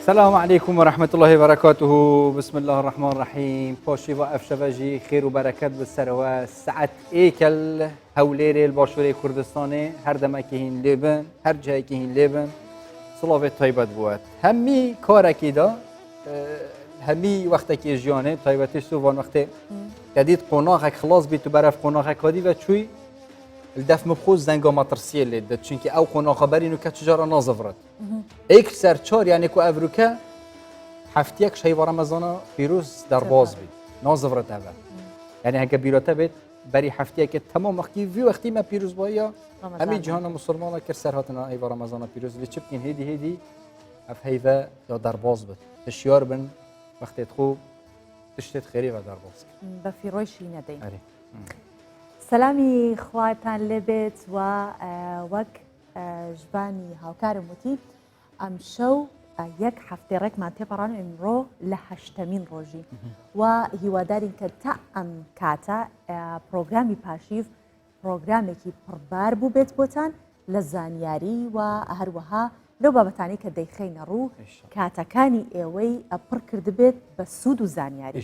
سلام علیکم و رحمة الله و برکاته بسم الله الرحمن الرحیم پاشی و افشوجی خیر و برکت بسروا ساعت ایکل هەولێرێ باشوورەی کوردستانێ هەر دەمەکی هین لێبن هەر جایەکی هین لێبن سڵاوێت تایبەت بووە هەمی کارێکیدا هەمی وەختێکی ژیانێ تایبەتی سوڤان وەختێ دەدیت قۆناغێک خلاص بیت و بەرەف قۆناغێک هادی بە چووی دەف مبخۆ زەنگۆ مەترسیە لێت دەت چونکی ئەو قۆناغە بەرین و کە چجارە نازەڤرت ئێک سەر چۆر یانێک و ئەڤروکە هەفتەیەک شەیوە ڕەمەزانە پیرۆز دەرباز بی نازەڤرت ئەvە یعنی هەگە بیرۆتە بێت بەری هەفتەیەکە تەمام وەختی وی وەختی مە پیرۆزباییە هەمی جیهانە مسلمانە کرد سەر هاتنە ئەیوە ڕەمەزانە پیرۆز لێ چ بکەین هێدی هێدی ئەف هەیڤە یا دەرباز بێت هشیار بن وەختێت خۆ تشتێت خێری بە دەرباز بە فیڕۆیشی نەدەین سەلامی خواتان لێبێت و وەک ژبانی هاوکارم وتی ئەمشەو یەک هەفتەی ڕێکمان تێپەڕان و ئمڕۆ لە هەشتەمین ڕۆژی و هیوادارین کە تا ئەم کاتە پرۆگرامی پاشیڤ پرۆگرامێکی پڕبار بوو بێت بۆتان لە زانیاری و هەروەها لەو بابەتانی کە دەیخەینە ڕوو کاتەکانی ئێوەی پڕ کردبێت بە سوود و زانیاری.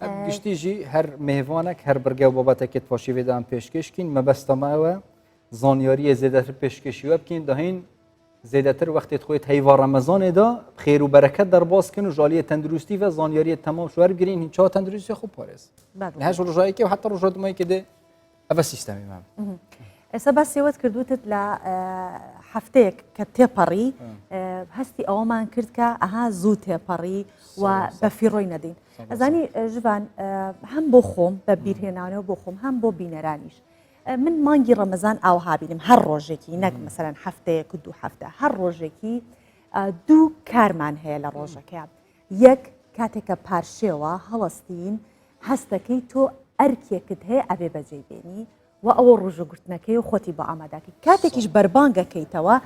گشتیژی هەر مێوانێک هەر بڕگە و بابەتێکت پاشیڤێدان پێشکەشکین مەبەستەمەوە زانیاریە زێدەتر پێشکەشیوە بکەین دەهین زێدەتر وەختێت خۆیت هەیڤا ڕەمەزانێدا خێر و بەرەکەت دەرباز کن و ژالیە تەندروستی و زانیاریە تەمام شوار بگرین هین چاوە تەندروستی خۆ پارێز لە هەش ڕۆژایەکی و حتا ڕۆژە دومایکە دێ ئەوە سیستەمی مام ئێستا باسیەوەت کردوتت لە هەفتەیەک کە تێپەڕی هەستی ئەوەمان کرد کە ئەها زوو تێپەڕی و بە فیڕۆی نەدەین ئەزانی ژوان هەم بۆ خۆم بە بیرهێنانەوە بۆ خۆم هەم بۆ بینەرانیش من مانگی ڕەمەزان ئاوها بینم هەر ڕۆژێکی نەک مەسەرەن هەفتەیەک و دوو هەفتە هەر ڕۆژێکی دوو کارمان هەیە لە ڕۆژەکەیان یەک کاتێکە پارشێوە هەڵەستین هەستەکەی تۆ ئەرکێکت هەیە ئەبێ بەجێی بێنی و ئەوە ڕۆژوگرتنەکەی و خۆتی بۆ ئاماداکەی کاتێکیش بەربانگەکەیتەوە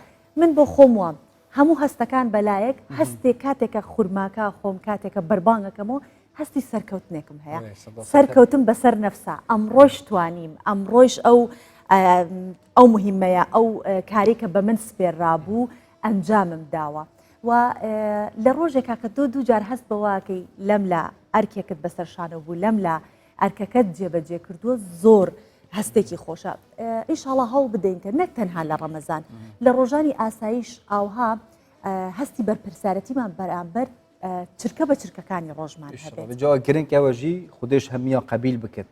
من بۆ خۆم وام هەموو هەستەکان بەلایەک هەستێک کاتێکە خورماکە خۆم کاتێکە بەربانگەکەمەوە هەستی سەرکەوتنێکم هەیە سەرکەوتم بەسەر نەفسا ئەمڕۆش توانیم ئەمڕۆش ئەو ئەو مهمەیە ئەو کاری کە بە من سپێررابوو ئەنجامم داوە و لە ڕۆژێکا کە تۆ دووجار هەست بەواکەی لەم لە ئەرکێکت بەسەر شانەوە بوو لەم لە ئەرکەکەت جێبەجێ کردووە زۆر هەستێکی خۆشە ئیشاڵا هەوڵ بدەین کە نەک تەنها لە ڕەمەزان لە ڕۆژانی ئاساییش ئاوها هەستی بەرپرسیارەتیمان بەرامبەر چرکە بە چرکەکانی ڕۆژمان هەبێت. جا گرنگ ئەوەژی خودێش هەمیان قەبیل بکرد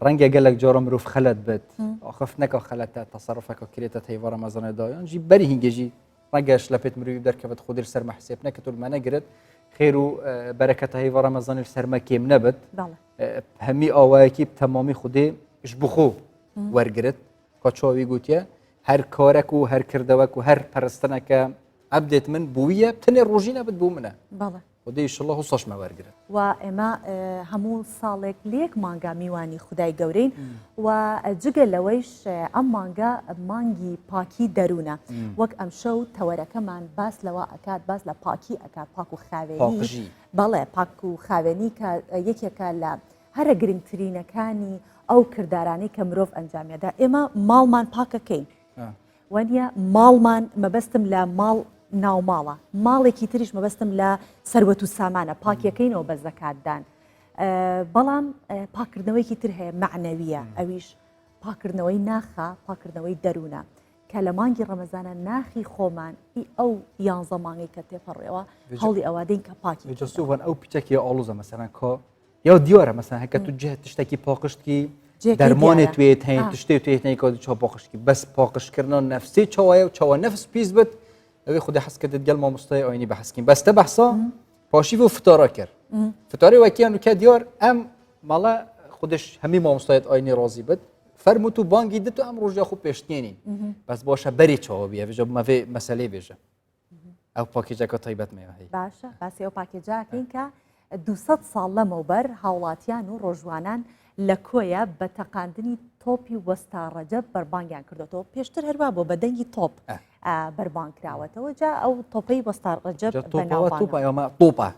ڕەنگە گەلک جۆرە مرۆڤ خەلەت بێت ئاخف نەکە خەلەتە تەسەرفەکە کرێتە تەیوە ڕەمەزانە دایان ژی بەری هینگەژی ڕەنگەش لە پێت مرۆڤ دەرکەوت خودر سەرمە حسێب نەکە تۆ مەنەگرت خێر و بەرەکەتە هەیوە ڕەمەزانل سەرمە کێم نەبێت هەمی ئاوایەکی تەمامی خودێ ژ بخۆ وەرگرت کە چاوی گوتیە هەر کارێک و هەر کردەوەک و هەر پەرستنەکە ئەبدێت من بوویە تەنێ ڕۆژی نەبێت بۆ منە خودێ ئیشەڵڵا هوسەشمە وەرگرت. و ئێمە هەموو ساڵێک لە یەک مانگا میوانی خودای گەورەین و جگە لەوەیش ئەم مانگە مانگی پاکی دەروونە وەک ئەمشەو تەوەرەکەمان باس لەوە ئەکات باس لە پاکی ئەکات پاک و خاوێنی بەڵێ پاک و خاوێنی کە یەکێکە لە هەرە گرنگترینەکانی ئەو کردارانەی کە مرۆڤ ئەنجامیدا ئێمە ماڵمان پاکەکەین وانە ماڵمان مەبەستم لە ماڵ ناوماڵە ماڵێکی تریش مەبەستم لە سەروەت و سامانە پاکیەکەینەوە بە زەکاتدان بەڵام پاکردنەوەیکی تر هەیە معنەویە ئەویش پاکردنەوەی ناخە پاکردنەوەی دەروونە کە لە مانگی ڕەمەزانە ناخی خۆمان ئی ئەو یانزە مانگەی کە تێپەڕێەوە هەوڵی ئەوادەین کە پاکی جسوڤان ئەو پیچەکی ئاڵوزە مەسەرەن کۆ یا دیارە مەسەن هەکە تو جهت تشتێکی پاقشتکی دەرمانێ توێت هەیە تشتێ توێت هەیە کە چۆ پاقشتکی بەس پاقشکردنە نەفسی چاوایە و چاوە نەفس پیس بێت ئەوێ خودی حەز کردت گەل مامۆستای ئاینی بەحسکین بەستە بەحسا پاشی بۆ فتارە کرد فتارێ وەکیان وکە دیار ئەم ماڵە خودش هەمی مامۆستایەت ئاینی ڕازی بێت فەرموت و بانگی دت و ئەم ڕۆژە خۆ پێشتێنین بەس باشە بەری چاوە بیە بێژە بمەێ مەسلەی بێژە ئەو پاکێجەکە تایبەت مەیە هەی باشە باسی ئەو پاکێجاکەین کە 200 ساڵ لەمەوبەر هاوڵاتیان و ڕۆژوانان لە کۆیە بە تەقاندنی تۆپی وەستا ڕەجەب بەربانگیان کردوەوە پێشتر هەروە بۆ بە دەنگی تۆپ بەربانگ کراوەتەوە جا ئەو تۆپەی وەستا ڕەجەب تۆپە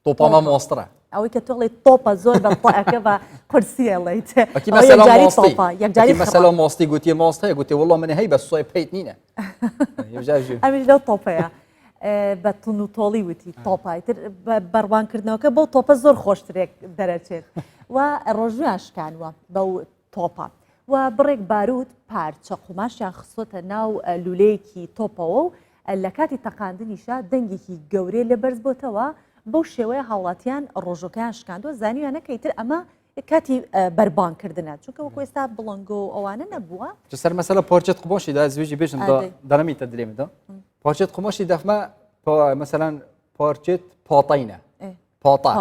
تۆپە مامۆسترە ئەوەی کە تۆڵی تۆپە زۆر بە تەکە بە قورسیە ڵیت یەکجاری مەسەلا مۆستی گوتی مۆستەیە گوتی وڵۆ من هەی بە سۆی پیت نینە ئەمیش لەو تۆپەیە. بە تون و تۆڵی وتی تۆپە ئیتر بەڕوانکردنەوەکە بەو تۆپە زۆر خۆشترێک دەرەچێت و ڕۆژویان شکانوە بەو تۆپە و بڕێک باروت پارچە قوماشیان خستۆتە ناو لولەیەکی تۆپەوە و لە کاتی تەقاندنیشا دەنگێکی گەورەی لێ بەرز بۆتەوە، بەو شێوەیە هاوڵاتیان ڕۆژوەکەیان شکاندوە، زانیویانە کە ئیتر ئەمە کاتی بەربانگ کردنە، چونکە وەکو ئێستا بڵنگۆ و ئەوانە نەبووە. سەر مەسەلە پارچەت قوماشی دا زویجی بێژم دا دەرەمیتە دلێ دا پارچەت قوماشی دەفمە مەسەلەن پارچەت پاتەینە پاتا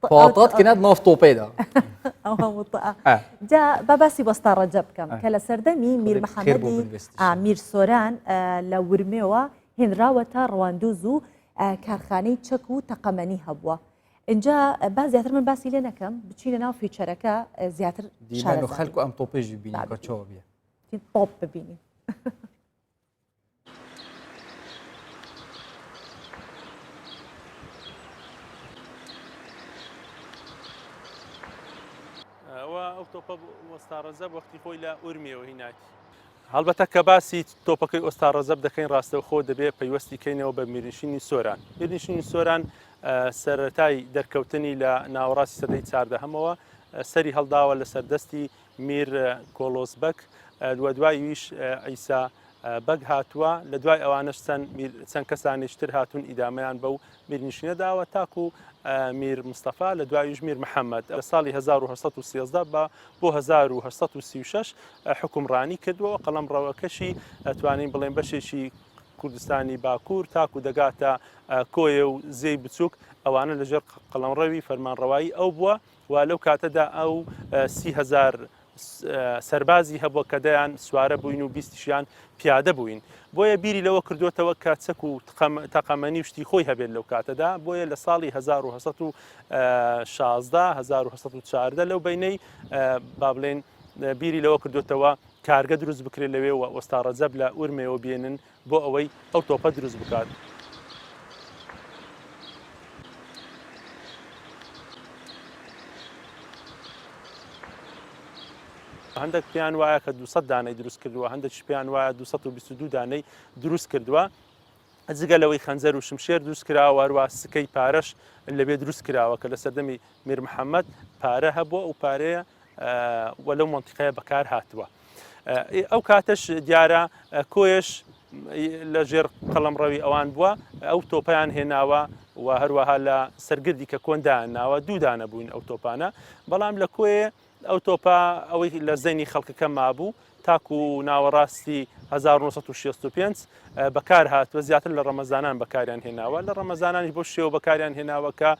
پاتات کنەت ناف تۆپێدا جا با باسی وەستا ڕەجەب بکەم کە لە سەردەمی میر محەممەدی میر سۆران لە ورمێوە هێنراوەتە ڕواندوز و کارخانەی چەک و تەقەمەنی هەبووە. اینجا با زیاتر من باسی لێ نەکەم بچینە ناو feature ەکە زیاتر خەلک ئەم تۆپێژی بینی چۆ بیە تۆپ ببینین. ئەوە ئەو تۆپە وەستا ڕەجەب وەختی خۆی لە ئورمیەوە هیناتی. هەڵبەتە کە باسی تۆپەکەی ئۆستا ڕەجەب دەکەین ڕاستەوخۆ دەبێ پەیوەستی کەینەوە بە میرنشینی سۆران. میرنشینی سۆران سەرەتای دەرکەوتنی لە ناوەڕاستی سەدەی چاردەهەمەوە سەری هەڵداوە لەسەر دەستی میر کۆڵۆس بەگ و دوای ویش عیسا بەگ هاتووە، لە دوای ئەوانەش چەند میر چەند کەسانیش تر هاتوون ئیدامەیان بەو میرنشینە داوە تاکو میر مستەفا لە دواییش میر محەممەد لە ساڵی 1813 بە بۆ 1836 حوکمڕانی کردووە و قەڵەمڕەوەکەشی ئەتوانین بڵێن بەشێکی کوردستانی باکوور تاکو دەگاتە کۆیە و زێی بچووک ئەوانە لەژێر قەڵەمڕەوی فەرمانڕەوایی ئەو بووە و لەو کاتەدا ئەو 30هزار سەربازی هەبووە کە دەیان سوارە بووین و بیستیشیان پیادە بووین. بۆیە بیری لەوە کردووەتەوە کە چەک و تەقەمەنی و شتی خۆی هەبێت لەو کاتەدا، بۆیە لە ساڵی 1816، 1814 لەو بەینەی با بڵێین بیری لەوە کردووەتەوە کارگە دروست بکرێت لەوێ و وەستا ڕەجەب لە ئورمێوە بێنن بۆ ئەوەی ئەو تۆپە دروست بکات. هەندێک پێیان وایە کە 200 دانەی دروست کردووە، هەندێکیش پێیان وایە 222 دانەی دروست کردووە. جگە لەوەی خەنجەر و شمشێر دروست کراوە، هەروەها سکەی پارەش لەوێ دروست کراوە کە لە سەردەمی میر محەممەد پارە هەبووە، ئەو پارەیە و لەو مەنتیقەیە بەکار هاتووە. ئەو کاتەش دیارە کۆیەش لە ژێر قەڵەمڕەوی ئەوان بووە، ئەو تۆپیان هێناوە و هەروەها لە سەرگردی کە کۆندایان ناوە دوو دانە بووین ئەو تۆپانە، بەڵام لە کۆیێ ئەو تۆپە ئەوەی لە زەینی خەڵکەکە مابوو تاکو ناوەڕاستی 1965 بەکار هاتووە، زیاتر لە ڕەمەزانان بەکاریان هێناوە، لە ڕەمەزانانیش بەو شێوە بەکاریان هێناوە کە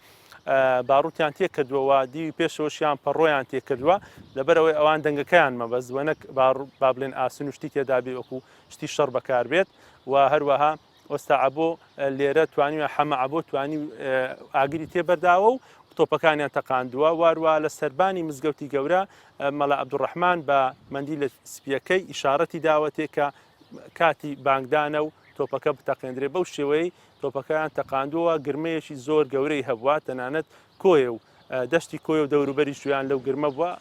باروتیان تێکردووە و دیوی پێشەوەشیان پەڕۆیان تێکردووە، لەبەرئەوەی ئەوان دەنگەکەیان مەبەست بووە نەک با بڵێن ئاسن و شتی تێدا بێ وەکو شتی شەڕ بەکاربێت و هەروەها ئۆستا عەبۆ لێرە توانیوە حەمە عەبۆ توانی ئاگری تێبەرداوە و تۆپەکانیان تەقاندووە واروا لە سەربانی مزگەوتی گەورە مەلا عەبدوڕەحمان بە مەندیلە سپیەکەی ئیشارەتی داوەتێ کە کاتی بانگدانە و تۆپەکە بتەقێندرێ بەو شێوەیەی تۆپەکەیان تەقاندووە گرمەیەکی زۆر گەورەی هەبووە تەنانەت کۆیە و دەشتی کۆیە و دەوروبەریش گوێیان لەو گرمە بووە.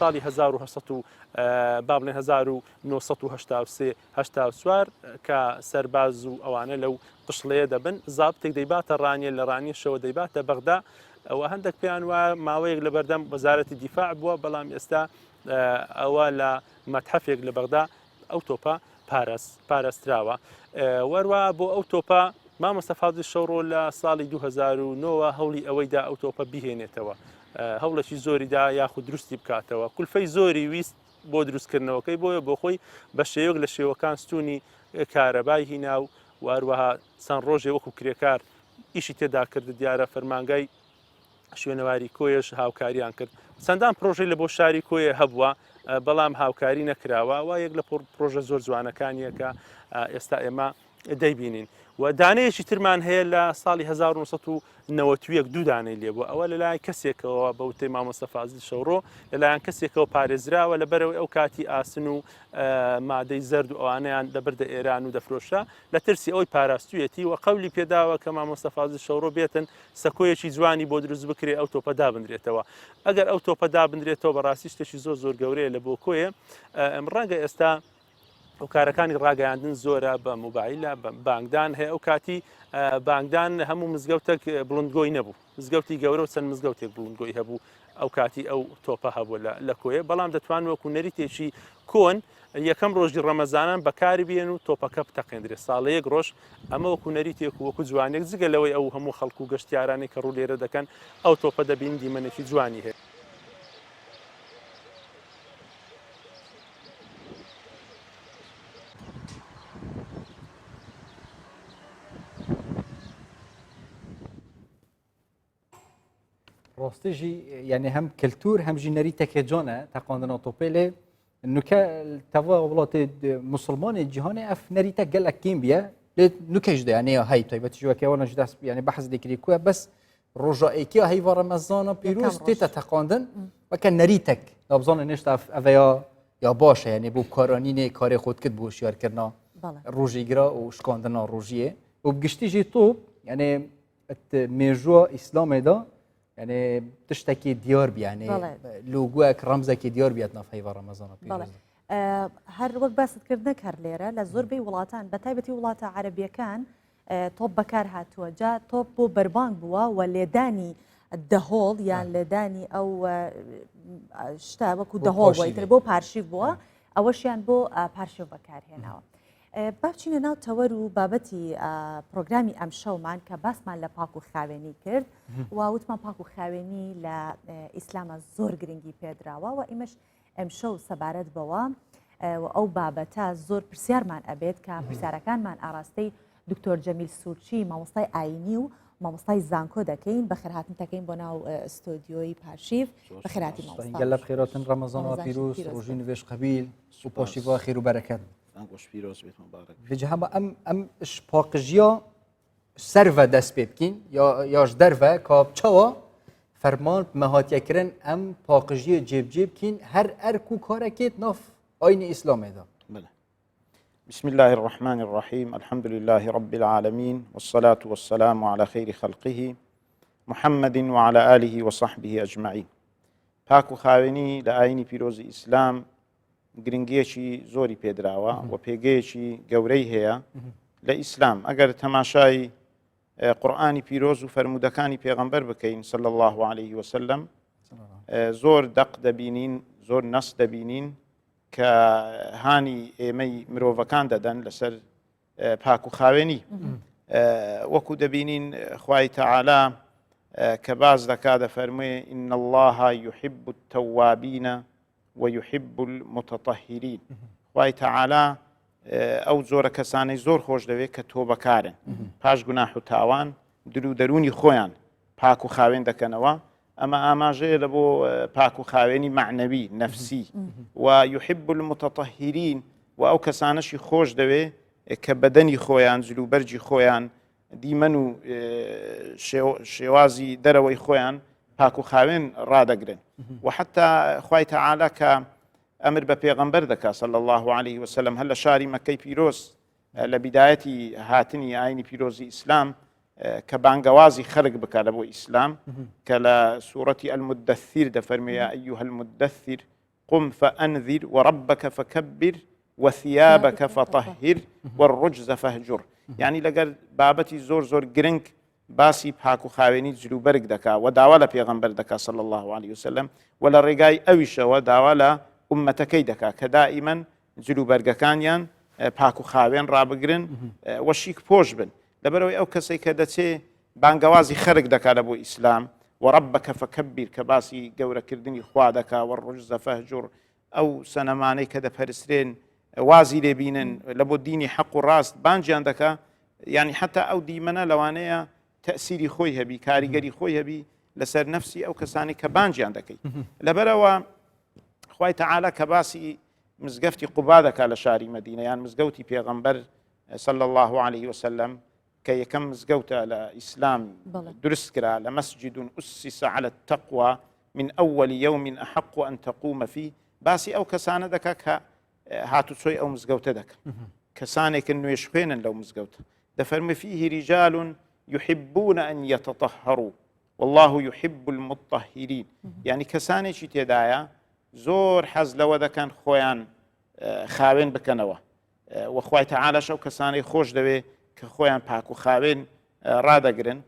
ساڵی 1800 و با بڵێن 1983 84 کە سەرباز و ئەوانە لەو قشڵەیە دەبن زابتێک دەیباتە ڕانیە لە ڕانیەشەوە دەیباتە بەغدا ئەوە هەندێک پێیان وایە ماوەیەک لە بەردەم وەزارەتی دیفاع بووە بەڵام ئێستا ئەوە لە مەتحەفێک لە بەغدا ئەو تۆپە پارێزراوە. وەروا بۆ ئەو تۆپە مامۆستا فازیل شەوڕۆ لە ساڵی 2009 هەوڵی ئەوەی دا ئەو تۆپە بهێنێتەوە هەوڵێکی زۆری دا یاخود دروستی بکاتەوە کولفەی زۆری ویست بۆ دروستکردنەوەکەی بۆیە بۆ خۆی بە شێوەک لە شێوەکان ستونی کارەبای هینا و هەروەها چەند ڕۆژێ وەکو کرێکار ئیشی تێدا کرد دیارە فەرمانگای شوێنەواری کۆیەش هاوکاریان کرد چەندان پرۆژەی لە بۆ شاری کۆیە هەبووە بەڵام هاوکاری نەکراوە و یەک لە پرۆژە زۆر جوانەکانیە کە ئێستا ئێمە دەیبینین و دانەیەکی ترمان هەیە لە ساڵی 1991 دوو دانەی لێبووە ئەوە لەلایەن کەسێکەوە بە وتەی مامۆستا فازیل شەوڕۆ لەلایەن کەسێکەوە پارێزراوە لەبەرەوەی ئەو کاتی ئاسن و مادەی زەرد و ئەوانەیان دەبردە ئێران و دەفرۆشرا لە ترسی ئەوی پاراستویەتی و قەولی پێداوە کە مامۆستا فازیل شەوڕۆ بێتن سەکۆیەکی جوانی بۆ دروست بکرێ ئەو تۆپە دابنرێتەوە ئەگەر ئەو تۆپە دابنرێتەوە بەڕاستی شتێکی زۆر زۆر گەورەیە لە بۆکۆیە ڕەنگە ئێستا هۆکارەکانی ڕاگەیاندن زۆرە بە موبایلە بە بانگدان هەیە ئەو کاتی بانگدان هەموو مزگەوتێک بڵندگۆی نەبوو مزگەوتی گەورە و چەند مزگەوتێک بڵندگۆی هەبوو ئەو کاتی ئەو تۆپە هەبوو لە کۆیە بەڵام دەتوان وەکو نەریتێکی کۆن یەکەم ڕۆژی ڕەمەزانان بەکاری بێن و تۆپەکە بتەقێندرێ ساڵە یەک ڕۆژ ئەمە وەکو نەریتێک و وەکو جوانێک جگە لەوەی ئەو هەموو خەڵک و گەشتیارانەی کە ڕوو لێرە دەکەن ئەو تۆپە دەبین دیمەنێکی جوانی هەیە. ڕاستی ژی یعنی هەم کللتور هەم ژی نەریتێکێ جۆنە تەقاندنا تۆپێ لێ نوکە تەوا وڵاتی مسلمانی جیهانی ئەف نەریتە گەلک کیم بیە لێ نوکەش دەیانەیە هەی تایبەتی ژوەکەوە نەژ دەست یعنی بەحز دەکری کوە بەس ڕۆژا ئێکیا هەیڤا ڕەمەزانە پیرۆز تێتە تەقاندن وەکە نەریتێک نابزانە نێشتا ئەڤەیە یا باشە یعنی بۆ کارانینێ کارێ خۆت کرد بۆ شیارکردنا ڕۆژی گرا و شکاندنا ڕۆژیە و بگشتیژی تۆپ یعنی مێژووە ئیسلامێدا یعنی تشتێکی دیار بیانێ لۆگوەک ڕەمزێکی دیار بیات ناف هەیڤا ڕەمەزانە پیرۆز. هەر وەک باست کرد نەک هەر لێرە لە زۆربەی وڵاتان بە تایبەتی وڵاتە عەرەبیەکان تۆپ بەکار هاتووە جا تۆپ بۆ بەربانگ بووە و لێدانی دەهۆڵ یان لێدانی ئەو شتە وەکو دەهۆڵ بۆ تر بۆ پارشیو بووە ئەوەشیان بۆ پارشێو بەکارهێناوە. با بچینە ناو تەوەر و بابەتی پرۆگرامی ئەمشەومان کە باسمان لە پاک و خاوێنی کرد و وتمان پاک و خاوێنی لە ئیسلامە زۆر گرنگی پێدراوە و ئیمەش ئەمشەو سەبارەت بەوە و ئەو بابەتە زۆر پرسیارمان ئەبێت کە پرسیارەکانمان ئاراستەی دکتۆر جەمیل سوورچی مامۆستای ئاینی و مامۆستای زانکۆ دەکەین بەخێرهاتن دەکەین بۆ ناو ستۆدیۆی پارشیف بەخێراتی مامۆستا گەلە بخێراتن ڕەمەزان و پیرۆز ڕۆژی نوێژ قەبیل و پاشی خێر و بەرەکەت پیرۆز بێت مبارک بێ هەمە ئەم ئەم پاقژیە سەرڤە دەست پێ بکەین یاش دەرڤە کا چەوە فەرمان مەهاتیەکردن ئەم پاقژیە جێبجێ بکەین هەر ئەرک و کارەکێت ناف ئاینی ئیسلامێدا بله. بسم الله الرحمن الرحيم الحمد لله رب العالمين والصلاة والسلام على خير خلقه محمد وعلى آله وصحبه أجمعين پاک و خاوێنی لە ئاینی پیرۆزی ئیسلام گرنگیەکی زۆری پێدراوە و پێگەیەکی گەورەی هەیە لە ئیسلام ئەگەر تەماشای قورآانی پیرۆز و فەرمودەکانی پێغەمبەر بکەین صلی الله عليه وسلم زۆر دەق دەبینین زۆر نەس دەبینین کە هانی ئێمەی مرۆڤەکان دەدەن لەسەر پاک و خاوێنی وەکو دەبینین خوای تەعالا کە باز دەکا دەفەرموێ إن الله يحب التوابين ويحب المتطهرين خوای تەعالا ئەو جۆرە کەسانەی زۆر خۆش دەوێت کە تۆبەکارن پاش گوناح و تاوان درو دەرونی خۆیان پاک و خاوێن دەکەنەوە ئەمە ئاماژەیە لە بۆ پاک و خاوێنی مەعنەوی، نەفسی، و یحب المتطهرین و ئەو کەسانەشی خۆش دەوێ کە بەدەنی خۆیان، جلوبەرگی خۆیان، دیمەن و شێوازی دەرەوەی خۆیان پاک و خاوێن ڕادەگرن. و حتا خوای تەعالا کە ئەمر بە پێغەمبەر دەکا صلی الله علیه وسلم هەر لە شاری مەکەی پیرۆز لە بیدایەتی هاتنی ئاینی پیرۆزی ئیسلام کە بانگەوازی خەلک بکە لە بۆ ئیسلام کە لە سوورەتی المدثر دەفەرمێ یا أيها المدثر قم فأنذر وربك فكبر وثيابك فطهر والرجز فاهجر یعنی لەگەر بابەتی زۆر زۆر گرنگ باسی پاک و خاوێنی جلوبەرگ دەکا و داوا لە پێغەمبەر دەکا صلی الله علیه وسلم و لە ڕێگای ئەویشەوە داوا لە ئومەتەکەی دەکا کە دائیمەن جلوبەرگەکانیان پاک و خاوێن ڕابگرن و شیک پۆش بن لەبەرەوەی ئەو کەسێک کە دەچێ بانگەوازی خەرک دەکا لە بۆ ئیسلام وربك فكبر کە باسی گەورەکردنی خوا دەکا والرجز فاهجر ئەو سەنەمانەی کە دەپەرسترێن وازی لێ بینن لە بۆ دینی حەق و ڕاست بانگیان دەکا یعنی حتا ئەو دیمەنە لەوانەیە تەسیری خۆی هەبی کاریگەری خۆی هەبی لەسەر نەفسی ئەو کەسانی کە بانگیان دەکەی لەبەرەوە خوای تەعالا کە باسی مزگەفتی قوبا دەکا لە شاری مەدینە یان مزگەوتی پێغەمبەر صلی الله عليه وسلم. کە یەکەم مزگەوتە لە ئیسلام دروست کرا لمسجد أسس على التقوى من أول يوم أحق أن تقوم فيه باسی ئەو کەسانە دەکا کە هاتوچۆی ئەو مزگەوتە دەکەن کەسانێکن نوێژخوێنن لەو مزگەوتە دەفەرموێ فيه رجال يحبون أن يتطهروا والله يحب المطهرين یعنی کەسانێکی تێدایە زۆر حەز لەوە دەکەن خۆیان خاوێن بکەنەوە وەخوای تەعالاش ئەو کەسانەی خۆش دەوێ کە خۆیان پاک و خاوێن ڕادەگرن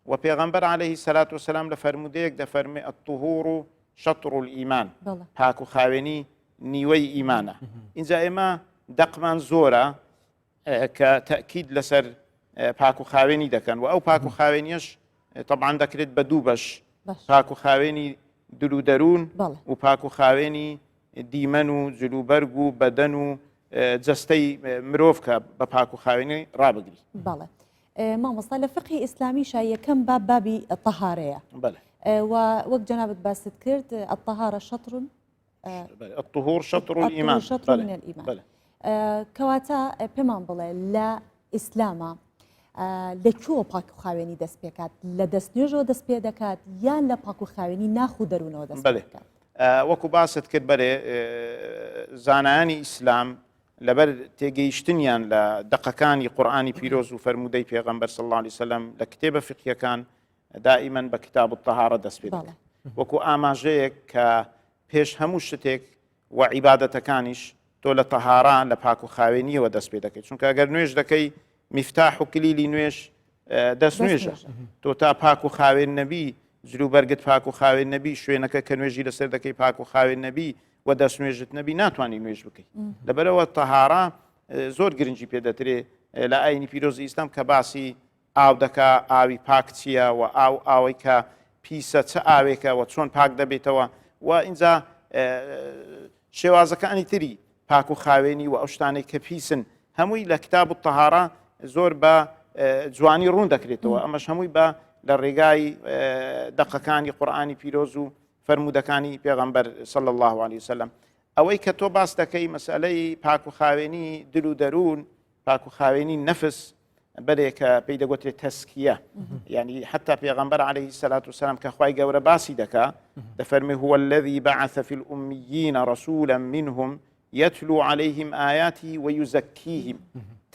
و پێغەمبەر عەلەیهی سەلات وسلام لە فەرموودەیەک دەفەرمێ الطهور شطر الایمان پاک و خاوێنی نیوەی ئیمانە اینجا ئێمە دەقمان زۆرە کە تەکید لەسەر پاک و خاوێنی دەکەن و ئەو پاک و خاوێنیش طبعا دەکرێت بە دوو بەش پاک و خاوێنی دل و دەروون و پاک و خاوێنی دیمەن و جلوبەرگ و بەدەن و جەستەی مرۆڤ کە بە پاک و خاوێنی ڕابگری. بەڵێ مامۆستا لە فقهی ئیسلامیشا یەکەم باب بابی طهارەیە بەڵێ و وەک جەنابت باست کرد الطهارە شطر الطهور شطر الإيمان شطر من الإيمان کەواتە پێمان بڵێ لە ئیسلاما لە کوێوە پاک و خاوێنی دەست پێکات لە دەست نوێژەوە دەست پێ دەکات یان لە پاک و خاوێنی ناخ و دەروونەوە دەست بەێ وەکو باست کرد بەرێ زانایانی ئیسلام لەبەر تێگەیشتنیان لە دەقەکانی قورآانی پیرۆز و فەرمودەی پێغەمبەر صلی الله علیه وسلم لە کتێبە فقهیەکان دائیمەن بە کتاب الطهارە دەست پێ دەکەن وەکو ئاماژەیەک کە پێش هەموو شتێک و عیبادەتەکانیش تۆ لە تەهارا لە پاک و خاوێنیەوە دەست پێ دەکەیت چونکە ئەگەر نوێژ دەکەی میفتاح و کلیلی نوێژ دەست نوێژە تۆ تا پاک و خاوێن نەبی جلو بەرگت پاک و خاوێن نەبی شوێنەکە کە نوێژی لەسەر دەکەی پاک و خاوێن نەبی و دەست نوێژت نەبی ناتوانانی نوێژ بکەیت لەبەرەوە تەهارا زۆر گرنگی پێدەترێ لە ئاینی پیرۆزی ئیسلام کە باسی ئاو دەکا ئاوی پاک چییە و ئاو ئاوەی کە پیسە چ ئاوێکە و چۆن پاک دەبێتەوە و ئینجا شێوازەکانی تری پاک و خاوێنی و ئەو شتانەی کە پیسن هەمووی لە کتاب و تەهارە زۆر بە جوانی ڕوون دەکرێتەوە ئەمەش هەمووی بە لە ڕێگای دەقەکانی قورآانی پیرۆز و فەرموودەکانی پێغەمبەر صلی الله علیه وسلم ئەوەی کە تۆ باس دەکەی مەسئلەی پاک و خاوێنی دل و دەروون پاک و خاوێنی نەفس بەرێ کە پێی دەگوترێت تەسکیە یعنی حتا پێغەمبەر عليه الصلاة والسلام کە خوای گەورە باسی دەکا دەفەرمی هو الذي بعث في الأميين رسولا منهم يتلو عليهم آياته ويزكيهم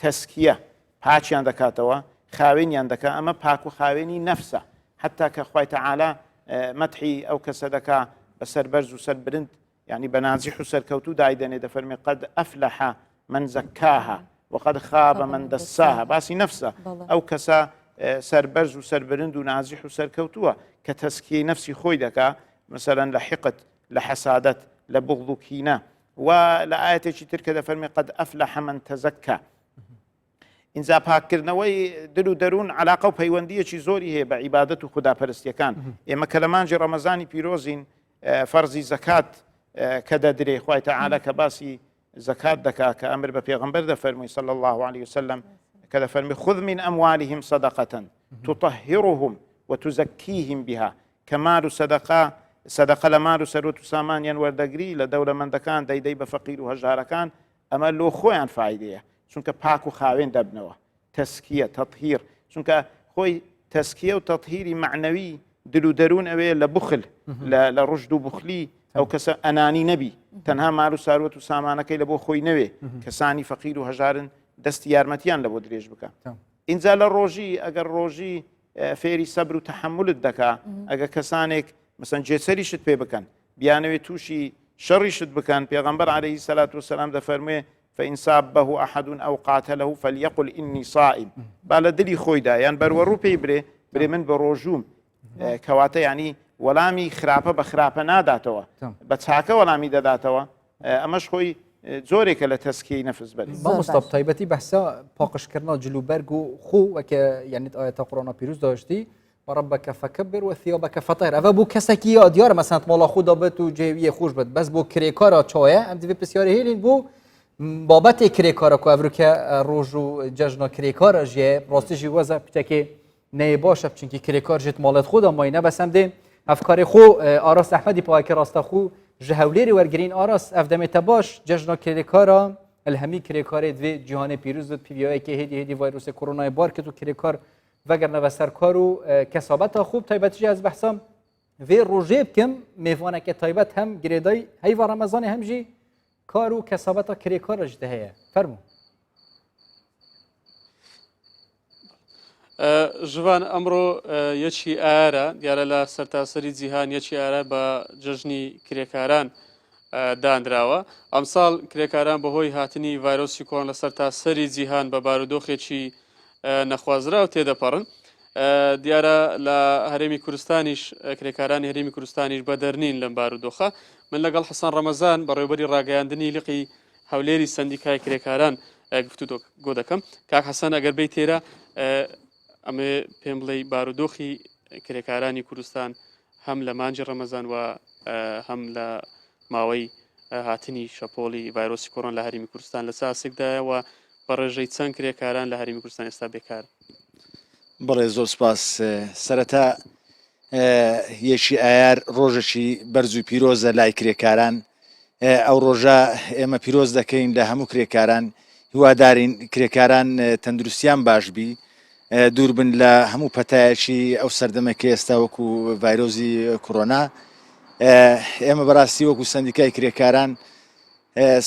تەسکیە پاچیان دەکاتەوە خاوێنیان دەکا ئەمە پاک و خاوێنی نەفسە حتا کە خوای تەعالا مەتحی ئەو کەسە دەکا بەسەر بەرز و سەر برند یانی بە ناجح و سەرکەوتوو دایدەنێ دەفەرمێ قد افلح من زکاها وقد خاب من دساها باسی نەفسە ئەو کەسە سەربەرز و سەربرند و ناجح و سەرکەوتووە کە تەسکیەی نەفسی خۆی دەکا مثلا لە حقد لە حەسادەت لە بغض و کینە و لە ئاەتێکی تر کە دەفەرمێ قد افلح من تزکا ئینجا پاککردنەوەی دل و دەروون علاقە و پەیوەندیەکی زۆری هەیە بە عیبادەت و خوداپەرستیەکان ئێمە کە لە مانگی ڕەمەزانی پیرۆزین فەرزی زەکات کە دەدرێ خوای تەعالا کە باسی زەکات دەکا کە ئەمر بە پێغەمبەر دەفەرمووی صلی الله علیه وسلم کە دەفەرمی خذ من أموالهم صدقة تطهرهم وتزكيهم بها کە مال و سەدەقە سەدەقە لە مال و سەروەت و سامانیان وەردەگری لە دەولەمەندەکان دەیدەی بە فەقیر و هەژارەکان ئەمە لۆ خۆیان فایدەیە چونکە پاک و خاوێن دەبنەوە تەسکیە تەطهیر چونکە خۆی تەسکیە و تەطهیری معنەوی دل و دەروون ئەوێ لە بخل لە ڕژد و بخلی ئەو کەسە ئەنانی نەبی تەنها مال و ساروەت و سامانەکەی لە بۆ خۆی نەوێ کەسانی فەقیر و هەژارن دەستی یارمەتیان لە بۆ درێژ بکە ئینجا لە ڕۆژی ئەگەر ڕۆژی فێری سەبر و تەحملت دەکا ئەگە کەسانێک مەسەن جێسەریشت پێ بکەن بیانەوێ تووشی شەڕیشت بکەن پێغەمبەر عەلەیهی سەلات وسەلام دەفەرموێ فإن سابه أحد أو قاتله فليقل إني صائم با لە دلی خۆیدا یان بەروەڕوو پێی برێ برێ من بە ڕۆژووم کەواتە ینی وەڵامی خراپە بە خراپە ناداتەوە بە چاکە وەڵامی دەداتەوە ئەمەش خۆی جۆرێکە لە تەسکیەی نەفس بەری مامۆستا تایبەتی بەحسا پاقشکردنا جلوبەرگ و خۆ وەکە یعنی ئاەتە قڕۆنا پیرۆز داشتی وربك فكبر وثيابك فطهر ئەڤە بۆ کەسەکی یا دیارە مەسەن ماڵا خۆ دابێت و جێویە خۆش بێت بەس بۆ کرێکارە چۆیە ئەم دەبێ پرسیارە هێلین بۆ بابەتێ کرێکارە کو ئەڤروکە ڕۆژ و جەژنە کرێکارە ژێ ڕاستیژی وەزە پچەکێ نەیە باشە چونکی کرێکار ژێت ماڵێت خۆدا ماینە بەس ئەم دێ ئەفکارێ خۆ ئاراس ئەحمەدی پاکە ڕاستە خو ji هەولێری وەرگرین ئاراس ئەف دەمێتە باش جەژنە کرێکارە. li hemî kirêkarê divê cîhanê pîroz bit pîviyayekê hêdî hêdî vayrosê koronayê bar kir û kirêkar vegerneve ser kar û kesabeta xwe bi taybetî jî ez behsa vê rojê bikim mêvaneke taybet hem girêdayî heyva Remezanê hem jî kar û kesabeta kirêkar jî te heye. Fermo. ژوان ئەمڕۆ یەکی ئایارە دیارە لە سەرتاسەری جیهان یەکی ئایارە بە جەژنی کرێکاران دانراوە ئەمساڵ کرێکاران بەهۆی هاتنی ڤایرۆسی کۆرۆنا لە سەرتاسەری جیهان بە بارودۆخێکی نەخوازراو تێدەپەڕن دیارە لە هەرێمی کوردستانیش کرێکارانی هەرێمی کوردستانیش بەدەرنین لەم بارودۆخە من لەگەڵ حەسەن ڕەمەزان بەڕێوبەری ڕاگەیاندنی لقی هەولێری سەندیکای کرێکاران گفتوگۆ دەکەم. کاک حەسەن ئەگەر بێی تێرە ئەمێ پێم بڵێ بارودۆخی کرێکارانی کوردستان هەم لە مانجی ڕەمەزان و هەم لە ماوەی هاتنی شەپۆڵی ڤایرۆسی کۆرۆنا لە هەرێمی کوردستان لە چ ئاستێکدایە و بە ڕێژەی چەند کرێکاران لە هەرێمی کوردستان ئێستا بێکار؟ بەڵێ زۆر سپاس سەرەتا یەکی ئایار ڕۆژێکی بەرز و پیرۆزە لای کرێکاران ئەو ڕۆژە ئێمە پیرۆز دەکەین لە هەموو کرێکاران هیوادارین کرێکاران تەندروستیان باش بی دوور بن لە هەموو پەتایەکی ئەو سەردەمە کە ئێستا وەکو ڤایرۆزی کۆرۆنا ئێمە بەڕاستی وەکو سندیکای کرێکاران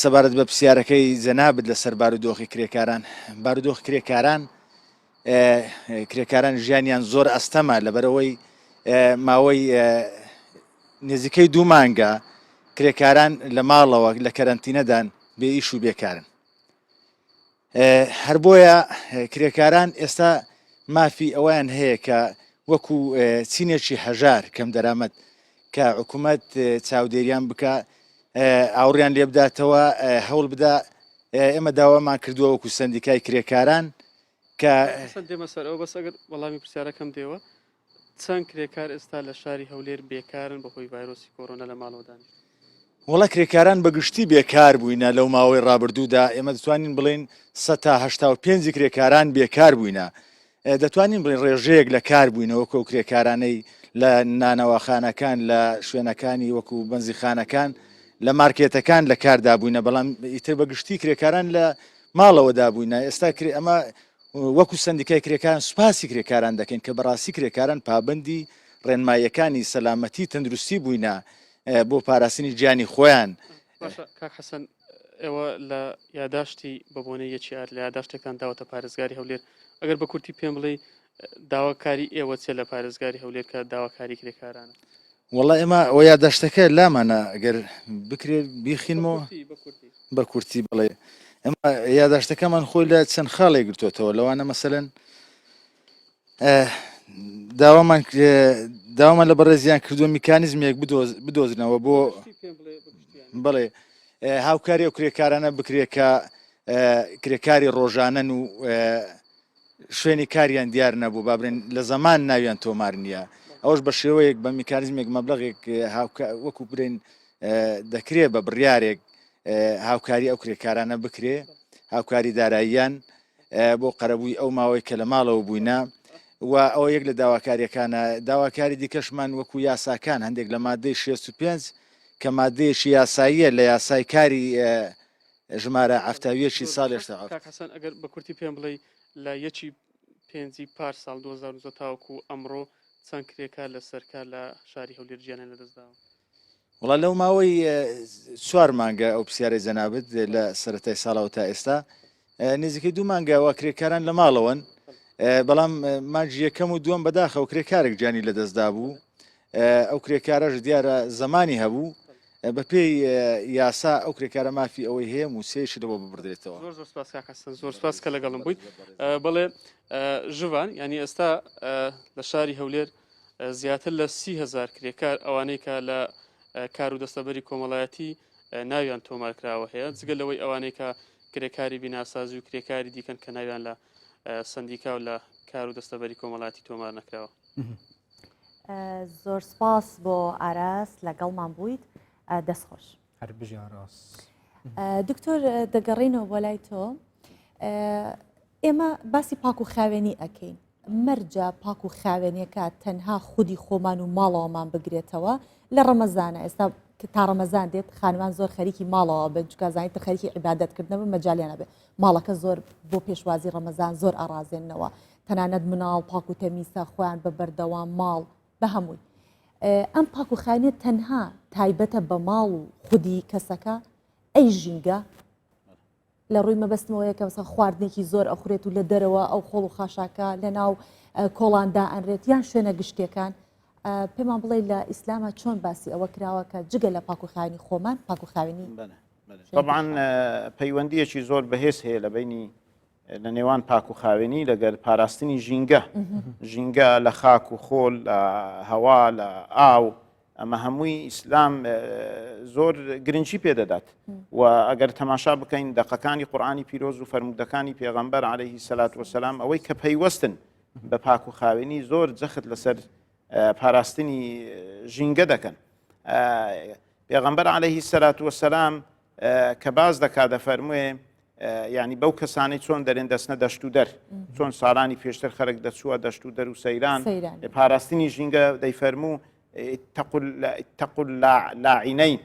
سەبارەت بە پرسیارەکەی جەنابت لەسەر بارودۆخی کرێکاران بارودۆخ کرێکاران کرێکاران ژیانیان زۆر ئەستەمە لەبەرئەوەی ماوەی نزیکەی دوو مانگە کرێکاران لە ماڵەوە لە کەرەنتینەدان بێ ئیش و بێکارن هەر بۆیە کرێکاران ئێستا مافی ئەویان هەیە کە وەکو چینێکی هەژار کەم دەرامەت کە حکوومەت چاودێریان بکە ئاوڕیان لێبداتەوە هەوڵ بدا ئێمە داوامان کردووە وەکو سندیکای کرێکاران کە حەسەن دێمە سەر ئەوە بەس ئەگەر وەڵامی پرسیارەکەم دێوە چەند کرێکار ئێستا لە شاری هەولێر بێکارن بەهۆی ڤایرۆسی کۆرۆنا لە ماڵەوە دانیشتون؟ وەڵا کرێکاران بە گشتی بێکار بووینە لەو ماوەی ڕابردوودا ئێمە دەتوانین بڵێین 85% کرێکاران بێکار بووینە دەتوانین بڵێن ڕێژەیەک لە کار بووینە وەکو ئەو کرێکارانەی لە نانەواخانەکان لە شوێنەکانی وەکو بەنزیخانەکان لە مارکێتەکان لە کاردا بووینە بەڵام ئیتر بە گشتی کرێکاران لە ماڵەوە دابووینە ئێستا کرێ ئەمە وەکو سەندیکای کرێکاران سوپاسی کرێکاران دەکەین کە بەڕاستی کرێکاران پابەندی ڕێنماییەکانی سەلامەتی تەندروستی بووینە بۆ پاراستنی گیانی خۆیان. باشە کاک حەسەن ئێوە لە یاداشتی بە بۆنەی یەکی ئار لە یاداشتێکتان داوەتە پارێزگاری هەولێر ئەگەر بە کورتی پێم بڵێی داواکاری ئێوە چیە لە پارێزگاری هەولێر کە داواکاری کرێکارانە؟ وەڵا ئێمە ئەوە یاداشتەکە لامانە ئەگەر بکرێت بیخینمەوە بە کورتی بڵێ ئەمە یاداشتەکەمان خۆی لە چەند خاڵێک گرتوێتەوە لەوانە مەسەلەن داوامان داوامان لە بەڕێزیان کردووە میکانیزمێک بدۆزنەوە بۆ بڵێ هاوکاری و کرێکارانە بکرێت کە کرێکاری ڕۆژانەن و شوێنی کاریان دیار نەبوو با بڵێن لە زەمان ناویان تۆمار نییە ئەوەش بە شێوەیەک بە میکانیزمێک مەبلغێک وەکو برێن دەکرێت بە بڕیارێک هاوکاری ئەو کرێکارانە بکرێ هاوکاری داراییان بۆ قەرەبووی ئەو ماوەی کە لە ماڵەوە بووینە و ئەوە یەک لە داواکاریەکانە داواکاری دیکەشمان وەکو یاساکان هەندێک لە مادەی 65 کە مادەیەکی یاساییە لە یاسای کاری ژمارە حەفتاویەکی ساڵ هێشتا کاک حەسەن ئەگەر بە کورتی پێم بڵێی لە یەکی پێنجی پار ساڵ 2019 تاوەکو ئەمڕۆ چەند کرێکار لەسەر کار لە شاری هەولێر گیانیان لەدەستداوە؟ وەڵا لەو ماوەی چوار مانگە ئەو پرسیارەی جەنابت لە سەرەتای ساڵەوە تا ئێستا نزیکەی دوو مانگە وا کرێکاران لە ماڵەوەن بەڵام مانگی یەکەم و دووەم بەداخەوە کرێکارێک گیانی لەدەستدا بوو ئەو کرێکارەش دیارە زەمانی هەبوو بەپێی یاسا ئەو کرێکارە مافی ئەوەی هەیە مووچەیەکی لەبۆ ببڕدرێتەوە. زۆر زۆر سپاس کاک حەسەن زۆر سپاس کە لەگەڵم بوویت بەڵێ ژڤان یعنی ئێستا لە شاری هەولێر زیاتر لە 30هزار کرێکار ئەوانەی کە لە کار و دەستەبەری کۆمەڵایەتی ناویان تۆمار کراوە هەیە جگە لەوەی ئەوانەی کە کرێکاری بیناسازی و کرێکاری دیکەن کە ناویان لە سندیکا و لە کار و دەستەبەری کۆمەڵاتی تۆمار نەکراوە. زۆر سپاس بۆ ئاراس لەگەڵمان بوویت دەست خۆش. هەر بژی ئاراس. دکتۆر دەگەڕینەوە بۆ لای تۆ ئێمە باسی پاک و خاوێنی ئەەکەین مەرجە پاک و خاوێنیەکە تەنها خودی خۆمان و ماڵەوەمان بگرێتەوە لە ڕەمەزانە ئێستا. تا ڕەمەزان دێت خانمان زۆر خەریکی ماڵەوە بن چکە زانیت خەریکی عیبادەت کردنەوە مەجالیان نەبێ ماڵەکە زۆر بۆ پێشوازی ڕەمەزان زۆر ئاڕازێنەوە تەنانەت مناڵ پاک و تەمیسە خۆیان بە بەردەوام ماڵ بە هەمووی ئەم پاک و خاوێنیە تەنها تایبەتە بە ماڵ و خودی کەسەکە ئەی ژینگە لە ڕووی مەبەستمەوەیە کە مەسەڵەن خواردنێکی زۆر ئەخورێت و لە دەرەوە ئەو خۆڵ و خاشاکە لە ناو کۆڵان دائەنرێت یان شوێنە گشتیەکان پێمان بڵێ لە ئیسلامە چۆن باسی ئەوە کراوە کە جگە لە پاک و خاوێنی خۆمان پاک و خاوێنی طبعا پەیوەندیەکی زۆر بەهێز هەیە لە بینی لە نێوان پاک و خاوێنی لەگەر پاراستنی ژینگە ژینگە لە خاک و خۆل لە هەوا لە ئاو ئەمە هەمووی ئیسلام زۆر گرنگی پێدەدات و ئەگەر تەماشا بکەین دەقەکانی قورآانی پیرۆز و فەرمودەکانی پێغەمبەر عليهەیهی سەلات وسلام ئەوەی کە پەیوەستن بە پاک و خاوێنی زۆر جەخت لەسەر پاراستنی ژینگە دەکەن پێغەمبەر عليهەیهی سەلات وسلام کە باز دەکا دەفەرموێ یانی بەو کەسانەی چۆن دەرێن دەچنە دەشت و دەر چۆن ساڵانی پێشتر خەرک دەچووە دەشت و دەر و سەیران پاراستنی ژینگە دەیفەرموو اتقوا اللاعنين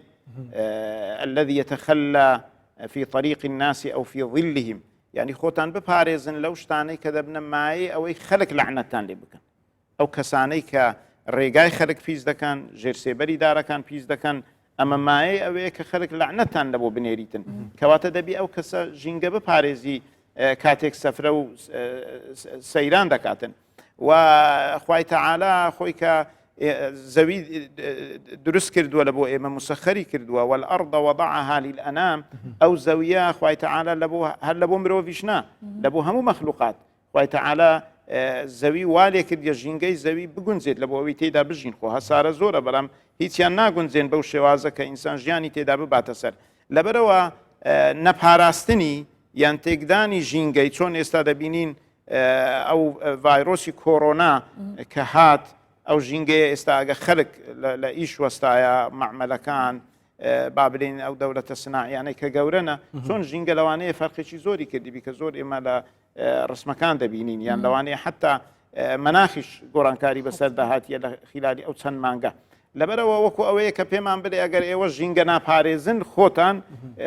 الذي يتخلى في طريق الناس أو في ظلهم یعنی خۆتان بپارێزن لەو شتانەی کە دەبنە مایەی ئەوەی خەلک لەعنەتتان لێ بکەن ئەو کەسانەی کە ڕێگای خەرک پیس دەکەن، ژێر سێبەری دارەکان پیس دەکەن، ئەمە مایەی ئەوەیە کە خەرک لەعنەتتان لە بۆ بنێریتن. کەواتە دەبی ئەو کەسە ژینگە بپارێزی کاتێک سەفرە و سەیران دەکاتن. و خوای تەعالا خۆی کە زەوی دروست کردووە لە بۆ ئێمە مسەخەری کردووە والأرض وضعها للأنام ئەو زەویە خوای تەعالا لە بۆ هەر لە بۆ مرۆڤیش نا لە بۆ هەموو مەخلوقات خوای تەعالا زەوی وا لێ کردیە ژینگەی زەوی بگونجێت لە بۆ ئەوی تێدا بژین خۆ هەسارە زۆرە بەڵام هیچیان ناگونجێن بەو شێوازە کە ئینسان ژیانی تێدا بباتە سەر لەبەرەوە نەپاراستنی یان تێکدانی ژینگەی چۆن ئێستا دەبینین ئەو ڤایرۆسی کۆرۆنا کە هات ئەو ژینگەیە ئێستا ئەگە خەلک لە ئیش وەستایە مەعمەلەکان با بلین ئەو دەولەتە سناعیانەی کە گەورەنە چۆن ژینگە لەوانەیە فەرقێکی زۆری کردیبی کە زۆر ئێمە لە ڕسمەکان دەبینین یان لەوانەیە حتا مەناخیش گۆڕانکاری بەسەردا هاتیە لە خیلالی ئەو چەند مانگە لەبەرەوە وەکو ئەوەیە کە پێمان بلێ ئەگەر ئێوە ژینگە ناپارێزن خۆتان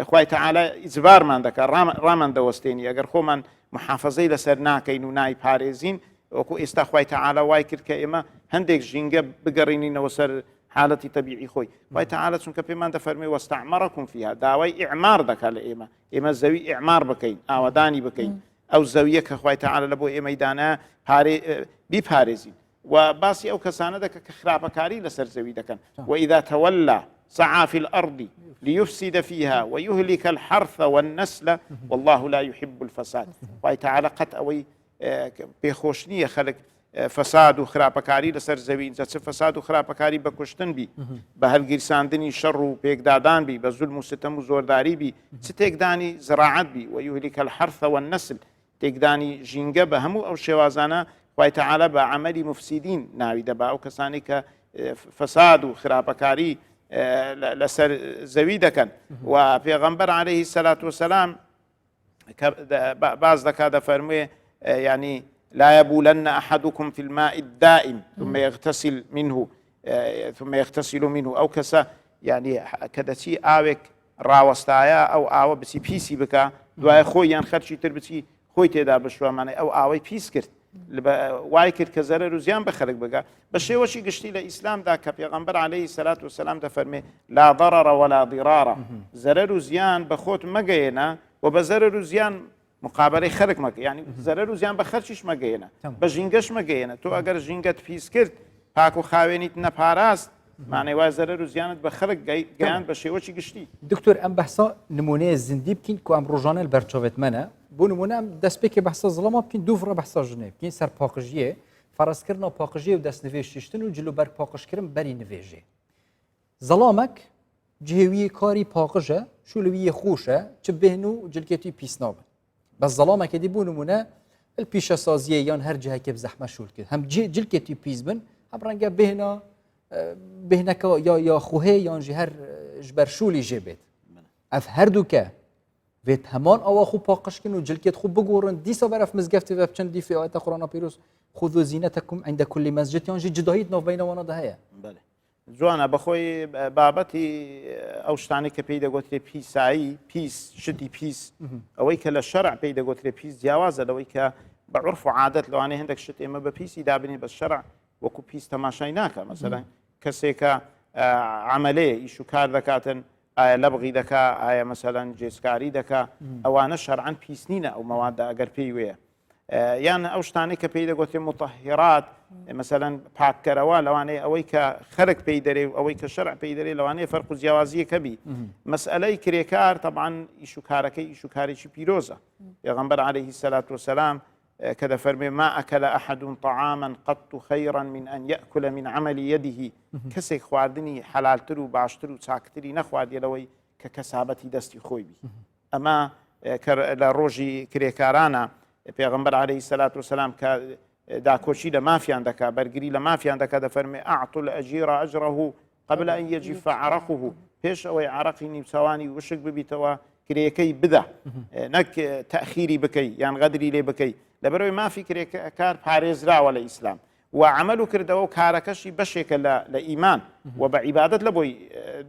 خوای تەعالا ئیجبارمان دەکات ڕامان دەوەستێنی ئەگەر خۆمان محافظەی لەسەر ناکەین و نای پارێزین وەکو ئێستا خوای تەعالا وای کرد کە ئێمە هەندێک ژینگە بگەڕینینەوە سەر حالەتی تەبیعی خۆی خوای تەعالا چونکە پێمان دەفەرمێ واستعمرکم فیها داوای ئیعمار دەکات لە ئێمە ئێمە زەوی ئیعمار بکەین ئاوەدانی بکەین ئەو زەویە کە خوای تەعالا لە بۆ ئێمەی دانا پارێ بیپارێزین و باسی ئەو کەسانە دەکە کە خراپەکاری لەسەر زەوی دەکەن وإذا تولى سعى في الأرض ليفسد فيها ويهلك الحرث والنسل والله لا يحب الفساد خوای تعالی قەت ئەوەی پێخۆش نییە خەلک فەساد و خراپەکاری لەسەر زەوی جا چ فەساد و خراپەکاری بە کوشتن بی بە هەلگیرساندنی شەڕ و پێکدادان بی بە زولم و ستەم و زۆرداری بی چ تێکدانی زراعەت بی ويهلك الحرث والنسل تێکدانی ژینگە بە هەموو ئەو شێوازانە خوای تەعالا بە عەمەلی مفسیدین ناوی دەبا ئەو کەسانی کە فەساد و خراپەکاری لەسەر زەوی دەکەن و پێغەمبەر عەلەیهی سەلات وسەلام باس دەکا دەفەرموێ ینی لا يبولن أحدكم في الماء الدائم ثم يغتسل منه ثم يغتسل منه ئەو کەسە یعنی کە دەچی ئاوێک ڕاوەستایە ئەو ئاوە بچی پیسی بکە دوای خۆی یان خەرچی تر بچی خۆی تێدا بشوامانە ئەو ئاوەی پیس کرد وای کرد کە زەرەر و زیان بە خەلک بگا بە شێوەشی گشتی لە ئیسلامدا کە پێغەمبەر عەلەیهی سەلات وسەلام دەفەرمێ لا ضرر ولا ضرار زەرەر و زیان بە خۆت مەگەیەنە و بە زەرەر و زیان مقابلەی خەلک مەکە یعنی زەرەر و زیان بە خەرچیش مەگەیەنە بە ژینگەش مەگەیەنە تۆ ئەگەر ژینگەت پیس کرد پاک و خاوێنیت نەپاراست مانای وایە زەرەر و زیانت بە خەلک گەیاند بە شێوەکی گشتی. دکتۆر ئەم بەحسا نمونەیە زیندی بکین کو ئەم ڕۆژانە لەبەر چاوێت مەنە بۆ نمونە ئەم دەستپێکێ بەحسا زڵەما بکین دوو بەحسا ژنێ بکین سەر پاقژیێ فەرزکردنا پاقژیێ و دەست نوێژ شیشتن و جل و بەرگ پاقژکردن بەری نوێژێ زەڵامەک جهێویە کاری پاقژە شولویە خۆشە چ بێن و جلکێتی پیس نابن بەس زەڵامەکە دی بۆ نمونە پیشەسازیە یان هەر جهەکێ بزەحمە شول کرد هەم جلکێتی پیس بن هەم ڕەنگە بهێنا بهێنەکە یا یا خوهێ یان ژی هەر ژبەر شولی ژێ بێت ئەف هەردووکە بێت هەمان ئەوە خو پاقشکن و جلکێت خو بگۆڕن دیسا بەرەف مزگەفتی بە بچن دیفی ئاەتە قڕانە پیرۆز خذوا زینەتەکم عند كل مسجد یان ژی جداییت ناوبینەوانە هەیە بەڵێ. جوانە بەخۆی بابەتی ئەو شتانەی کە پێی دەگوترێ پیسایی پیس شتی پیس ئەوەی کە لە شەرع پێی دەگوترێ پیس جیاوازە لەوەی کە بە عرف و عادەت لەوانەیە هەندێک شت ئێمە بە پیسی دابنین بە شەرع وەکو پیس تەماشای ناکە مەسەلەن کەسێکە عملەیە ئیش و کار دەکاتن ئایا لەبغی دەکا ئایا مەسەلەن جێسکاری دەکا ئەوانە شەرعەن پیس نینە ئەو مەوادە ئەگەر پێی وەیە یان ئەو شتانەی کە پێی دەگوترێ مطهرات مەسەلەن پاککەرەوە لەوانەیە ئەوەی کە خەرک پێی دەرێ و ئەوەی کە شەرع پێی دەرێ لەوانەیە فەرق و جیاوازیەکە بی مەسئلەی کرێکار تەبعەن ئیش و کارەکەی ئیش و کارێکی پیرۆزە پێغەمبەر عەلەیهی سەلات وسەلام کە دەفەرمێ ما أكل أحد طعاما قط خيرا من أن يأكل من عمل يده کەسێک خواردنی حەلالتر و باشتر و چاکتری نەخواردیە لەوەی کە کەسابەتی دەستی خۆی بی ئەمە کە لە ڕۆژی کرێکارانە پێغەمبەر عەلەیهی سەلات وسەلام کە داکۆکی لە مافیان دەکا بەرگری لە مافیان دەکا دەفەرمێ أعطوا الأجير أجره قبل أن يجف عرقه پێش ئەوەی عرقی نیوچەوانی وشک ببیتەوە کرێکەی بدە نەک تەخیری بکەی یان غەدری لێ بکەی لەبەرەوەی مافی کرێکار پارێزراوە لە ئیسلام و عمل و کردەوە و کارەکەشی بەشێکە لە ئیمان و بە عیبادەت لە بۆی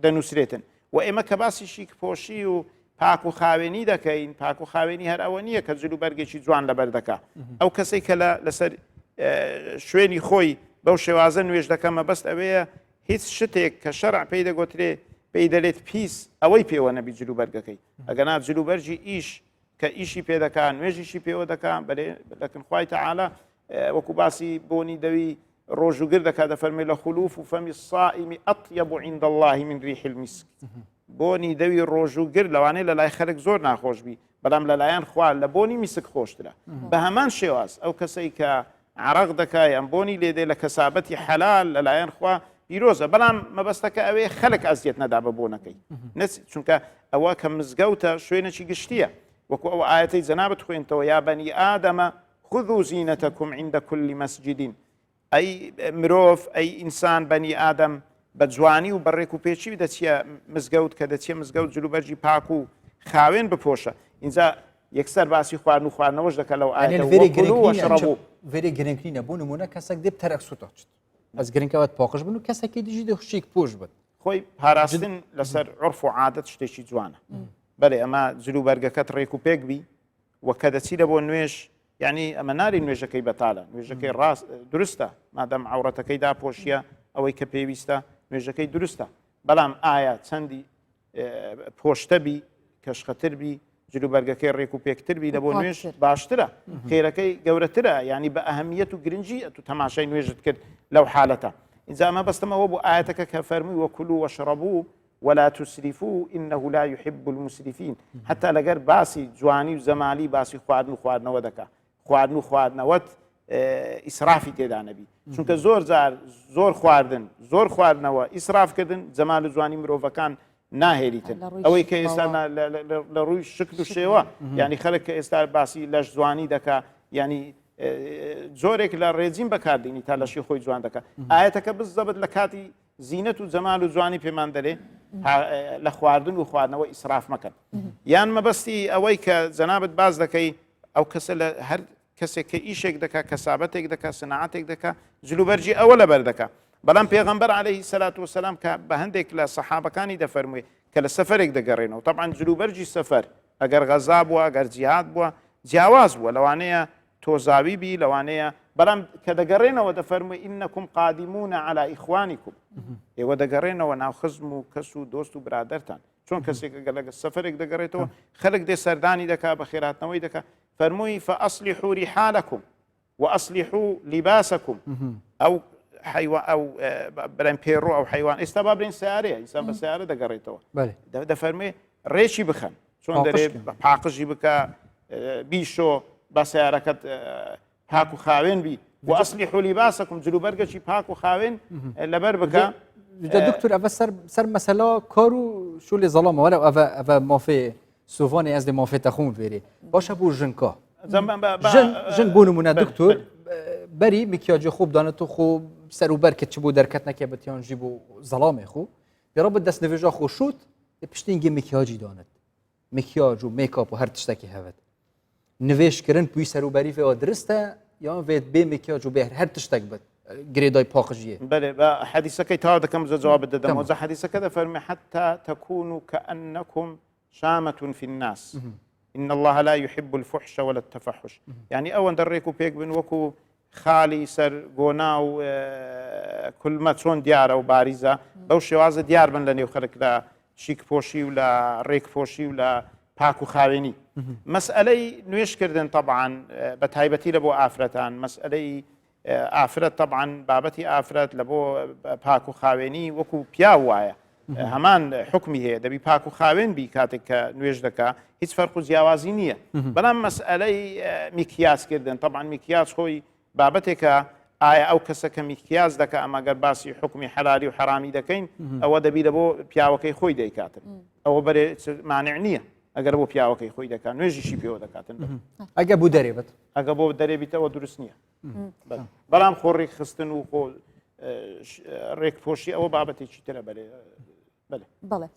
دەنووسرێتن و ئێمە کە باسی شیک پۆشی و پاک و خاوێنی دەکەین پاک و خاوێنی هەر ئەوە نییە کە جل و بەرگێکی جوان لەبەر دەکا ئەو کەسێک کە لەسەر شوێنی خۆی بەو شێوازە نوێژ دەکە مەبەست ئەوەیە هیچ شتێک کە شەرع پێی دەگوترێ پێی دەلێت پیس ئەوەی پێوە نەبی جل و بەرگەکەی ئەگەنا جل و بەرگی ئیش کە ئیشی پێ دەکا نوێژیشی پێوە دەکا بەێ لەکن خوای تەعالا وەکو باسی بۆنی دەوی ڕۆژوگر دەکات دەفەرمێ لخلوف فم الصائم أطيب عند الله من ريح المسك بۆنی دەوی ڕۆژوگر لەوانەیە لە لای خەلک زۆر ناخۆش بی بەڵام لەلایەن خوا لە بۆنی میسک خۆشترە بە هەمان شێواز ئەو کەسەی کە عرق دەکا یان بۆنی لێدێ لە کەسابەتی حەلال لەلایەن خوا پیرۆزە بەڵام مەبەستەکە ئەوێ خەلک ئەزیەت نەدا بە بۆنەکەی نەچ چونکە ئەوە کە مزگەوتە شوێنێکی گشتیە وەکو ئەو ئاەتەی جەنابت خوێنتەوە یا بەنی ئادەمە خذوا زینتکم عند کل مسجد ئەی مرۆڤ ئەی ئینسان بەنی ئادەم بە جوانی و بە ڕێک و پێچی دەچیە مزگەوت کە دەچیە مزگەوت جلوبەرگی پاک و خاوێن بپۆشە ئینجا یەکسەر باسی خواردن و خواردنەوەش دەکە لەو ئاەتە وەشڕەبوو ڤێرێ گرنگ نینە بۆ نمونە کەسێک دێ تەرەک سوتاچت ئەس گرنگەوەت پاقژ بن و کەسێکی دژی دە شیک پۆش بن خۆی پاراستن لەسەر عرف و عادەت شتێکی جوانە بەێ ئەمە جلوبەرگەکەت ڕێک و پێک بی و کە دەچی لە بۆ نوێژ یعنی ئەمە ناری نوێژەکەی بەتالە نوێژەکەی ڕاست دروستە مادەم عورەتەکەی داپۆشیە ئەوەی کە پێویستە نوێژەکەی دروستە بەڵام ئایا چەندی پۆشتە بی کەشخەتر بی جلوبەرگەکەی ڕێک و پێکتر بی لە بۆ نوێژ باشترە خێرەکەی گەورەترە ینی بە ئەهمیەت و گرنگی ئەتو تەماشای نوێژت کرد لەو حالەتە اینجا ئەمە بەستمەوە بۆ ئاەتەکە کە فەرمووی وكلوا واشربوا ولا تسرفوا انه لا يحب المسرفين حتا لەگەر باسی جوانی و زەمالی باسی خواردن و خواردنەوە دەکا خواردن و خواردنەوەت ئیسرافی تێدا نەبی چونکە زۆر جار زۆر خواردن زۆر خواردنەوە ئیسرافکردن جەمال و جوانی مرۆڤەکان ناهێریتن ئەوەی کە ئێستا لە ڕووی شکل و شێوە ینی خەڵک کە ئێستا باسی لەش جوانی دەکا ینی جۆرێک لە ڕێجیم بەکاردێنی تا لەشی خۆی جوان دەکە ئاەتەکە بزەبت لە کاتی زینەت و جەمال و جوانی پێمان دەرێ لە خواردن و خواردنەوە ئیسراف مەکەن یان مەبەستی ئەوەی کە جەنابت باز دەکەی ئەو کەسە لە هەر کەسێک کە ئیشێک دەکا کەسابەتێک دەکا سنعاتێک دەکا جلوبەرجی ئەوە لەبەر دەکا بەڵام پێغەمبەر عليهەیهی سەلات وسلام کە بە هەندێک لە سەحابەکانی دەفەرموێ کە لە سەفەرێک دەگەڕێنەوە طبعا جلوبەرجی سەفەر ئەگەر غەزا بووە ئەگەر جیهاد بووە جیاواز بووە لەوانەیە تۆزاوی بی لەوانەیە بەڵام کە دەگەڕێنەوە دەفەرموێ إنكم قادمون على إخوانكم ئێوە دەگەڕێنەوە ناو خزم و کەس و دۆست و برادەرتان چۆن کەسێک ئەگەر لەگە سەفەرێک دەگەڕێتەوە خەلک دێ سەردانی دەکا بە خێراتنەوەی دەکا فەرمووی فأصلحوا رحالكم وأصلحوا لباسكم ئەو حیوان ئەو برێن پێڕۆ ئەو حیوان ئێستا با برێن سیارەیە ئینسان بە سیارە دەگەڕێتەوە دەفەرمێ ڕێکی بخەن چۆن دەرێ پاقژی بکە بیشۆ بە سیارەکەت پاک و خاوێن بی و أصلحوا لباسكم جلوبەرگەکی پاک و خاوێن لەبەر بکە دکتۆر ئەvە سەر سەر مەسەلا کار و شولی زەڵامە وەرە ئەvە ئەvە مافێ سوڤانی ئەز دێ مافێ تەخۆم بێرێ باشە بۆ ژنکە ژن ژن بۆ نمونە دکتۆر بەری میکیاجی خوب دانێت و خۆ سەر و بەر کە چ بۆ دەرکەت نەکە بەتیان ژی بۆ زەڵامێ خۆ دێڕە بە دەست نوێژا خۆ شوت پشتینگی میکیاجی دانێت مکیاج و مێکاپ و هەر تشتێکی هەبێت نوێژکردن پوی سەروبەری فێوە درستە یان وێت بێ مکیاج و بێ هەر تشتێک بێت. گرێدای پاقژیێ. بەلێ با حەدیسەکەی تەواو دەکەم زە جوابت دەدەمەوە جا حەدیسەکە دەفەرمێ حتى تكونوا كأنكم شامة في الناس إن الله لا يحب الفحش ولا التفحش يعني ئەوەندە ڕێک و پێک بن وەکو خالی سەر گۆنا و کولمە چۆن دیارە و باریزە بەو شێوازە دیار بن لە نێو خەرک لە شیک پۆشی و لە ڕێک پۆشی و لە پاک و خاوێنی مەسئلەی نوێشکردن طبعا بە تایبەتی لە بۆ ئافرەتان مەسئلەی ئافرەت تەبعەن بابەتی ئافرەت لە بۆ پاک و خاوێنی وەکو پیاو وایە هەمان حکمی هەیە دەبی پاک و خاوێن بی کاتێک کە نوێژ دەکا هیچ فەرق و جیاوازی نییە بەڵام مەسئلەی میکیاسکردن تەبعەن میکیاج خۆی بابەتێکە ئایا ئەو کەسە کە میکیاز دەکە ئەمە گەر باسی حکمی حەلالی و حەرامی دەکەین ئەوە دەبی لە بۆ پیاوەکەی خۆی دەیکاتن ئەوە بەرێ مانع نییە ئەگەر بۆ پیاوەکەی خۆی دەکات نوێژیشی پێوە دەکاتن ئەگە بۆ دەرێ بێت ئەگە بۆ دەرێ بیتەوە دروست نییە بەڵام خۆ ڕێکخستن و خۆ ڕێکپۆشی ئەوە بابەتێکی ترە بەێ بەڵێ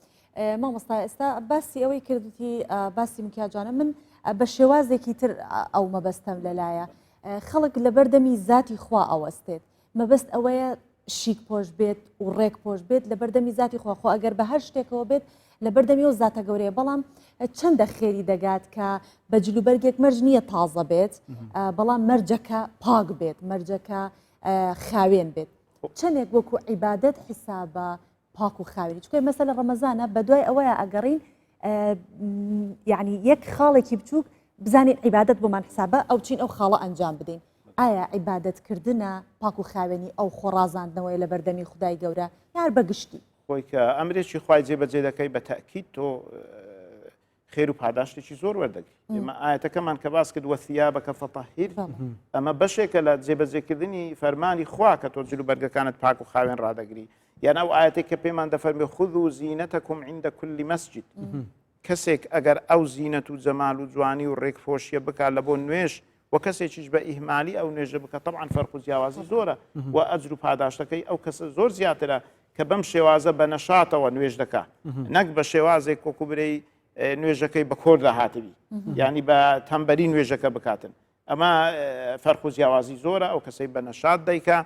مامۆستا ئێستا باسی ئەوەی کردوتی باسی مکیاجانە من بە شێوازێکی تر ئەو مەبەستەم لەلایە خەڵک لەبەردەمی زاتی خوا ئەوەستێت مەبەست ئەوەیە شیک پۆش بێت و ڕێک پۆش بێت لە بەردەمی زاتی خوا خۆ ئەگەر بە هەر شتێکەوە بێت لە بەردەمی ئەو زاتە گەورەیە بەڵام چەندە خێری دەگات کە بە جلوبەرگێک مەرج نییە تازە بێت بەڵام مەرجەکە پاک بێت مەرجەکە خاوێن بێت چەندێک وەکو عیبادەت حیسابە پاک و خاوێنی چونکە مەسە لە ڕەمەزانە بەدوای ئەوەیە ئەگەڕین یعنی یەک خاڵێکی بچووک بزانین عیبادەت بۆمان حسابە ئەو چین ئەو خاڵە ئەنجام بدەین ئایا عیبادەت کردنە پاک و خاوێنی ئەو خۆڕازاندنەوەی لە بەردەمی خدای گەورە یار بەگشتی خۆی کە ئەمرێکی خوای جێبەجێ دەکەی بە تەئکید تۆ خێر و پاداشتێکی زۆر وەردەگری ئێمە ئاەتەکەمان کە باس کرد وثیابک فطهر ئەمە بەشێکە لە جێبەجێکردنی فەرمانی خوا کە تۆ جل و بەرگەکانت پاک و خاوێن ڕادەگری یان ئەو ئاەتێک کە پێمان دەفەرمی خذوا زینتکم عند كل مسجد کەسێک ئەگەر ئەو زینەت و جەمال و جوانی و ڕێکپۆشیە بکات لە بۆ نوێژ و کەسێکیش بە ئیهمالی ئەو نوێژە بکە طبعا فەرق و جیاوازی زۆرە و ئەجر و پاداشتەکەی ئەو کەسە زۆر زیاترە کە بەم شێوازە بە نەشاتەوە نوێژ دەکا نەک بە شێوازێک وەکو برێی نوێژەکەی بە کۆردا هاتبی یعنی بە تەمبەری نوێژەکە بکاتن ئەمە فەرق و جیاوازی زۆرە ئەو کەسەی بە نەشات دەیکا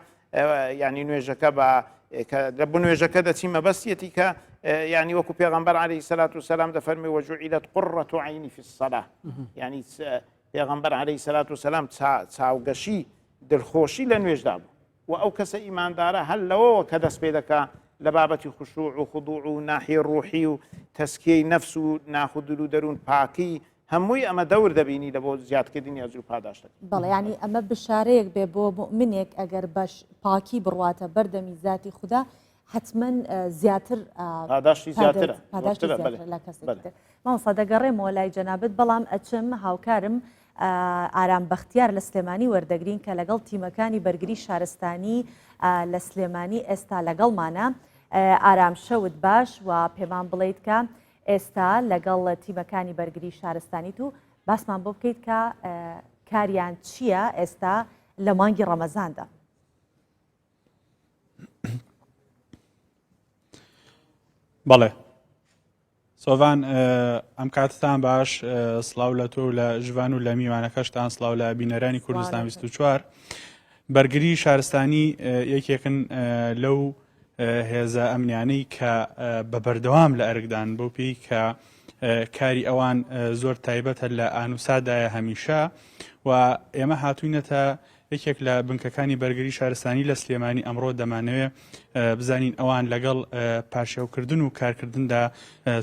ینی نوێژەکە بە لە بۆ نوێژەکە دەچی مەبەستیەتی کە ینی وەکو پێغمبەر عليه سلات و سلام دەفەرمی وجعلت قرة عيني في الصلاة ینی پێغمبەر عليه سلات و سلام چاوگەشی دڵخۆشی لە نوێژدا بوو وە ئەو کەسە ئیماندارە هەر لەوەوە کە دەست پێ دەکا لە بابەتی خشوع و خضوع و ناحیەی ڕوحی و تەزکیەی نەفس و ناخ و دل و دەروون پاکی هەمووی ئەمە دەور دەبینی لە بۆ زیادکردنی ئەجر و پاداشتەکە. بەڵێ یانی ئەمە بشارەیەک بێ بۆ موئمنێک ئەگەر بە پاکی بڕواتە بەر دەمی زاتی خودا حەتمەن زیاتر پاداشتی زیاترە پاداشتی زیاترە لە کەسێکی تر. مامۆستا دەگەڕێمەوە لای جەنابت بەڵام ئەچم هاوکارم ئارام بەختیار لە سلێمانی وەردەگرین کە لەگەڵ تیمەکانی بەرگری شارستانی لە سلێمانی ئێستا لەگەڵمانە. ئارام شەوت باش و پێمان بڵیت کە ئێستا لەگەڵ تیمەکانی بەرگری شارستانیت و باسمان بۆ بکەیت کە کاریان چییە ئێستا لە مانگی ڕەمەزاندا. بەڵێ سۆڤان ئەم کاتتان باش سڵاو لە تۆ و لە ژوان و لە میوانەکەشتان سڵاو لە بینەرانی کوردستان 24 بەرگری شارستانی یەکێکن لەو هێزە ئەمنیانەی کە بە بەردەوام لە ئەرکدان بۆ پێی کە کاری ئەوان زۆر تایبەتە لە ئانوسادایە هەمیشە و ئێمە هاتوینەتە یەکێک لە بنکەکانی بەرگری شارستانی لە سلێمانی ئەمڕۆ دەمانەوێ بزانین ئەوان لەگەڵ پارشێوکردن و کارکردندا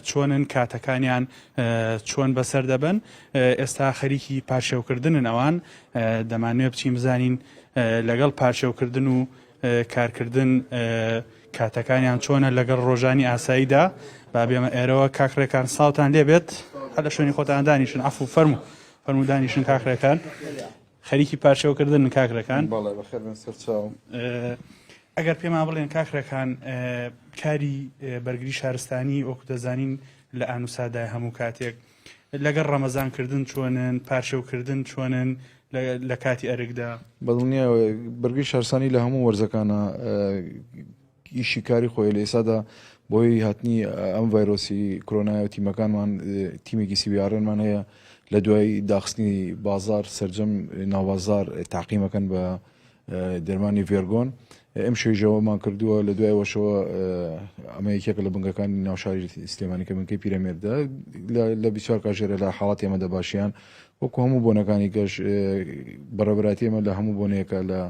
چۆنن کاتەکانیان چۆن بەسەر دەبن ئێستا خەریکی پارشێوکردنن ئەوان دەمانوێ بچین بزانین لەگەڵ پارشێوکردن و کارکردن کاتەکانیان چۆنە لەگەڵ ڕۆژانی ئاساییدا با بێمە ئێرەوە کاک ڕێکان ساوتان لێبێت هەر لە شوێنی خۆتان دانیشن عفو فەرموو فەرموو دانیشن کاک ڕێکان خەریکی پارچەوەکردن کاک ڕێکان. بەڵێ بەخێر بێن سەرچاوم. ئەگەر پێمان بڵێن کاک ڕێکان کاری بەرگری شارستانی وەکو دەزانین لە ئانوسادای هەموو کاتێک لەگەڵ ڕەمەزان کردن چۆنن پارشێوکردن چۆنن لە کاتی ئەرکدا؟ بەدڵنیایەوە بەرگری شارستانی لە هەموو وەرزەکانە ئیشی کاری خۆی لە ئێستادا بۆی هاتنی ئەم ڤایرۆسی کرۆنایە و تیمەکانمان تیمێکی سیویارێنمان هەیە لە دوای داخستنی بازار سرجەم ناوبازار تاقیمەکەن بە. دەرمانی ڤێرگۆن ئەم شەویشەوەمان کردووە لە دوای ئەوەشەوە ئەمە یەکێکە لە بنگەکانی ناوشاری سلێمانی کە بنکەی پیرەمێردە لە 24 کاژێرە لە حاڵەتی ئەمە دەباشیان وەکو هەموو بۆنەکانی گەش بەڕێبەراتی ئەمە لە هەموو بۆنەیەکە لە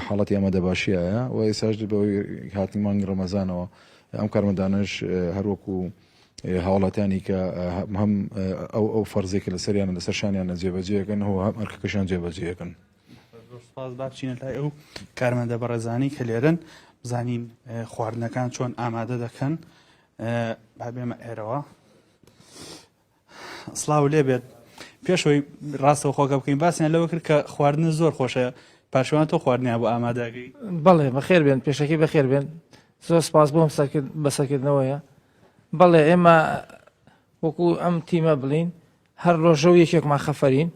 حاڵەتی ئەمە دەباشیایە و ئێساش بەوەی هاتنی مانگی ڕەمەزانەوە ئەم کارمەندانەش هەروەکو هاوڵاتیانی کە هەم ئەو ئەو فەرزێکە لەسەریانە لەسەر شانیانە جێبەجێەکەن و هەم ئەرکەکەشیان جێبەجێەکەن. زۆر سپاس با بچینە لای ئەو کارمەندە بەڕێزانی کە لێرن بزانین خواردنەکان چۆن ئامادە دەکەن با بێمە ئێرەوە سڵاو لێ بێت پێشەوەی ڕاستەوە خۆکە بکەین باسییان لەوە کرد کە خواردن زۆر خۆشە پاشوان تۆ خواردنیان بۆ ئامادەگەی بەڵێ بەخێر بێن پێشەکی بەخێر بێن زۆر سپاس بۆم بەسەرکردنەوەیە بەڵێ ئێمە وەکو ئەم تیمە بڵین هەر ڕۆژە و یەکێکمان خەفەرین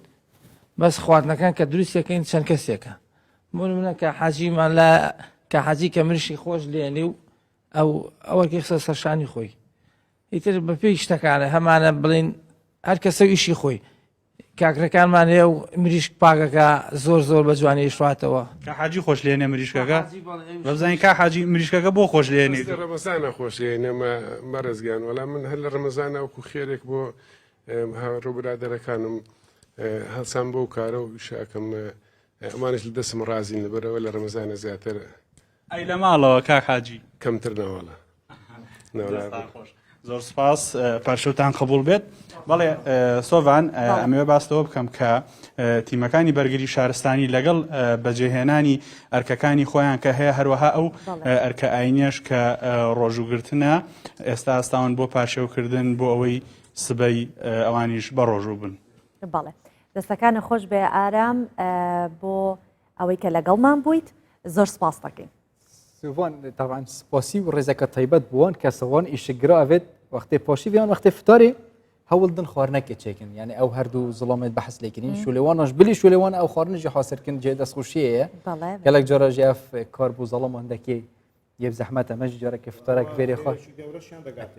بەس خواردنەکان کە دروستەکەین چەند کەسێکە بۆ نمونە کە حاجیمان لە کە حاجی کە مریشی خۆش لێنی و ئەو ئەوەکی خسە سەرشانی خۆی ئیتر بەپێی شتەکانە هەمانە بڵین هەر کەسە و ئیشی خۆی کاکرەکانمان هەیە و مریشک پاکەکە زۆر زۆر بە جوانی شواتەوە کا حاجی خۆش لێنێ مریشکەکە بەزانین کا حاجی مریشکەکە بۆ خۆش لێنێ لە ڕەمەزانە خۆش لێنێ بەڕێزگیان وەڵا من هەر لە ڕەمەزانە وەکو خێرێک بۆ هاوڕێ و برادەرەکانم هەڵسان بەو کارە و ئیشەکەم ئەمانش لە دەستم ڕازین لەبەرەوە لە ڕەمەزانە زیاتر ئەی لە ماڵەوە کاک حاجی کەمتر ناوەڵە زۆر سپاس پەرشوتان قبول بێت بەڵێ سۆڤان ئەمەوێ باستەوە بکەم کە تیمەکانی بەرگری شارستانی لەگەڵ بەجێهێنانی ئەرکەکانی خۆیان کە هەیە هەروەها ئەو ئەرکە ئاینیش کە ڕۆژوگرتنە ئێستا ئاستاون بۆ پارشێوکردن بۆ ئەوەی سبەی ئەوانیش بە ڕۆژوو بن. بەڵێ دەستەکانە خۆش بێ ئارام بۆ ئەوەی کە لەگەڵمان بوویت زۆر سپاس دەکەین. سوان طبعا سپاسی و ڕێزەکە تایبەت بووان کە سوان ئیشگرا ئەوێت وەختێ پاشی ویان وەختێ فتارێ هەوڵدن خواردنەکە چێکن یعنی ئەو هەردوو زڵامێت بەحس لێکردین شولێوانش بلی شولێوان ئەو خواردنجی حاصلکن جێ دەستخۆشیەیە گەلک جارە ژێف کار بوو زەڵەمان دەکەی یەک زەحمەتە مەش جارێک فتارێک فێرێ خۆش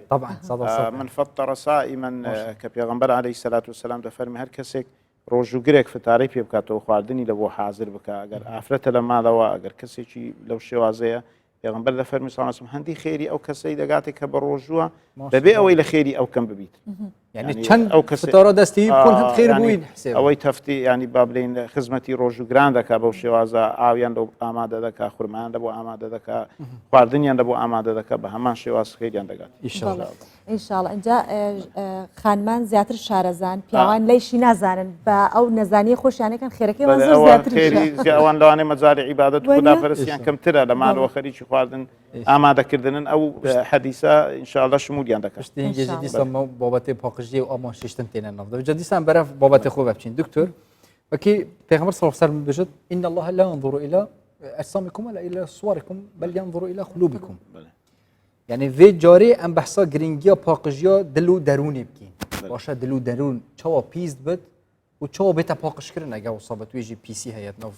طبعا من فطر صائما کە پێغەمبەر عەلەیهی سەلات وسلام دەفەرمی هەر کەسێک ڕۆژووگرێک فتارەی پێ بکاتەوە خواردنی لە بۆ حاضر بکە ئەگەر ئافرەتە لە ماڵەوە ئەگەر کەسێکی لەو شێوازەیە پێغمبەر دەفەرمی صلی الله علیه و سلم هەندی خێری ئەو کەسەی دەگاتێک کە بە ڕۆژووە بەبێ ئەوەی لە خێری ئەو کەم ببیت یعنی چەند ئەو کەسارە دەستی بکۆن هەند خێر بووین حسێب ئەوەی تەفتی ینی با بلین خزمەتی ڕۆژوگران دەکا بەو شێوازە ئاویان لەو ئامادە دەکا خورمان لە بۆ ئامادە دەکا خواردنیان لە بۆ ئامادە دەکا بە هەمان شێواز خێریان دەگات ئیشەڵا ئینشاڵ ئینجا خانمان زیاتر شارەزان پیاوان لەیشی نازانن بە ئەو نەزانی خۆشیانەکان خێرەکەی زۆر زیاتر ئەوان لەوانەیە مەجاری عیبادەت خودا پەرستیان کەمترە لە ماڵەوە خەریکی خواردن ئامادەکردنن ئەو حەدیسە ئینشاءاللە شمولیان دەکات. پشتی هینگێ جی دیسان مە بابەتێ پاقژیێ و ئامان شیشتن تێنە ناو دەبێت جا دیسان بەرەف بابەتێ خۆ بچین دکتۆر وەکی پێغەمبەر صلی الله علیه و سلم بێژێت ان الله لا ينظر الى اجسامكم ولا الى صوركم بل ينظر الى قلوبكم یعنی vê carê em behsa giringiya paqijîya dil û derûnê bikîn başa dil û derûn çawa pîs dibit و چۆ بێتە پاقژکردن ئەگە وسا بە توێژی پیسی هەیە ناو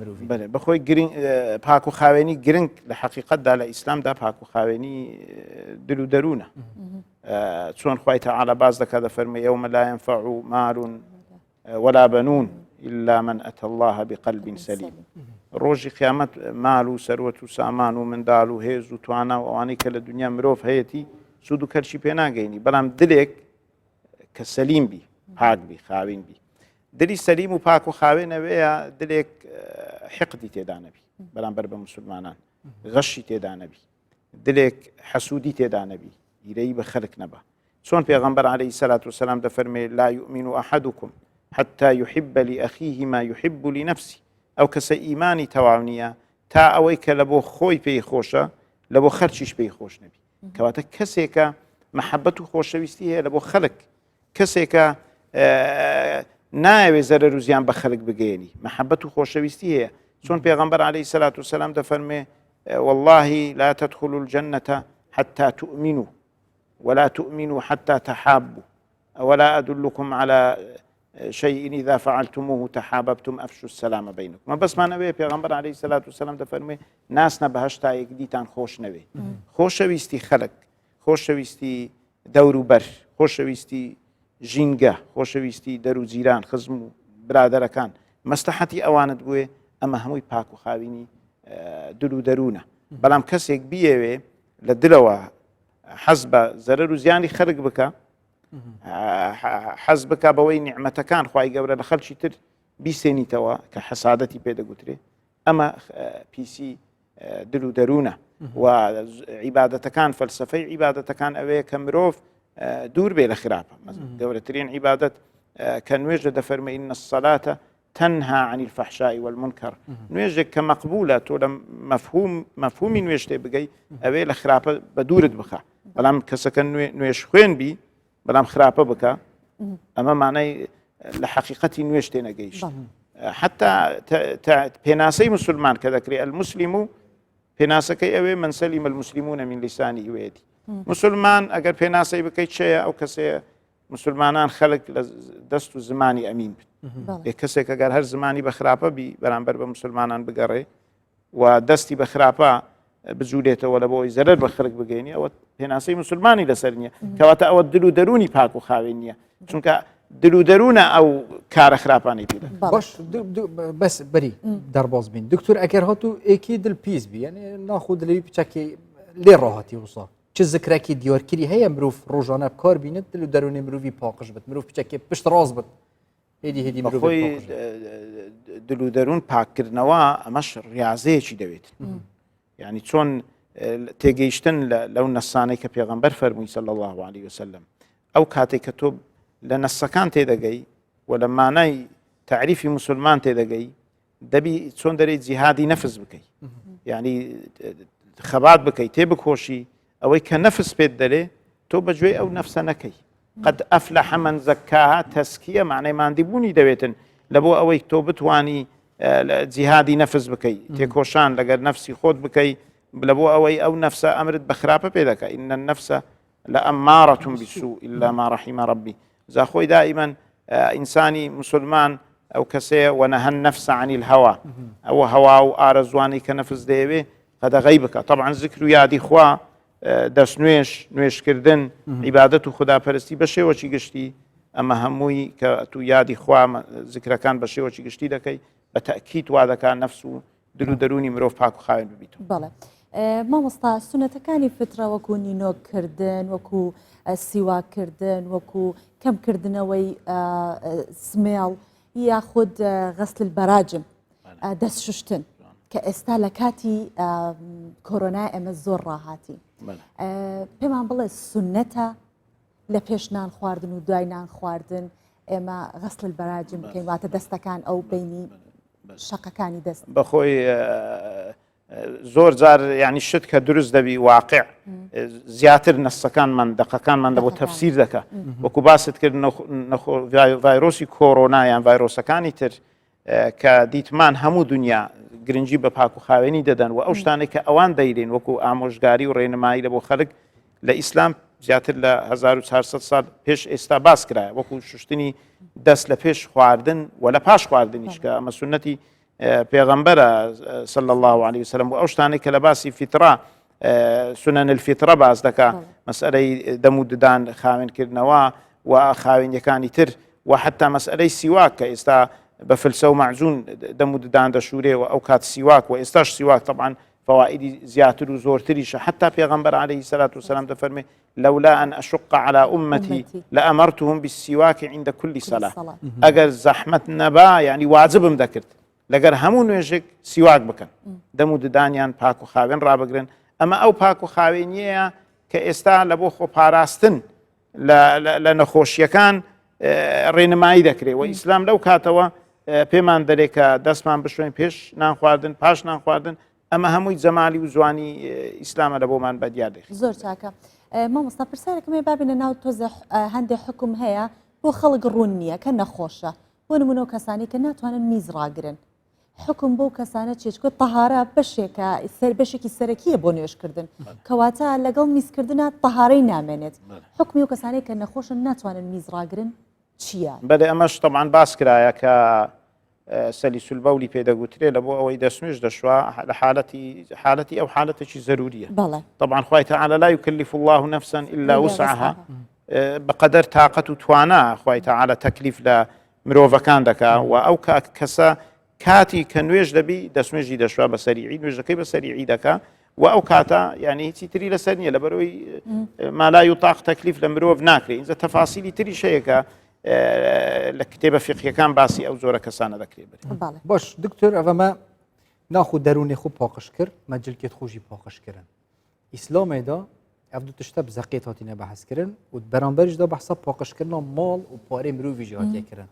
مرۆڤی بەێ بەخۆی گرنگ پاک و خاوێنی گرنگ لە حقیقتدا لە ئیسلامدا پاک و خاوێنی دل و دەروونە چۆن خی تەعاالە باز دەکات دەفەرمە يوم لا ينفع مال ولا بنون إلا من أتى الله بقلب سليم ڕۆژی قیامەت مال و سەروەت و سامان و منداڵ و هێز و توانا و ئەوانەی کە لە دنیا مرۆڤ هەیەی سوود و کەرشی پێناگەینی بەڵام دلێک کە سەلیم بی پاک بی خاوین بی دلی سەلیم و پاک و خاوێنەوەیە دلێک حقدی تێدا نەبی بەرامبەر بە مسلمانان غەشی تێدا نەبی دلێک حەسوودی تێدا نەبی ئیرەی بە خەلک نەبە چۆن پێغەمبەر عەلەیهی سەلات وسەلام دەفەرمێ لا یؤمن ئەحدکم حتى يحب لأخيه ما يحب لنفسه ئەو کەسە ئیمانی تەواو نییە تا ئەوەی کە لە بۆ خۆی پێی خۆشە لە بۆ خەرچیش پێی خۆش نەبی کەواتە کەسێکە مەحەبەت و خۆشەویستی هەیە لە بۆ خەلک کەسێکە نایەوێ زەرەر و زیان بە خەلک بگەێنی مەحەبەت و خۆشەویستی هەیە چۆن پێغەمبەر عەلەیهی سەلات وسەلام دەفەرمێ والله لا تدخلوا الجنة حتى تؤمنوا ولا تؤمنوا حتى تحابوا ولا أدلكم على شيء إذا فعلتموه تحاببتم أفشوا السلام بينكم مەبەستمان ئەوەیە پێغەمبەر عەلەیهی سەلات وسەلام دەفەرموێ ناسنە بەهەشت تا یەکدیتان خۆش نەوێ خۆشەویستی خەلک خۆشەویستی دەوروبەر خۆشەویستی ژینگە خۆشەویستی دەرو جیران خزم و برادەرەکان مەسلحەتی ئەوانت بوێ. ئەمە هەمووی پاک و خاوینی دل و دەروونە بەڵام کەسێک بیەوێ لە دلەوە حەز بە زەرەر و زیانی خەرک بکە حەز بکە بەوەی نیعممەتەکان خی گەورە لە خەلکی تر بیسێنیتەوە کە حەسادەتی پێدەگوترێ ئەمە پیسی دل و دەروونە و عیبادەتەکان فەلسفەی عیبادەتەکان ئەوەیە کە مرۆڤ دوور بێ لە خراپە گەورەترین عیبادەت کە نوێژە دەفەرمە إن الصلاة تنهى عن الفحشاء والمنكر نوێژێک کە مەقبولە تۆ لە مەفهوم مەفهومی نوێژ تێ بگەی ئەوێ لە خراپە بە دوورت بخە بەڵام کەسەکە نوێژ خوێن بی بەڵام خراپە بکە ئەمە مانای لە حەقیقەتی نوێژ تێنەگەیشت حتا پێناسەی مسلمان کە دەکرێت المسلم و پێناسەکەی ئەوێ من سلم المسلمون من لسانه ويدی مسلمان ئەگەر پێناسەی بکەیت چەیە ئەو کەسەیە مسلمانان خەڵک لە دەست و زمانی ئەمین بێت کەسێک ئەگەر هەر زمانی بە خراپە بی بەرامبەر بە مسلمانان بگەڕێ و دەستی بە خراپە بجوولێتەوە لە بۆی زەرەر بە خەڵک بگەینی ئەوە پێناسەی مسلمانی لەسەر نییە کەواتە ئەوە دل و دەرونی پاک و خاوێن نییە چونکە دل و دەروونە ئەو کارە خراپانەی پێ باش بەس بەری دەرباز بین دکتۆر ئەگەر هاتوو ئێکی دل پیس بی یعنی ناخۆ دلوی بچەکی لێ ڕاهاتی وسا چ زکرەکی دیارکری هەیە مرۆڤ ڕۆژانە بکار بینێت دل و دەرونی مرۆڤی پاقش بێت مرۆڤ بچەکێ پشت ڕاست بێت هێدی هێدی بەخۆی دل و دەروون پاککردنەوە ئەمەش ڕاضەیەکی دەوێت یعنی چۆن تێگەیشتن لەو نەسانەی کە پێغەمبەر فەرمووی صلی الله عليه وسلم ئەو کاتێک کە تۆ لە نەسەکان تێدەگەی و لە مانای تعریفی مسلمان تێدەگەی دەبی چۆن دەرێ جیهادی نەفس بکەی یعنی خەبات بکەی تێ بکۆشی ئەوەی کە نەفس پێت دەرێ تۆ بەگوێی ئەو نەفسە نەکەی قد أفلح من زكاها تەسکیە معنای ماندیبوونی دەوێتن لە بۆ ئەوەی تۆ بتانی جیهادی نەفس بکەی تێکۆشان لەگەر نەفسی خۆت بکەی لە بۆ ئەوەی ئەو نەفسە ئەمرت بە خراپە پێ دەکە إن النفس لأمارة بالسوء إلا ما رحم ربي جا خۆی دائیمەن ئینسانی مسلمان ئەو کەسەیە ونهى النفس عن الهوى ئەوە هەوا و ئارەزوانی کە نەفس دەیەوێ قەدەغەی بکە طبعا زکر و یادی خوا دەستنوێژ نوێژکردن عیبادەت و خوداپەرستی بە شێوەکی گشتی ئەمە هەمووی کە تو یادی خوا زکرەکان بە شێوەکی گشتی دەکەی بە تەکیت وا دەکات نەفس و دل و دەروونی مرۆڤ پاک و خاوێن ببیتەوە. بەڵێ مامۆستا سونەتەکانی فترە وەکو نینۆک کردن وەکو سیواک کردن وەکو کەمکردنەوەی سمێڵ یاخود غسل البراجم دەست شوشتن کە ئێستا لە کاتی کۆرۆنا ئێمە زۆر ڕاهاتی پێمان بڵێ سونەتە لە پێش نان خواردن و دوای نان خواردن ئێمە غسل البراجم بکەین واتە دەستەکان ئەو بینی شەقەکانی دەست. بەخۆی زۆر جار ینی شت کە دروست دەبی واقع زیاتر نەسەکانمان دەقەکانمان لە بۆ تەفسیر دەکە وەکو باست کرد ڤایرۆسی کۆرۆنا یان ڤایرۆسەکانی تر کە دیتمان هەموو دنیا گرنگی بە پاک و خاوێنی دەدەن و ئەو شتانێک کە ئەوان دەیرین وەکو ئامۆژگاری و ڕێنمایی لە بۆ خەڵک لە ئیسلام زیاتر لە 1400 سال پێش ئێستا باس کرایە وەکو شوشتنی دەست لە پێش خواردن و لە پاش خواردنیش کە ئەمە سنەتی پێغەمبەرە صلی الله عليه وسلم و ئەو شتانەی کە لە باسی فیترا سنن الفیترە باس دەکا مەسئلەی دەم و ددان خاوێنکردنەوە و خاوێنیەکانی تر و حتا مەسئلەی سیواک کە ئێستا بە فلسە و معجون دەم و ددان دەشورێ و ئەو کات سیواک و ئێستاش سیواک طبعا فوائدی زیاتر و زۆرتریشە حتا پێغەمبەر علیه الصلاة والسلام دەفەرمێ لولا أن أشق على أمتي لأمرتهم بالسواك عند كل صلاة ئەگەر زەحمەت نەبا یعنی واجبم دەکرد لەگەر هەموو نوێژێک سیواک بکەن دەم و ددانیان پاک و خاوێن ڕابگرن ئەمە ئەو پاک و خاوێنیەیە کە ئێستا لە بۆ خۆپاراستن لە نەخۆشیەکان ڕێنمایی دەکرێت و ئیسلام لەو کاتەوە پێمان دەرێ کە دەستمان بشوێن پێش نان خواردن پاش نان خواردن ئەمە هەمووی جەمالی و جوانی ئیسلامە لە بۆمان بە دیار دەخ زۆر چاکە مامۆستا پرسیارێکم هەیە بابینە ناو تۆزە هەندێک حکم هەیە بۆ خەڵک ڕوون نییە کە نەخۆشە بۆ نمونە و کەسانی کە ناتوانن میز ڕاگرن حوکم بەو کەسانە چیە چونکە تەهارە بەشێکە سەر بەشێکی سەرەکیە بۆ نوێژکردن کەواتە لەگەڵ میزکردنا تەهارەی نامێنێت حکمی و کەسانێک کە نەخۆشن ناتوانن میز ڕاگرن چییە؟ بەێ ئەمەش تەمان باس کرایە کە سەلی سولبەولی پێدەگوترێ لە بۆ ئەوەی دەستنوێژ دەشوا لە حالەتی حالەتی ئەو حالەتێکی زەروریە بەڵێ طبعا خوای تعالی لا يكلف الله نفسا إلا وسعها بەقەدەر تاقەت و توانا خوای تعالی تەکلیف لە مرۆڤەکان دەکا و ئەو کەسە. کاتی کە نوێژ دەبی دەستنوێژی دەشوا بە سەریعی نوێژەکەی بە سەریعی دەکا و ئەو کاتە یعنی هیچی تری لەسەر نییە لەبەرەوەی مالای و تاق تەکلیف لە مرۆڤ ناکرێت ئینجا تەفاسیلی تریش هەیە کە لە کتێبە فقهیەکان باسی ئەو جۆرە کەسانە دەکرێت باش دکتۆر ئەڤمە ناخ و دەروونی خو پاقش کرد مە جلکێت خۆشی پاقش کردن ئیسلامێدا ئەv دوو تشتە bi zeqêt hatine behskirin û beramberî da behsa paqijkirina mal û parê mirovî jî hatiye kirin.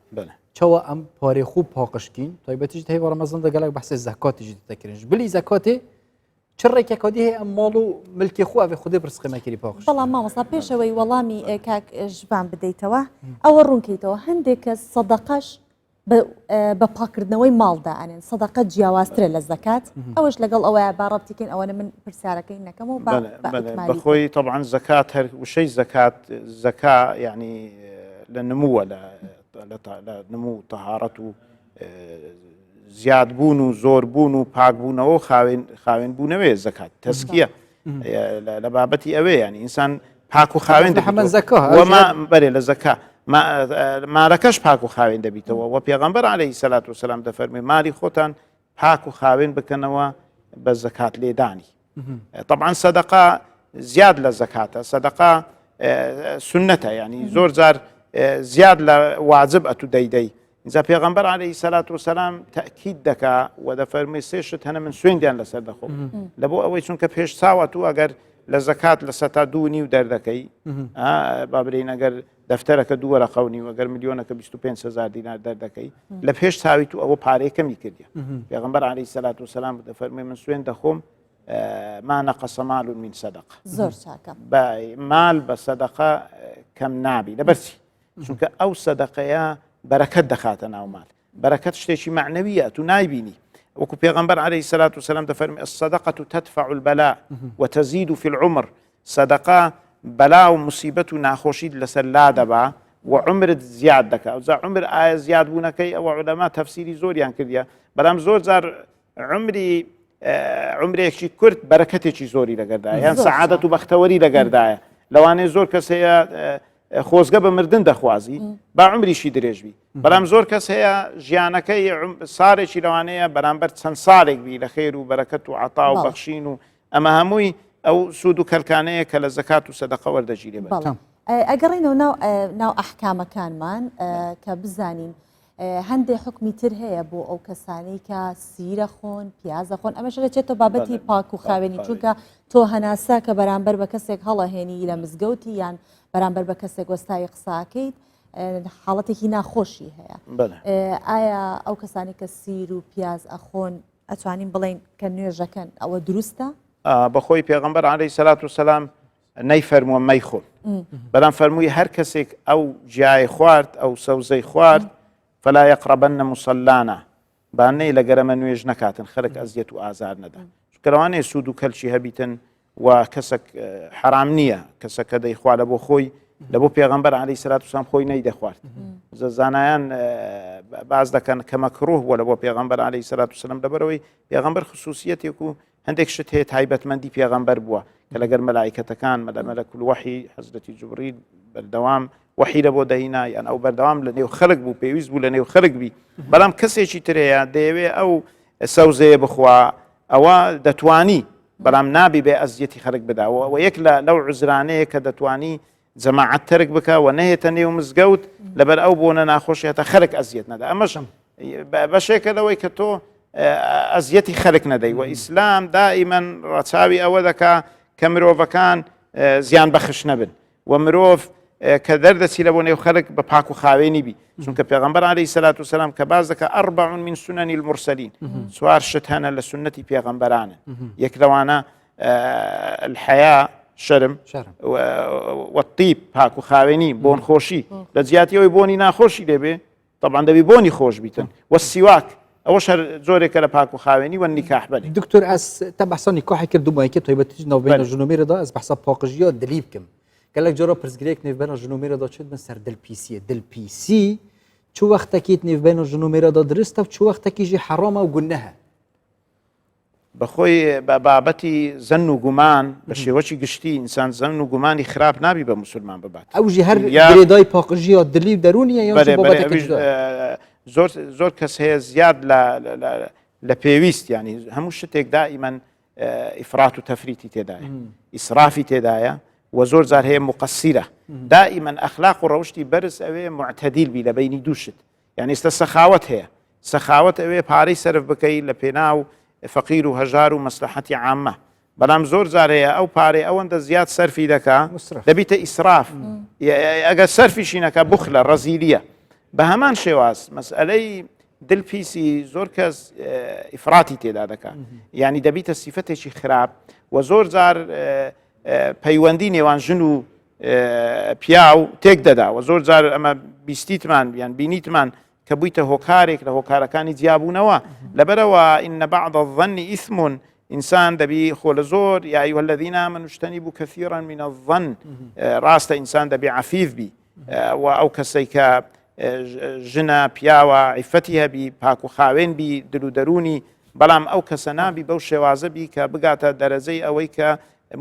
Çawa em parê xwe paqijkîn, taybetî jî di heyva Remezan de gelek behsê zekatê jî dite kirin. Ji bilî zekatê çi rêkeka dî heye em mal û milkê xwe ev ê Xwedê bi rizqê me kirî paqij. بەڵام مامۆستا پێشەوەی وەڵامی کاک ژڤان بدەیتەوە ئەوە ڕوونکەیتەوە هەندێک کەس سەدەقەش بە پاکردنەوەی ماڵ دائەنێن سەدەقە جیاوازترە لە زەکات ئەوەش لەگەڵ ئەوەیە با ڕەبتیکەین ئەوەنە من پرسیارەکەی نەکەم و بەخۆی طبعا زەکات هەر وشەی زەکات زەکا یعنی لە نمووە لە لە نمو تەهارەت و زیادبوون و زۆربوون و پاکبوونەوە و خاوێن خاوێن بوونەوەی زەکات تەسکیە لە بابەتی ئەوێ یعنی ئینسان پاک و خاوێن دەبێت زەکا بەرێ لە زەکا مالەکەش پاک و خاوێن دەبیتەوە وە پێغەمبەر عليه سەلات وسلام دەفەرمێ مالی خۆتان پاک و خاوێن بکەنەوە بە زەکات لێدانی طبعا سەدەقا زیاد لە زەکاتە سەدەقا سنەتە ینی زۆر جار زیاد لە واجب ئەتو دەیدەی ئینجا پێغەمبەر عەلەیهی سەلات وسەلام تەئکید دەکا و دەفەرموێ سێ شت هەنە من سوێندیان لەسەر دەخۆم لە بۆ ئەوەی چونکە پێش چاوە تو ئەگەر لە زەکات لە سەتا دوو نیو دەردەکەی با برین ئەگەر دەفتەرەکە دوو وەرەقە و نیو ئەگەر ملیۆنەکە 25 هزار دینار دەردەکەی لە پێش چاوی تو ئەوە پارەی کەمی کردیە پێغەمبەر عەلەیهی سەلات وسەلام دەفەرموێ من سوێند دەخۆم ما نقص مال من صدقە زۆر چاکە مال بە سەدەقە کەم نابی لەبەرچی چونکە ئەو سەدەقەیە بەرەکەت دەخاتە ناو مال بەرەکەت شتێکی معنەویە تو نایبینی وەکو پێغەمبەر عليه الصلاة والسلام دەفەرمی الصدقة تدفع البلاء وتزيد في العمر صدقە بەلا و مصیبەت و ناخۆشیت لەسەر لا دەبا و عمرت زیاد دەکا ئەوجا عمر ئایا زیاد بوونەکەی ئەوە علەما تەفسیری زۆریان کردیە بەڵام زۆر جار عمری عمرێکی کورت بەرەکەتێکی زۆری لەگەردایە یان سەعادەت و بەختەوەری لەگەردایە لەوانەیە زۆر کەس هەیە خۆزگە بە مردن دەخوازی با عمریشی درێژبی بەڵام زۆر کەس هەیە ژیانەکەی سارێکی لەوانەیە بەرامبەر چەند ساڵێک بی لە خێر و بەرەکەت و عتا و بەخشین و ئەمە هەمووی ئەو سوود و کەلکانەیە کە لە زەکات و سەدەقە وەردەگیرێ ئەگەڕینەوە ناو ناو ئەحکامەکانمان کە بزانین هەندێ حوکمی تر هەیە بۆ ئەو کەسانەی کە سیرە خۆن پیازە خۆن ئەمەش دەچێتەوە بابەتی پاک و خاوێنی چونکە تۆ هەناسە کە بەرامبەر بە کەسێک هەڵەهێنی لە مزگەوتی یان بەرامبەر بە کەسێک وەستایی قساکەیت حاڵەتێکی ناخۆشی هەیە ئایا ئەو کەسانی کە سیر و پیاز ئەخۆن ئەتوانین بڵین کە نوێژەکەن ئەوە دروستە؟ بەخۆی پێغمبەر عەلەیهی سەلات وسەلام نەیفەرمووە مەیخۆن بەڵام فەرمووی هەر کەسێک ئەو جیای خوارد ئەو سەوزەی خوارد فلا يقربن مصلانا با نەی لە گەرەمە نوێژ نەکاتن خەرک ئەزیەت و ئازار نەدا چونکە لەوانەیە سوود و کەلکی هەبیتن و کەسێک حرام نییە کەسەکە دەیخوا لە بۆ خۆی لە بۆ پێغەمبەر عەلەیهی سەلات وسلام خۆی نەیدەخوارد زانایان باز دەکەن کە مەکروه بووە لە بۆ پێغەمبەر عەلەیهی سەلات وسلام لەبەرەوەی پێغەمبەر خصوصیەتێک و هەندێک شت هەیە تایبەتمەندی پێغەمبەر بووە کە لەگەر مەلایکەتەکان مەلە مەلەک الوحی حەزرەتی جوبریل بەردەوام وەحی لە بۆ دەهینا یان ئەو بەردەوام لە نێو خەلک بوو پێویست بوو لە نێو خەلک بی بەڵام کەسێکی تر هەیە دەیەوێ ئەو سەوزەیە بخوا ئەوە دەتوانی بەڵام نابی بێ ئەزیەتی خەلک بدا و یەک لە لەو عوزرانەیە کە دەتوانی جەماعەت تەرک بکە و نەهێتە نێو مزگەوت لەبەر ئەو بۆنە ناخۆشی هەتا خەلک ئەزیەت نەدا ئەمەشم بەشێکە لەوەی کە تۆ ئەزیەتی خەلک نەدەی و ئیسلام دائیمەن ڕەچاوی ئەوە دەکا کە مرۆڤەکان زیان بەخش نەبن و مرۆڤ کە دەردەچی لە بۆ نێو خەلک بە پاک و خاوێنی بی چونکە پێغەمبەر عەلەیهی سەلات وسەلام کە باس دەکا ئەربع من سنن المرسلین چوار شت هەنە لە سنەتی پێغەمبەرانن یەک لەوانە الحیا شەرم والطیب پاک و خاوێنی بۆن خۆشی لە جیاتی ئەوەی بۆنی ناخۆشی لێبێ طبعا دەبی بۆنی خۆش بیتن والسواک ئەوەش هەر جۆرێکە لە پاک و خاوێنی وە نیکاح بەلێ دکتۆر ئەس تە بەحسا نیکاحی کرد دومایکە تایبەتیش ناوبینە ژن و مێرەدا ئەس بەحسا پاقژیە دلی بکەم گەلک جۆرە پرسگرێک نێوبەنە ژن و مێرەدا چێت بن سەر دلپیسیە دلپیسی چ وەختەکیت نێوبەنە ژن و مێرەدا درستە و چ وەختەکیژی حەڕامە و گونەهە بەخۆی بە بابەتی زەن و گومان بە شێوەکی گشتی ئینسان زەن و گومانی خراپ نابی بە موسلمان ببات ئەو ژی هەر گرێدای پاقژیە دلی و دەرونیە یان بەرێ بەرێ ئەویش زۆر زۆر کەس هەیە زیاد لە لە پێویست ینی هەموو شتێک دائیمەن ئیفرات و تەفریتی تێدایە ئیسرافی تێدایە و زۆر جار هەیە مقەسیرە دائیمەن ئەخلاق و ڕەوشی بەرز ئەوێ معتەدیل بی لە بینی دوو شت یعنی ئێستا سەخاوەت هەیە سەخاوەت ئەوێ پارەی سەرف بکەی لە پێناو فەقیر و هەژار و مەسلحەتی عامە بەڵام زۆر جار هەیە ئەو پارەی ئەوەندە زیاد سەرفی دەکا دەبیتە ئیسراف ئەگەر سەرفیشی نەکە بخلە ڕەزیلیە بە هەمان شێواز مەسئلەی دل پیسی زۆر کەس ئیفراتی تێدا دەکا یعنی دەبیتە سیفەتێکی خراپ و زۆر جار پەیوەندی نێوان ژن و پیاو تێک دەدا و زۆر جار ئەمە بیستیتمان یان بینیتمان کە بوویتە هۆکارێک لە هۆکارەکانی جیابوونەوە لەبەرەوە إن بعض الظن إثم ئینسان دەبی خۆ لە زۆر یا أيها الذين آمنوا اجتنبوا كثيرا من الظن ڕاستە ئینسان دەبی عەفیف بی و ئەو کەسەی کە ژنە پیاوە عیفەتی هەبی پاک و خاوێن بی دل و دەروونی بەڵام ئەو کەسە نابی بەو شێوازە بی کە بگاتە دەرەجەی ئەوەی کە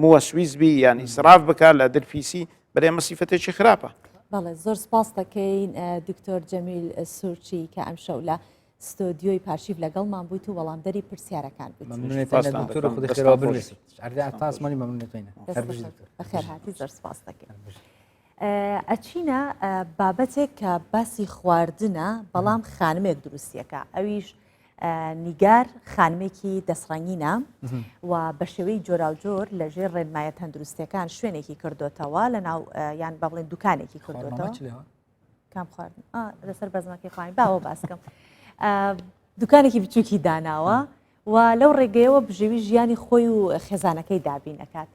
موەسویس بی یان ئیسراف بکات لە دلپیسی بەێ ئەمە سیفەتێکی خراپە. بەڵێ زۆر سپاس دەکەین دکتۆر جەمیل سورچی کە ئەمشەو لە ستۆدیۆی پارشیڤ لەگەڵمان بوویت و وەڵامدەری پرسیارەکان بوویت. مەمنونێتەینە دکتۆر خودی خێرەوە بنوێسیت. عەردە تا ئاسمانی مەمنونێتەینە. هەر بژی دکتۆر. بەخێر هاتی زۆر سپاس دەکەین. ئەچینە بابەتێک کە باسی خواردنە بەڵام خانمێک دروستیەکە ئەویش نیگار خانمێکی دەستڕەنگینە و بە شێوەی جۆراوجۆر لە ژێر ڕێنمایە تەندروستیەکان شوێنێکی کردوتەوە لە ناو یان بە بڵێن دوکانێکی کردوتەوە کام خواردن لەسەر بەزمەکەی خواین باوە باسکەم دوکانێکی بچووکی داناوە و لەو ڕێگەیەوە بژێوی ژیانی خۆی و خێزانەکەی دابین ئەکات.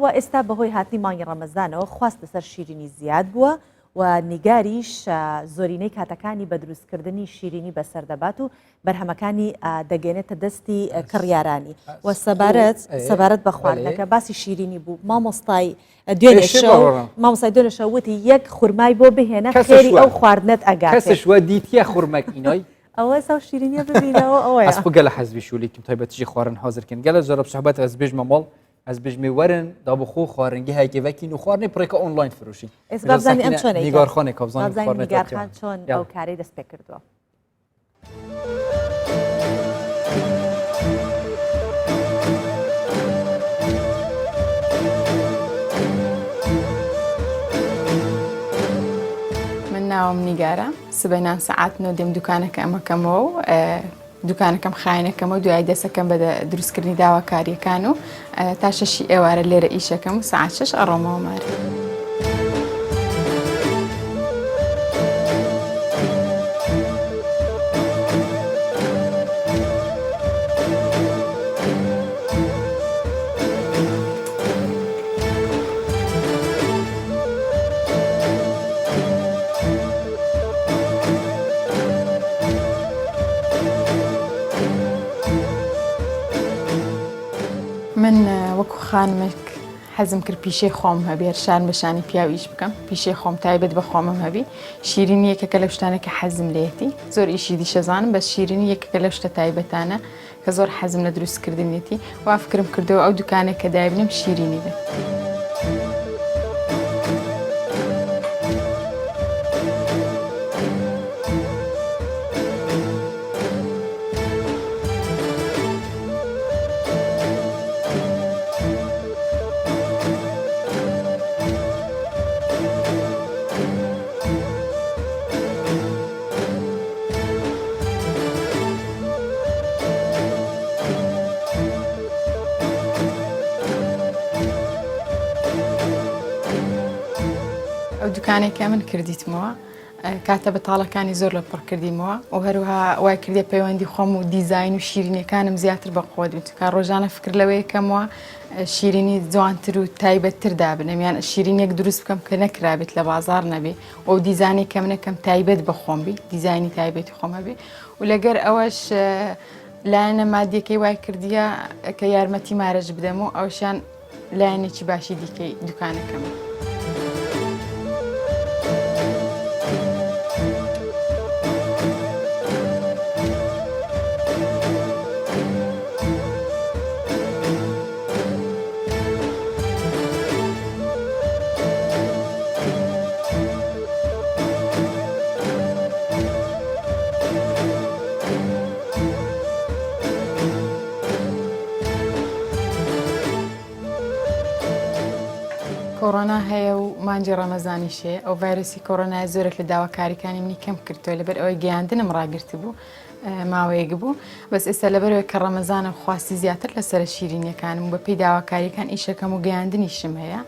و ئێستا بەهۆی هاتنی مانگی ڕەمەزانەوە خواست لەسەر شیرینی زیاد بووە و نیگاریش زۆرینەی کاتەکانی بە دروستکردنی شیرینی بەسەر دەبات و بەرهەمەکانی دەگەێنێتە دەستی کڕیارانی و سەبارەت سەبارەت بە خواردنەکە باسی شیرینی بوو مامۆستای دوێنێ شەو مامۆستای دوێنێ شەو وتی یەک خورمای بۆ بهێنە خێری ئەو خواردنەت ئەگات کەسش وە دیتیە خورمەک ئینای ئەوە ئێستا شیرینیە ببینەوە ئەوەیە ئەس خو گەلە حەزبی شولیکم تایبەتیژی خوارن حاضر کن گەلە جرب صحبت ئەس بێژمە ماڵ ئەس بێژمێ وەرن دا بخۆ خوارنگەهێکی ڤەکین و خوارنێ پڕێکە ئۆنلاین فروشین ئێس بابزانی ئەم چۆنە نیگارخانێک بابزانی بابزانی نیگارخان چۆن ئەو کارەی دەست پێ کردووە. من ناوم نیگارە سبەینان سەعات نۆ دێم دوکانەکە ئەمەکەمەوە و دوکانەکەم خاینەکەمەوە دوای دەسەکەم بە دروستکردنی داواکاریەکان و تا شەشی ئێوارە لێرە ئیشەکەم و سەعات شەش ئەڕۆمەوە مارێ. من وەکو خانمێک حەزم کرد پیشەی خۆم هەبێ هەر شان بە شانی پیاو ئیش بکەم پیشەی خۆم تایبەت بە خۆمم هەبی شیرینی یەکێکە لەو شتانە کە حەزم لێتی زۆر ئیشی دیشەزانم بەس شیرینی یەکێکە لەو شتە تایبەتانە کە زۆر حەزم لە دروستکردنیەتی وا فکرم کردەوە ئەو دوکانێک کە دایبنێم شیرینی بێت. ئەو دوکانێک کە من کردیتمەوە کاتە بەتاڵەکانی زۆر لە پڕ کردیمەوە و هەروها وای کردێ پەیوەندی خۆم و دیزین و شیرینەکانم زیاتر بە قوت بێت چونکە ڕۆژانە فکر لەوەیەکەمەوە شیرینی جوانتر و تایبەتتر دابنێم یان شیرینێک دروست بکەم کە نەکرابێت لە بازار نەبێ و دیزانی کەم نەکەم تایبەت بە خۆم بی دیزانی تایبەتی خۆم هەبێ و لەگەر ئەوەش لایەنە مادیەکەی وای کردیە کە یارمەتی مارەش بدەم و ئەوشیان لایەنێکی باشی دیکەی دوکانەکەمە. کۆرۆنا هەیە و مانگی ڕەمەزانیش هەیە، ئەو ڤایرۆسی کۆرۆنایە زۆرێک لە داواکاریەکانی منی کەم کردەوە لەبەر ئەوەی گەیاندنم ڕاگرتبوو ماوەیەک بوو بەس ئێستا لەبەرەوەی کە ڕەمەزانە خواستی زیاتر لەسەر شیرینیەکانم و بەپێی داواکاریەکان ئیشەکەم و گەیاندنیشم هەیە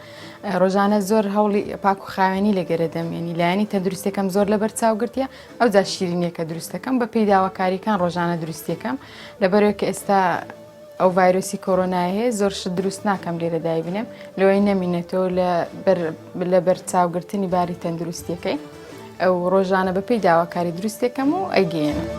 ڕۆژانە زۆر هەوڵی پاک و خاوێنی لەگەرە دەم ینی لایەنی تەندروستەکەم زۆر لەبەر چاو گرتیە ئەوجا شیرینیەکە دروستەکەم بەپێی داواکاریەکان ڕۆژانە دروستیەکەم لەبەرەوەی کە ئێستا ئەو ڤایرۆسی کۆرۆنایە هەیە زۆر شت دروست ناکەم لێرە دایبنێم لەوەی نەمینێتەوە لە بەرچاوگرتنی باری تەندروستیەکەی ئەو ڕۆژانە بەپێی داواکاری دروستێکەم و ئەیگەیەنم.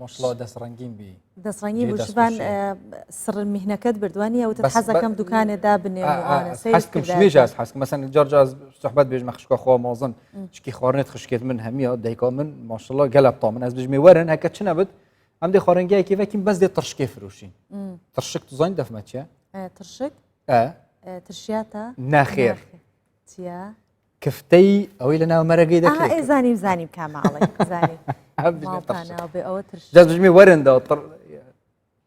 ماشڵا دەست ڕەنگین بی دەست ڕەنگین بوو شبان سڕ میهنەکەت بردووە نیە وتت حەزەکەم دوکانێ دابنێ حەزکم شمێژاز حەزکم مەسەن جار جاز سوحبەت بێژمە خشکە خۆ مازن شکی خواردنت خشکێت من هەمیە دایکا من ماشڵا گەلە تا من ئەس بژمێ وەرن هەکە چ نەبت ئەم دێ خواردنگایەکی ڤەکیم بەس دێ ترشکێ فروشین ترشک تو زانین دەفمە چیە ترشک ترشیاتە ناخێر چیە کفتەی ئەوەی لە ناو مەرەگەی دەکرێت ئێ زانیم زانیم کاماڵێ زانیم ئەوە ترش دەست بژمی وەرن دا تڕ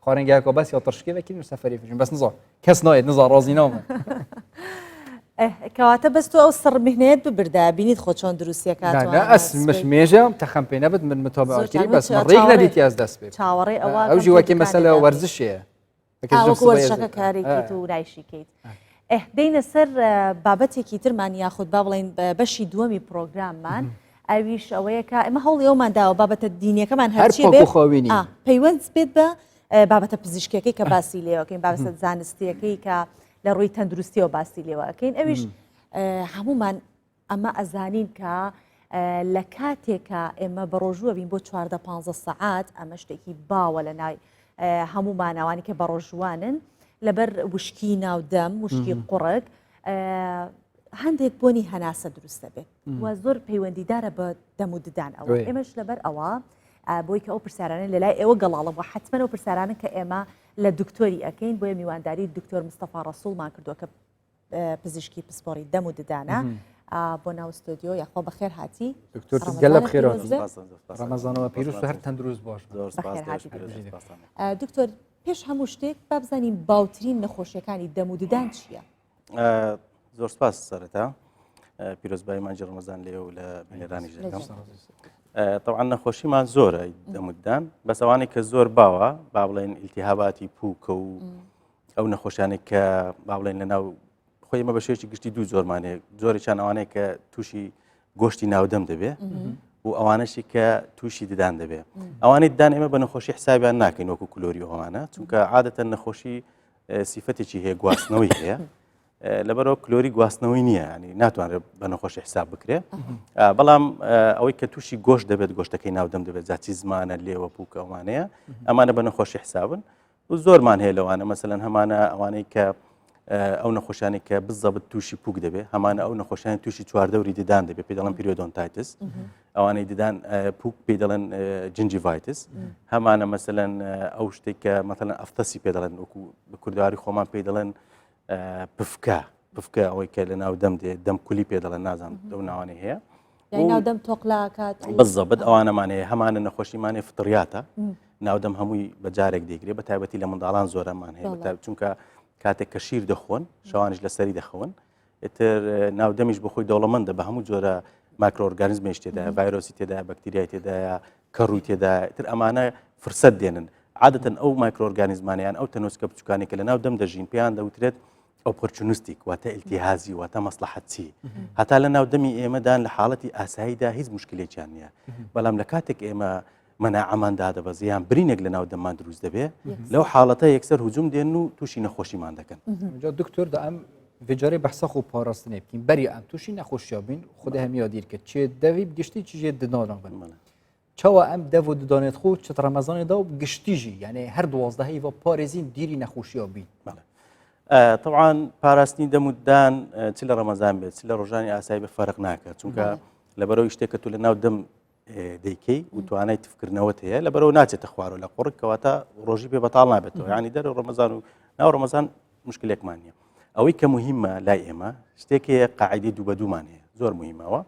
خواردنگاکۆ بەس یا ترشکێ بەکین و سەفەری فشین بەس نزا کەس نایێت نزا ڕازی ناومە کەواتە بەس تۆ ئەو سڕ مهنەیەت ببردا بینیت خۆ چۆن دروستیەکات ئەس مش مێژە تەخەم پێ نەبت من متابعەکەی بەس ڕێک نەدیتی ئەس دەست پێ چاوەڕێ ئەوە ئەو ژی وەکی مەسەلە وەرزشەیە وەکو وەرزشەکە کارێکیت و نایشیکەیت. ئه دێینە سەر بابەتێکی ترمان یاخود با بڵێین بەشی دووەمی پرۆگراممان ئەویش ئەوەیە کە ئێمە هەوڵی ئەومان داوە بابەتە دینیەکەمان هەرچی بێت پەیوەند بێت بە بابەتە پزیشکەکەی کە باسی لێوەکەین بابەتە زانستیەکەی کە لە ڕووی تەندروستیەوە باسی لێوەکەین ئەویش هەمومان ئەمە ئەزانین کە لە کاتێکا ئێمە بەڕۆژووە بین بۆ 14 15 سەعات ئەمە شتێکی باوە لە نای هەمومانەوانی کە بەڕۆژوانن لەبەر وشکی ناودەم وشکی قوڕگ هەندێک بۆنی هەناسە دروست دەبێت و زۆر پەیوەندیدارە بە دەم و ددان ئەوە ئێمەش لەبەر ئەوە بۆی کە ئەو پرسیارانە لە لای ئێوە گەڵاڵە بۆ حتمما ئەو پرسیارانە کە ئێمە لە دکتۆری ئەەکەین بۆیە میوانداری دکتۆر مستەفا ڕەسوڵمان کردووە کە پزیشکی پسپۆڕی دەم و ددانە بۆ ناو ستۆدیۆ یاخوا بەخێر هاتی دکتۆر گەلە بخێر ڕەمەزانەوە پیرۆز هەر تەندروست باش دکتۆر پێش هەموو شتێک با بزانین باوترین نەخۆشیەکانی دەم و ددان چییە؟ زۆر سپاس سەرەتا پیرۆزبایی مانگی ڕەمەزان لێ و لە بینەرانیش دەکەم طبعا نەخۆشیمان زۆرە دەموددان بەس ئەوانەی کە زۆر باوە با بڵێن ئیلتیهاباتی پوکە و ئەو نەخۆشیانەی کە با بڵێن لە ناو خۆی ئێمە بە شێوەیەکی گشتی دوو جۆرمان هەیە جۆرێکیان ئەوانەیە کە تووشی گۆشتی ناودەم دەبێ و ئەوانەشی کە تووشی ددان دەبێ ئەوانەی ددان ئێمە بە نەخۆشی حسابیان ناکەین وەکو کلۆری ئەوانە چونکە عادەتەن نەخۆشی سیفەتێکی هەیە گواستنەوەی هەیە لەبەرەوە کلۆری گواستنەوەی نییە ینی ناتوانرێت بە نەخۆشی حساب بکرێ بەڵام ئەوەی کە تووشی گۆشت دەبێت گۆشتەکەی ناودەم دەبێت جاچی زمانە لێوە پوکە ئەوانەیە ئەمانە بە نەخۆشی حسابن و زۆرمان هەیە لەوانە مەسەلەن هەمانە ئەوانەی کە ئەو نەخۆشانی کە بزەبت تووشی پوک دەبێت هەمانە ئەو نەخۆشانی تووشی چواردەوری ددان دەبێت پێ دەڵێن periodontitis ئەوانەی ددان پوک پێی دەڵێن gingivitis هەمانە مەسەلەن ئەو شتێک کە مەسەلەن aphthous ی پێ دەڵێن وەکو بە کوردواری خۆمان پێی دەڵێن پفکە پفکە ئەوەی کە لە ناو دەم دێ دەم کولی پێ دەڵێن نازانم ئەو ناوانەی هەیە ناو دەم تۆقلاکات بزەبت ئەوانەمان هەیە هەمانە نەخۆشیمانێ فطریاتە ناودەم هەمووی بە جارێک دەیگرێ بە تایبەتی لە منداڵان زۆرەمان هەیە چونکە کاتێک کە شیر دەخۆن شەوانش لەسەری دەخەون ئیتر ناودەمیش بەخۆی دەوڵەمەندە بە هەموو جۆرە مایکرۆئۆرگانیزمێش تێدایە ڤایرۆسی تێدایە بەکتریای تێدایە کەڕووی تێدایە ئیتر ئەمانە فرسەت دێنن عادەتەن ئەو مایکرۆئۆرگانیزمانیان ئەو تەنۆچکە بچووکانی کە لە ناو دەم دەژین پێیان دەوترێت opportunistic واتە ئیلتیهازی واتە مەسلحەتچی هەتا لە ناو دەمی ئێمەدان لە حاڵەتی ئاساییدا هیچ مشکلێکیان نییە بەڵام لە کاتێک ئێمە مەناعەمان دادەبەزێ یان برینێک لە ناو دەممان دروست دەبێ لەو حاڵەتە یەکسەر هجوم دێن و تووشی نەخۆشیمان دەکەن. جا دکتۆر دا ئەم ڤێجارێ بەحسە خۆ پاراستنێ بکەین بەری ئەم تووشی نەخۆشیا بین خودێ هەمیا دیر کرد چێ دەوی گشتی چ ژێ ددانان بن چاوە ئەم دەv و ددانێت خۆ چت ڕەمەزانێ دا و گشتی ژی یعنی هەر 12 هەیڤ پارێزین دیری نەخۆشیا بین بەڵێ طبعا پاراستنی دەم و ددان چ لە ڕەمەزان بێت چ لە ڕۆژانی ئاسایی بە فەرق ناکات چونکە لەبەرەوەی شتێک کە تو لە ناو دەم دەیکەی و توانای تفکردنەوەت هەیە لەبەرەوە ناچێتە خوارەوە لە قوڕگ کەواتە ڕۆژی پێ بەتاڵ نابێتەوە ینی دەرە ڕەمەزان و ناو ڕەمەزان مشکلێکمان نییە ئەوەی کە مهمە لای ئێمە شتێک هەیە قاعدەی دوو بە دوومان هەیە زۆر مهمەوە.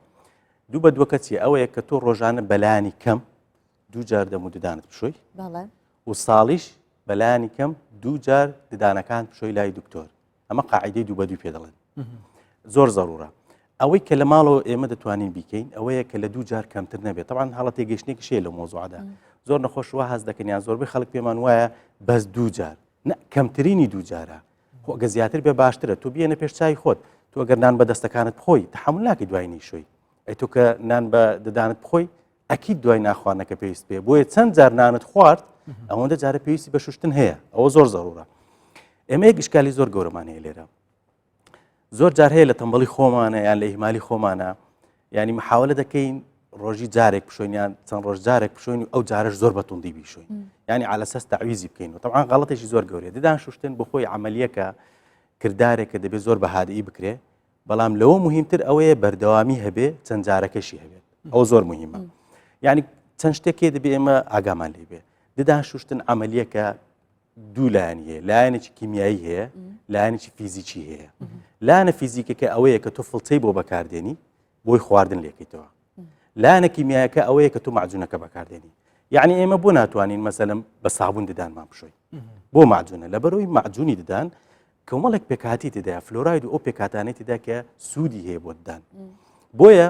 دوو بە دووەکە چیە ئەوەیە کە تۆ ڕۆژانە بەلایانی کەم دوو جار دەم و ددانت بشۆی و ساڵیش بەلایانی کەم دوو جار ددانەکان بشۆی لای دکتۆر ئەمە قاعدەی دوو بە دوو پێ دەڵێن زۆر زەرورە ئەوەی کە لە ماڵەوە ئێمە دەتوانین بیکەین ئەوەیە کە لە دوو جار کەمتر نەبێت طبعا هەڵە تێگەشتێکی شەیە لە مۆزوعدا زۆر نەخۆش وا هەست دەکەن یان زۆربەی خەڵک پێمان وایە بەس دوو جار نە کەمترینی دوو جارە خۆ ئەگە زیاتر بێ باشترە تۆ بیێنە پێش چای خۆت تۆ ئەگەر نان بە دەستەکانت بخۆی تحمل ناکەی دوای نیشۆی ئەی تۆ کە نان بە ددانت بخۆی ئەکید دوای ناخواردنەکە پێویست پێ بۆیە چەند جار نانت خوارد ئەوەندە جارە پێویستی بە شوشتن هەیە ئەوە زۆر زەرورە ئێمە یەک ئشکالی زۆر گەورەمان هەیە لێرە زۆر جار هەیە لە تەمبەڵی خۆمانە یان لە ئیهمالی خۆمانە ینی محاولە دەکەین ڕۆژی جارێک پشۆینیان چەند ڕۆژ جارێک پشۆین و ئەو جارش زۆر بە توندی بیشۆین ینی عالەسەس تەعویزی بکەین و طبعا غەڵەتێکی زۆر گەورەیە ددان شوشتن بۆ خۆی عملیەکە کردارێکە دەبێت زۆر بە هادئی بکرێ بەڵام لەوە مهمتر ئەوەیە بەردەوامی هەبێ چەند جارەکەشی هەبێت ئەو زۆر مهمە یعنی چەند شتێکێ دەبێ ئێمە ئاگامان لێ بێ ددان شوشتن عملیەکە دوو لایەنی هەیە لایەنێکی کیمیایی هەیە لایەنێکی فیزیکی هەیە لایەنە فیزیکەکە ئەوەیە کە تۆ فڵچەی بۆ بەکاردێنی بۆی خواردن لێکەیتەوە لایەنە کیمیایەکە ئەوەیە کە تۆ معجونەکە بەکاردێنی یعنی ئێمە بۆ ناتوانین مەسەلم بە سابون ددانمان بشۆین بۆ معجونە لەبەرەوەی معجونی ددان کۆمەڵێک پێکهاتی تێدایە فلۆراید و ئەو پێکهاتانەی تێدا کە سوودی هەیە بۆ ددان بۆیە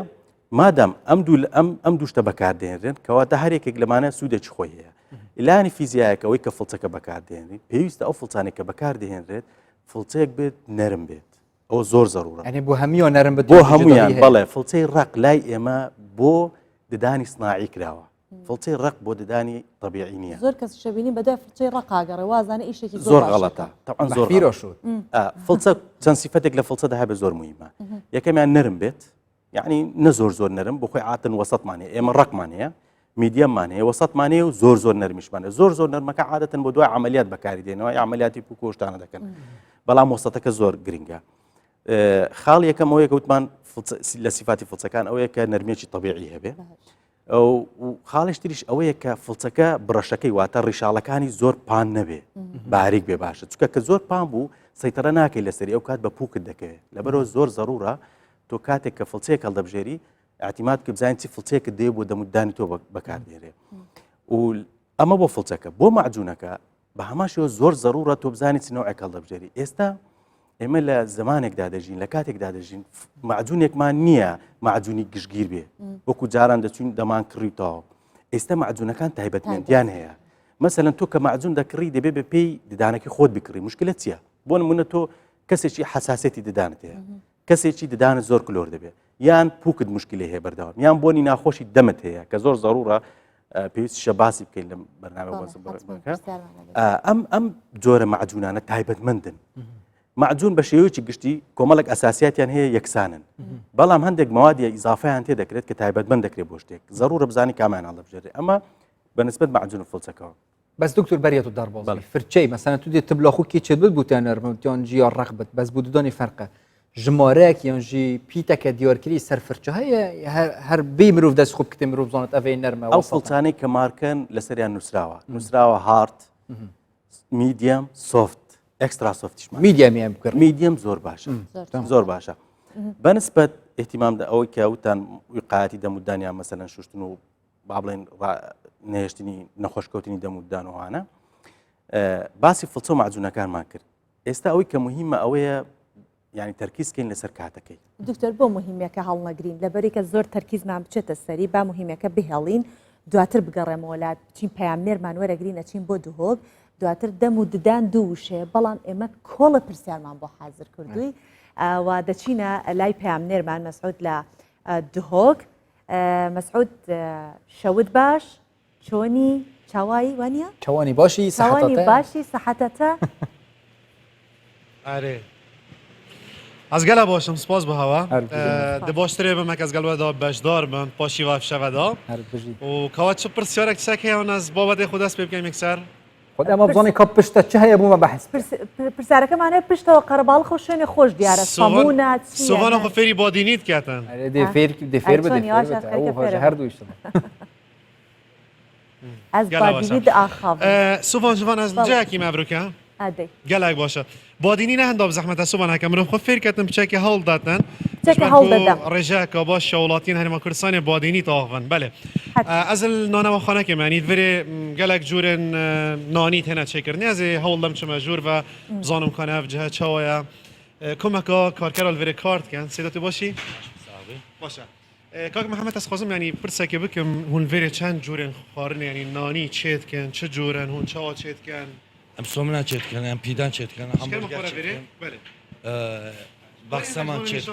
مادام ئەم دوو ئەم ئەم دوو شتە بەکاردێنرێن کەواتە هەر یەکێک لەمانە سوودێکی خۆی هەیە لانی فیزیایەکەوەی کە فڵچەکە بەکاردێنری پێویستە ئەو فڵچانێک کە بەکاردێنرێت فڵچەیەک بێت نەرم بێت ئەوە زۆر زەرورە ئەنێ بۆ هەمیۆ نەرم بێت بۆ هەمویان بەڵێ فڵچەی ڕق لای ئێمە بۆ ددانی سناعی کراوە فڵچەی ڕق بۆ ددانی طبیعی نییە زۆر کەس شەبینی بەدای فڵچەی ڕقاگەڕێ وازانە ئیشێکی زۆر غەڵەتە طبعا زۆر فیرۆشوت فڵچە چەند سیفەتێک لە فڵچەدا هەبێ زۆر مهمە یەکەمیان نەرم بێت یعنی نە زۆر زۆر نەرم بۆ خۆی عاتن وەسەتمان هەیە ئێمە ڕقمان هەیە medium مان هەیە وەسەتمان هەیە و زۆر زۆر نەرمیشمان هەیە زۆر زۆر نەرمەکە عادەتەن بۆ دوای عملیات بەکاری دێنەوە یا عملیاتی پوکۆشتانە دەکەن بەڵام وەسەتەکە زۆر گرنگە خاڵ یەکەم ئەوەیە کە وتمان لە سیفاتی فڵچەکان ئەوەیە کە نەرمێکی طبیعی هەبێ ئەو خاڵش تریش ئەوەیە کە فڵچەکە بڕەشەکەی واتە ڕیشاڵەکانی زۆر پان نەبێ باریک بێ باشە چکە کە زۆر پان بوو سەیتەرە ناکەی لەسەری ئەو کات بە پوکت دەکەوێت لەبەرەوە زۆر زەرورە تۆ کاتێک کە فڵچەیەک هەڵدەبژێری اعتیماد کە بزانین چی فڵچەیەکت دێ بۆ دەموددانی تۆ بەکاردێنرێ و ئەمە بۆ فڵچەکە بۆ مەعجونەکە بە هەمان شێوە زۆر زەرورە تۆ بزانیت چ نەوعێک هەڵدەبژێری ئێستا ئێمە لە زمانێکدا دەژین لە کاتێکدا دەژین معجونێکمان نییە معجونی گشتگیر بێ وەکو جاران دەچوین دەمان کڕی تاوە ئێستا معجونەکان تایبەتمەندیان هەیە مەسەلەن تۆ کە معجون دەکڕی دەبێ بە پێی ددانەکەی خۆت بکڕی مشکلە چییە بۆ نمونە تۆ کەسێکی حساسێتی ددانت هەیە کەسێکی ددانت زۆر کلۆر دەبێت یان پوکت مشکلی هەیە بەردەوام یان بۆنی ناخۆشی دەمت هەیە کە زۆر زەرورە پێویستشە باسی بکەین لەم بەرنامە ئەم ئەم جۆرە مەعجونانە تایبەتمەندن معجون بە شێوەیەکی گشتی کۆمەڵێک ئەساسیاتیان هەیە یەکسانن بەڵام هەندێک موادی ئیزافیان تێ دەکرێت کە تایبەتمەند دەکرێت بۆ شتێک زەرورە بزانی کامیان هەڵدەبژێرێ ئەمە بەنسبەت معجون و فڵچەکەوە بەس دکتۆر بەریە تو دەرباز بی فرچەی مەسەلەن تو دێ تبلا خو کی چێت بت بوتە نەرم یان جی یا ڕق بت بەس بو ددانی فەرقە ژمارەیەک یان ژی پیتەکە دیارکری سەر فرچە هەیە هەر بی مرۆڤ دەست خۆ بکتێ مرۆڤ زانێت ئەڤەی نەرمە ئەو فڵچانەی کە مارکەن لەسەریان نووسراوە نووسراوە hard medium soft extra soft یشمان medium یان بکڕ medium زۆر باشە زۆر باشە بەنسبەت اهتمام دە ئەوەی کە وتان وقایەتی دەمودانیان مەسەلەن شوشتن و با بڵێن نەهێشتنی نەخۆشکەوتنی دەم و ددانەوانە باسی فڵچە و معجونەکانمان کرد ئێستا ئەوەی کە مهمە ئەوەیە ینی تەرکیزکەین لەسەر کاتەکەی دکتۆر بۆ مهمەکە هەڵنەگرین لەبەریکە زۆر تەرکیزمان بچێتە سەری با مهمەکە بهێڵین دواتر بگەڕێمەوە لات بچین پەیامنێرمان وەرەگرین ئەچین بۆ دهۆک دواتر دەم و ددان دوو وشەیە بەڵام ئێمە کۆڵە پرسیارمان بۆ حازر کردووی و دەچینە لای پەیامنێرمان مەسعود لە دهۆک مەسعود شەوت باش چۆنی چاوایی وانە چوانی باشی چاوانی باشی سەحەتەتە ئەرێ ئەز گەلە باشم سپاس بۆ هەوا دە باشترێ بم کەس گەلوەدا بەشدار بم پاشی وا شەوەدا و کەوا چ پرسیارێک چەک هەیە نەز بابەتێ خۆ دەست پێ بکەیم یەکسەر خۆ ئەمە بزانانی کە پشتە چ هەیە بوومە بەحس پرسیارەکەمان هەیە پشتەوە قەرەباڵخ و شوێنێ خۆش دیارە سەمونە سۆڤانە خۆ فێری بادینیت کاتن دێ فێر دێ فێر بدێ هەردوو ئەس بادینی دئاخاڤم سۆڤان ژڤان ئەس جایەکی مەبروکە ئەدەی گەلەک باشە بادینی نە هەنداب زەحمەتە سۆڤان هەکە مرۆڤ خۆ فێر کەتن بچەکی هەوڵ داتن. چێکە هەوڵ دەدەم. ڕێژەکە باش وڵاتین هەرێمە کوردستانێ بادینی تاخن بەێ ئەزل نانەوە خانەکەم ینی ڤرێ گەلک جورن نانی تێنە چێکردنی ئەزێ هەوڵ دەم چمە ژوور بە بزانم کانە جهە چاوەیە کۆمەکە کارکەرە ڤرێ کارت کەن سێدە تو باشی باشە کاک محەممەد ئەس خوازم ینی پرسێکێ بکەم هون ڤێرێ چەند جورێن خواردن ینی نانی چێت کەن چ جورن هون چاوا چێت کەن ئەم سۆمنا چێت کەن ئەم پیدان چێت کەن هەمبۆرگەر چێت کەن بەخسەمان چێت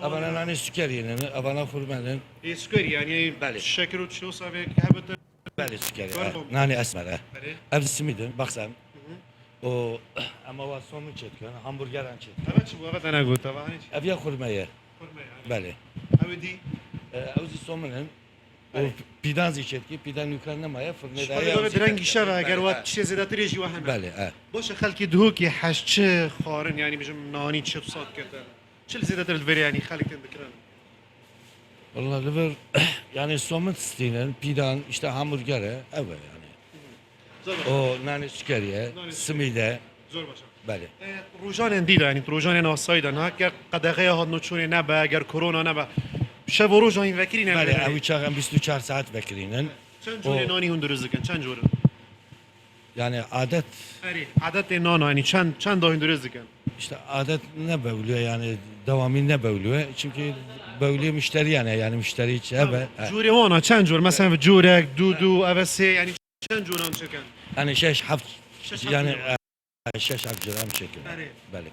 ئەوانە نانی سوکەرینن ئەوانە خورمەنن سوکەری ینی شەکر و چۆساێک هەبێت بەێ سوکەری نانی ئەسمەرە ئەم سمیدن بەخسەم و ئەمەوە سۆمن چێت کەن هەمبورگەران چێت ئەڤە خورمەیە بەێ ئەوزی سۆمنن پیدان زی چێتکی پیدان نوکان نەمایە فرنێدایە درەنگی شەوە گەر وە شتێ زێدەترێژی وە هەن بەێ باشە خەلکی دهۆکی حەش چ خوارن ینی بژم نانی چ بسات کردن چ زێدەتر ڤێریانی خەلک تێن دکرن والله لەبەر یعنی سۆمن ستینن پیدان ئیشتا هامورگەرە ئەوە یعنی ئۆ نانی سوکەریە سمیدە زۆر باشە بەێ ڕۆژانێن دیدا ینی ڕۆژانێن ئاسایی دەن ها گەر قەدەغەیە هاتن و چوونێ نەبە گەر کۆرۆنا نەبە شەv و ڕۆژان هین ڤەکری نەبێ بەێ ئەوی چاغ ئەم 24 ساعت ڤەکرینن چەند جۆرێ نانی هون دروست دکەن چەند جۆرن یعنی عادەت ئەرێ عادەتێ نانا ینی چەند چەند داهین دروست دکەن ئیشتا عادەت نەبەولوێ یعنی دەوامی نەبەولوێ چونکی بەولێ مشتریانە یعنی مشتری چ هەبە جۆرێ وانا چەند جۆر مەسەن جۆرێک دوو دوو ئەڤە سێ ینی چەند جۆران چکەن یعنی شەش حەفت یعنی شەش حەفت جۆران چێکن بەێ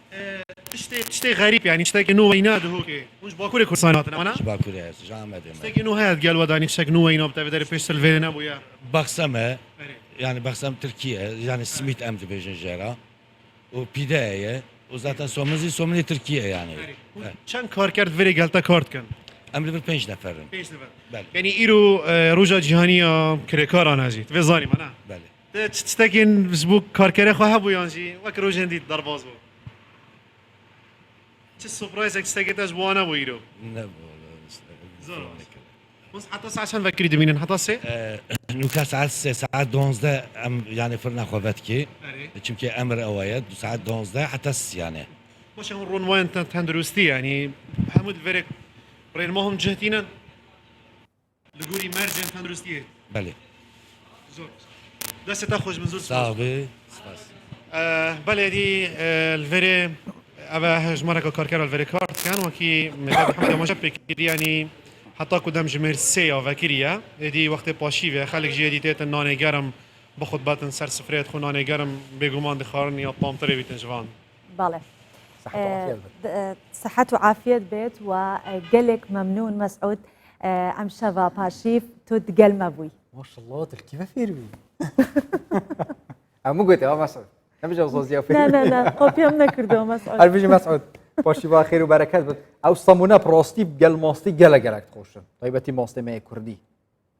تشتێ تشتێ غەریب یعنی شتێکی نوێ وەینا دهۆکێ هونش باکوورێ کوردستان هاتن ئەوانە باکوورێ هەست ژ ئامەدێ شتێکی نوێ هەیە گەل وەدانی شتێک نوێ وەینا بتەوێ دەرێ پێشتر لێرە نەبوویە بەخسەمە یعنی بەخسەم ترکیە یعنی سمیت ئەم دەبێژن ژێرا و پیدایە و زاتەن سۆمنزی سۆمنی ترکیە یعنی چەند کارکرد ڤێرێ گەلتە کار دکەن ئەم لەبەر پێنج نەفەرن پێنج نەفەر یعنی ئیرۆ ڕۆژا جیهانیە کرێکاران هەژی توێ زانی مەنا بەێ شتێکین بۆ کارکەرە خۆ هەبوو یانژی وەک ڕۆژێن دیت دەرباز بوو چ سوپرایزێک شتێکی تەش بۆ نەبوو ئیرۆ زۆر حتا ساعت چەند ڤەکری دبینن حتا سێ نوکە ساعت سێ ساعت دۆنزدە ئەم یانێ فرنا خۆ ڤەتکی چونکە ئەمر ئەوەیە دو ساعت دۆنزدە حتا سیانێ باشە هون ڕۆنوایان تەندروستی ینی هەموو ڤەرێک ڕێنما هم جهتینن لە گۆری مەرجێن تەندروستیێ بەێ زۆر دەستێ تا خۆش من زۆر ساغ بێ سپاس. بەلێ دی لڤێرێ ئەvە هەژمارەکە کارکەرە لڤێرێ کار دکەن وەکی محەممەد ئاماژە پێ کردی ینی حتا کو دەمژمێر سێ یا ڤەکریە ئێدی وەختێ پاشی vê خەلک ژی ێدی تێتن نانێ گەرم بخود بەتن سەر سفرێت خو نانێ گەرم بێگومان دخوارن یا تامترێ بیتن ژ van. بەڵێ سەحەت و عافیەت بێت و گەلێک مەمنون مەسعود ئەم شەڤە پاشیف تۆ دگەل مەبووی. ماشاءالله تركيبه فێر بووی هەموو گوتەوە مەسعود نەبژە زۆزیە فێر نا نا قۆپیم نەکردەوە مەسعود هەر بژی مەسعود پاشی با خێر و بەرەکەت بێت ئەو سەمونە پرۆستی گەل ماستی گەلە گەلەک خۆشن تایبەتی ماستێ مەیە کوردی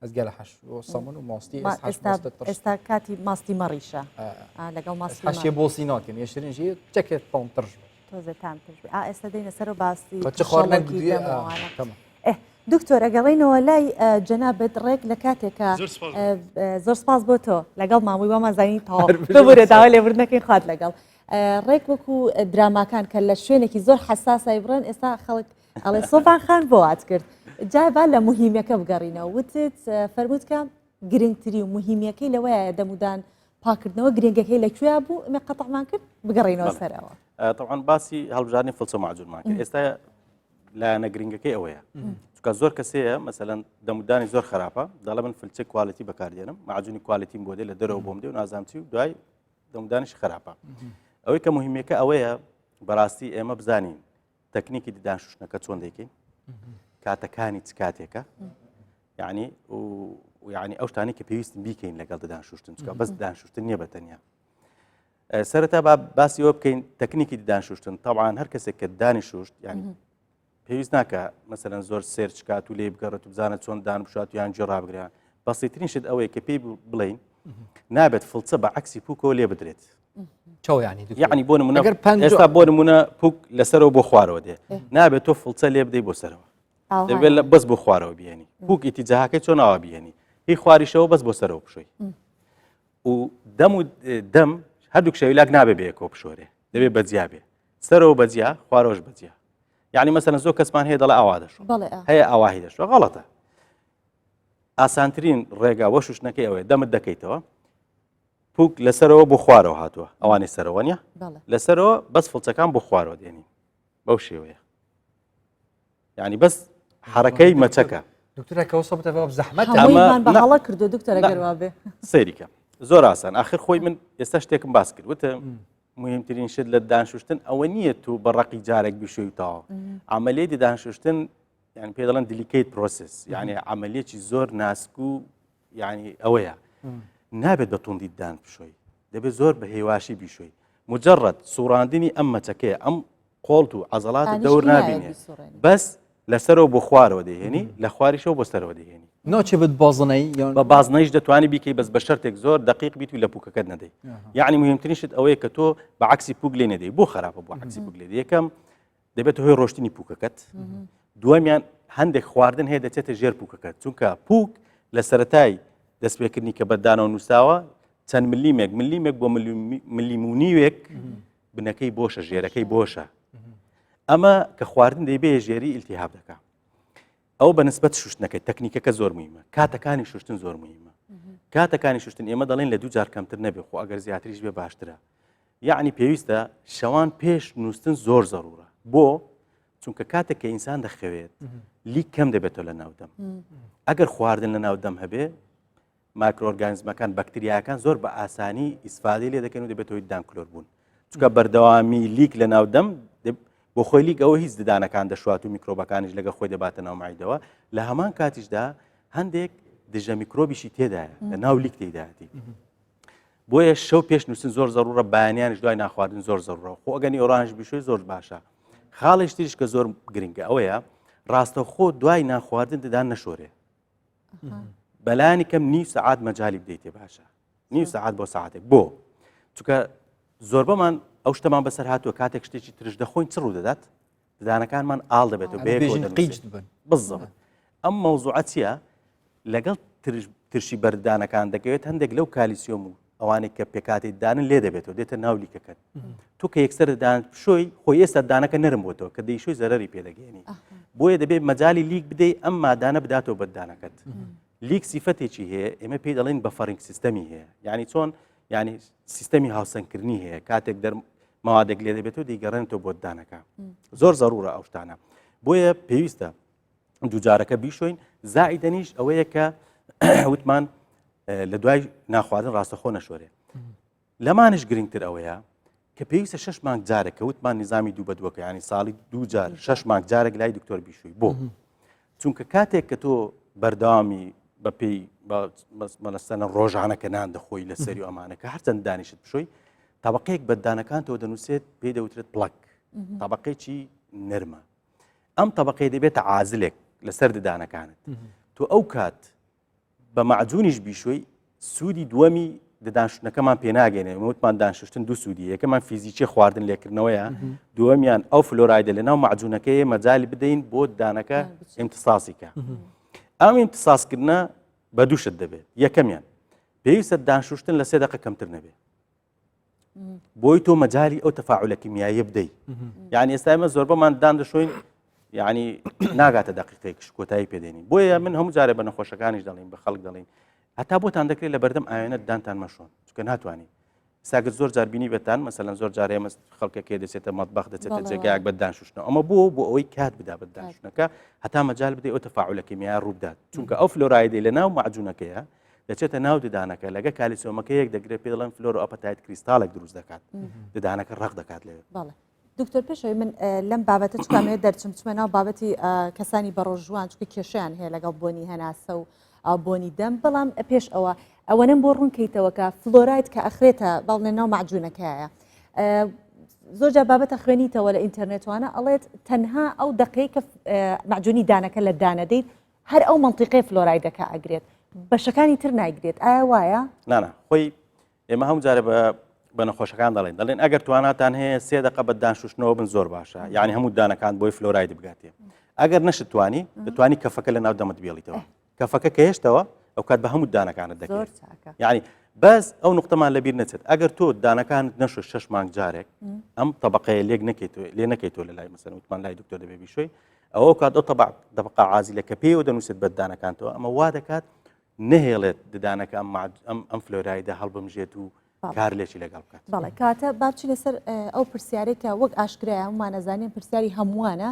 ئەس گەلە حەش سەمون و ماستی ئێستا کاتی ماستی مەڕیشە لەگەڵ ماستی حەشێ بۆسی ناکەن یشترین ژی چەکێت تام ترش تۆزێ تام ترش ئا ئێستا دێنە سەر و باسی چ خواردنێک دکتۆر ئەگەڕێینەوە لای جەنابت ڕێک لە کاتێکە زۆر سپاس بۆ تۆ لەگەڵ مامووی وامان زانی تەواو ببورە داوای لێبوردنەکەین خوات لەگەڵ ڕێک وەکو دراماکان کە لە شوێنێکی زۆر حەساسای بڕێن ئێستا خەڵک ئەڵێ سۆفان خان بۆ وات کرد جا با لە مهمیەکە بگەڕینەوە وتت فەرمووت کە گرنگتری و مهمیەکەی لەوەیە دەمودان پاکردنەوە گرنگەکەی لە کوێ بوو ئمە قەتعمان کرد بگەڕینەوە سەرەوە طبعا باسی هەڵبژاردنی فڵچە معجونمان کرد ئێستا لایەنە گرنگەکەی ئەوەیە چونکە زۆر کەسەیە مەسەلەن دەمودانی زۆر خراپە دەڵێ من فلچە quality بەکاردێنم معجونی quality م بۆ دێ لە دەرەوە بۆم دێ و نازانم چی و دوای دەمودانیش خراپە ئەوەی کە مهمەکە ئەوەیە بەڕاستی ئێمە بزانین تەکنیکی ددان شوشتنەکە چۆن دەیکەین کاتەکانی چ کاتێکە یعنی و یعنی ئەو شتانی کە پێویستن بیکەین لەگەڵ ددان شوشتن چکە بەس ددان شوشتن نییە بە تەنیا سەرەتا با باسی ئەوە بکەین تەکنیکی ددان شوشتن تاوان هەر کەسێک کە دانی شوشت یعنی پێویست ناکە مەسەرەن زۆر search کات و لێ بگەڕێت و بزانە چۆن دان بشات یان گوێ ڕابگران بەسیترین شت ئەوەیە کە پێی بڵین نابێت فڵچە بە عکسی پوکەوە لێ بدرێت یعنی بۆ نمونە ئێستا بۆ نمونە پوک لەسەرەوە بۆ خوارەوە دێ نابێت تۆ فڵچە لێ بدەی بۆ سەرەوە دەبێت لە بەس بۆ خوارەوە بیێنی پوک ئیتیجاهەکەی چۆن ئاوا بیێنی هی خواریشەوە بەس بۆ سەرەوە بشۆی و دەم و دەم هەردوو شەویلاک نابێ بەیەکەوە بشۆرێ دەبێ بەجیا بێ سەرەوە بەجیا خوارەوەش بەجیا. یعنی مەسەلەن زۆر کەسمان هەیە دەڵێ ئاوا دەشۆ هەیە ئاواهی دەشۆ غەڵەتە ئاسانترین ڕێگا بۆ شوشتنەکەی ئەوەیە دەمت دەکەیتەوە پوک لەسەرەوە بۆ خوارەوە هاتووە ئەوانەی سەرەوە نیە لەسەرەوە بەس فڵچەکان بۆ خوارەوە دێنین بەو شێوەیە یعنی بەس حرەکەی مەچەکە دکتۆرە کە وسە بتە زەحمەت ئەمە بە هەڵە کردو دکتۆرە گەروا بێ سەیریکە زۆر ئاسان آخر خۆی من ئێستا شتێکم باس کرد وتم مهمترین شت لە دانشوشتن ئەوە نییە تو بە ڕقی جارێک بشوی تاوە عملیەی ددانشوشتن یان پێ دەڵێن delicate process یعنی عملیەکی زۆر ناسک و یعنی ئەوەیە نابێت بە توندی دان بشۆی دەبێت زۆر بە هێواشی بیشۆی مجرد سوڕاندنی ئەم مەچەکەیە ئەم قۆڵت و عەزەڵات دەور نابینێ بەس لەسەرەوە بۆ خوارەوە دەهێنی لە خواریشەوە بۆ سەرەوە دەهێنی ناچێ بت بازنەی یان بە بازنەیش دەتوانی بیکەی بەس بە شەرتێک زۆر دقیق بیت و لە پوکەکەت نەدەی یعنی مهمترین شت ئەوەیە کە تۆ بە عکسی پوک لێ نەدەی بۆ خراپە بۆ عکسی پوک لێ یەکەم دەبێتە هۆی ڕۆشتنی پوکەکەت دووەمیان هەندێک خواردن هەیە دەچێتە ژێر پوکەکەت چونکە پوک لە سەتای دەستپێکردنی کە بەدانەوە نووساوە چەند ملیمێک ملیمێک بۆ ملیمونیوێک بنەکەی بۆشە ژێرەکەی بۆشە ئەمە کە خواردن دەیبێ ژێری ئیلتیهاب دەکا ئەو بە نسبەت شوشتنەکەی تەکنیکەکە زۆر مهمە کاتەکانی شوشتن زۆر مهمە کاتەکانی شوشتن ئێمە دەڵێن لە دوو جار کەمتر نەبێ خۆ ئەگەر زیاتریش بێ باشترە یعنی پێویستە شەوان پێش نووسن زۆر زەرورە بۆ چونکە کاتێک کە ئینسان دەخەوێت لیک کەم دەبێتەوە لە ناودەم ئەگەر خواردن لە ناودەم هەبێ مایکرۆئۆرگانیزمەکان، بەکتریاکان زۆر بە ئاسانی ئیسفادەی لێ دەکەن و دەبێتە هۆی ددان کلۆر بوون. چونکە بەردەوامی لیک لە ناو دەم بۆ خۆی لیک ئەوە هیچ ددانەکان دەشوات و میکرۆبەکانیش لەگە خۆی دەباتە ناو مەعیدەوە لە هەمان کاتیشدا هەندێک دژە میکرۆبیشی تێدایە لە ناو لیک تێدایەتی. بۆیە شەو پێش نووسن زۆر زەڕورە بەیانیانش دوای ناخواردن زۆر زەڕورە خۆ ئەگەنی ئۆرانش بشوی زۆر باشە خاڵێش تریش کە زۆر گرنگە ئەوەیە ڕاستەوخۆ دوای ناخواردن ددان نەشۆرێ بەلانی کەم نیو سەعات مەجای بدەیتێ باشە نیو سەعات بۆ ساعتێک بۆ چونکە زۆربەمان ئەو شتەمان بەسەر هاتووە کاتێک شتێکی ترش دەخۆین چ ڕوو دەدات ددانەکانمان ئاڵ دەبێت و بێژین قیچ دەبن بزڵ ئەم مەوزوعە چییە لەگەڵ ترشی بەردانەکان دەکەوێت هەندێک لەو کالیسیۆم و ئەوانەی کە پێکاتی دانن لێ دەبێتەوە دێتە ناو لیکەکەت تۆ کە یەکسەر دان پشۆی خۆی ئێستا دانەکە نەرم بۆتەوە کە دەیشۆی زەرری پێدەگەێنی بۆیە دەبێت مەجای لیک بدەی ئەم مادانە بداتەوە بەدانەکەت لیک سیفەتێکی هەیە ئێمە پێی دەڵێن buffering سیستەمی هەیە یعنی چۆن یعنی سیستەمی هاوسەنگکردنی هەیە کاتێک دەر ماوادێک لێ دەبێتەوە دەیگەڕێنێتەوە بۆ دانەکە زۆر زەرورە ئەو شتانە بۆیە پێویستە دووجارەکە بیشۆین زائیدەنیش ئەوەیە کە وتمان لە دوای ناخواردن ڕاستەخۆ نەشۆرێ لەمانش گرنگتر ئەوەیە کە پێویستە شش مانگ جارێک کە وتمان نظامی دوو بە دووەکە ینی ساڵی دوو جار شش مانگ جارێک لای دکتۆر بیشووی بۆ چونکە کاتێک کە تۆ بەردەوامی بە پێی مەلەستەنە ڕۆژانە کە نان دەخۆی لە سەری ئەمانە کە هەرچەند دانیشت بشۆی تابقەیەک بەدانەکانتەوە دەنووسێت پێی دەوترێت plaque تابقێکی نەرمە ئەم تەبقەی دەبێتە عازلێک لەسەر ددانەکانت تۆ ئەو کات بە مەعجونیش بیشۆی سوودی دووەمی ددانشتنەکەمان پێناگەێنێ وتمان دانشتن دوو سوودی یەکەمان فیزیکی خواردن لێکردنەوەیە دووەمیان ئەو فلۆرایدە لە ناو مەعجونەکەی مەجای بدەین بۆ دانەکە ئیمتساسیکە ئەم ئیمتساسکردە بە دووشت دەبێت یەکەمیان پێویستە دانشتن لە سێ دقە کەمتر نەبێت بۆی تۆ مەجای ئەو تەفاعلە کیمیاییە بدەیت یعنی ئێستا ئێمە زۆربەمان دان دەشۆین یعنی ناگاتە دقیقێکش کۆتایی پێدێنین بۆیە من هەموو جارێ بە نەخۆشەکانیش دەڵین بە خەڵک دەڵین هەتا بۆتان دەکرێت لە بەردەم ئاوێنە دانتان مەشۆن چکە ناتوانانی ساگەر زۆر جار بینی بێتان مەسەلەن زۆر جارێ ئێمە خەڵکەکەی دەچێتە مەتبەخ دەچێتە جێگایەک بە دان شوشتنەوە ئەمە بۆ بۆ ئەوەی کات بدا بە دانشتنەکە هەتا مەجال بدەی ئەو تەفاعلە کیمیایە ڕووبدات چونکە ئەو فلۆرایدەی لە ناو مەعجونەکەیە دەچێتە ناو ددانەکە لەگە کالیسیۆمەکە یەک دەگرێت پێ دەڵێن fluorapatite کریستاڵێک دروست دەکات ددانەکە ڕەق دەکات لەوێ. بەڵێ دکتۆر پێشەوەی من لەم بابەتە چکامەوێت دەرچم چمە ناو بابەتی کەسانی بەڕۆژوان چکە کێشیان هەیە لەگەڵ بۆنی هەناسە و بۆنی دەم بەڵام پێش ئەوە ئەوەنەم بۆ ڕوونکەیتەوە کە فلۆراید کە ئەخرێتە باڵێ ناو مەعجونەکەیە زۆر جار بابەتە خوێنیتەوە لە ئینتەرنێتوانە ئەڵێت تەنها ئەو دقەی کە مەعجونی دانەکە لە دانەدەیت هەر ئەو مەنتیقەی فلۆرایدەکە ئەگرێت بەشەکانی تر نایگرێت ئایا وایە؟ نانا خۆی ئێمە هەموو جارێ بە بە نەخۆشەکان دەڵێن دەڵێن ئەگەر تواناتان هەیە سێ دقە بە دان شوشتنەوە بن زۆر باشە یعنی هەموو دانەکان بۆی فلۆراید بگاتێ ئەگەر نەشتوانی دەتوانی کەفەکە لە ناو دەمت بێڵیتەوە کەفەکە کە هێشتەوە ئەو کات بە هەموو دانەکانت دەکرێت یعنی بەس ئەو نقطەمان لەبیر نەچێت ئەگەر تۆ دانەکانت نەشۆ شش مانگ جارێک ئەم طبقەیە لێک نەکەیت لێ نەکەیتەوە لە لای مەسەن وتمان لای دکتۆر دەبێ بیشۆی ئەوە کات ئەو طبع دەبقا عازیلە کە پێیەوە دەنووسێت بە دانەکانتەوە ئەمە وا دەکات نەهێڵێت ددانەکە ئەم ئەم ئەم فلۆرایدە هەڵبمژێت و کار لێکی لەگەڵ بکات. بەڵێ کەواتە با بچینە سەر ئەو پرسیارەی کە وەک ئاشکرایە هەموومان ئەزانین پرسیاری هەمووانە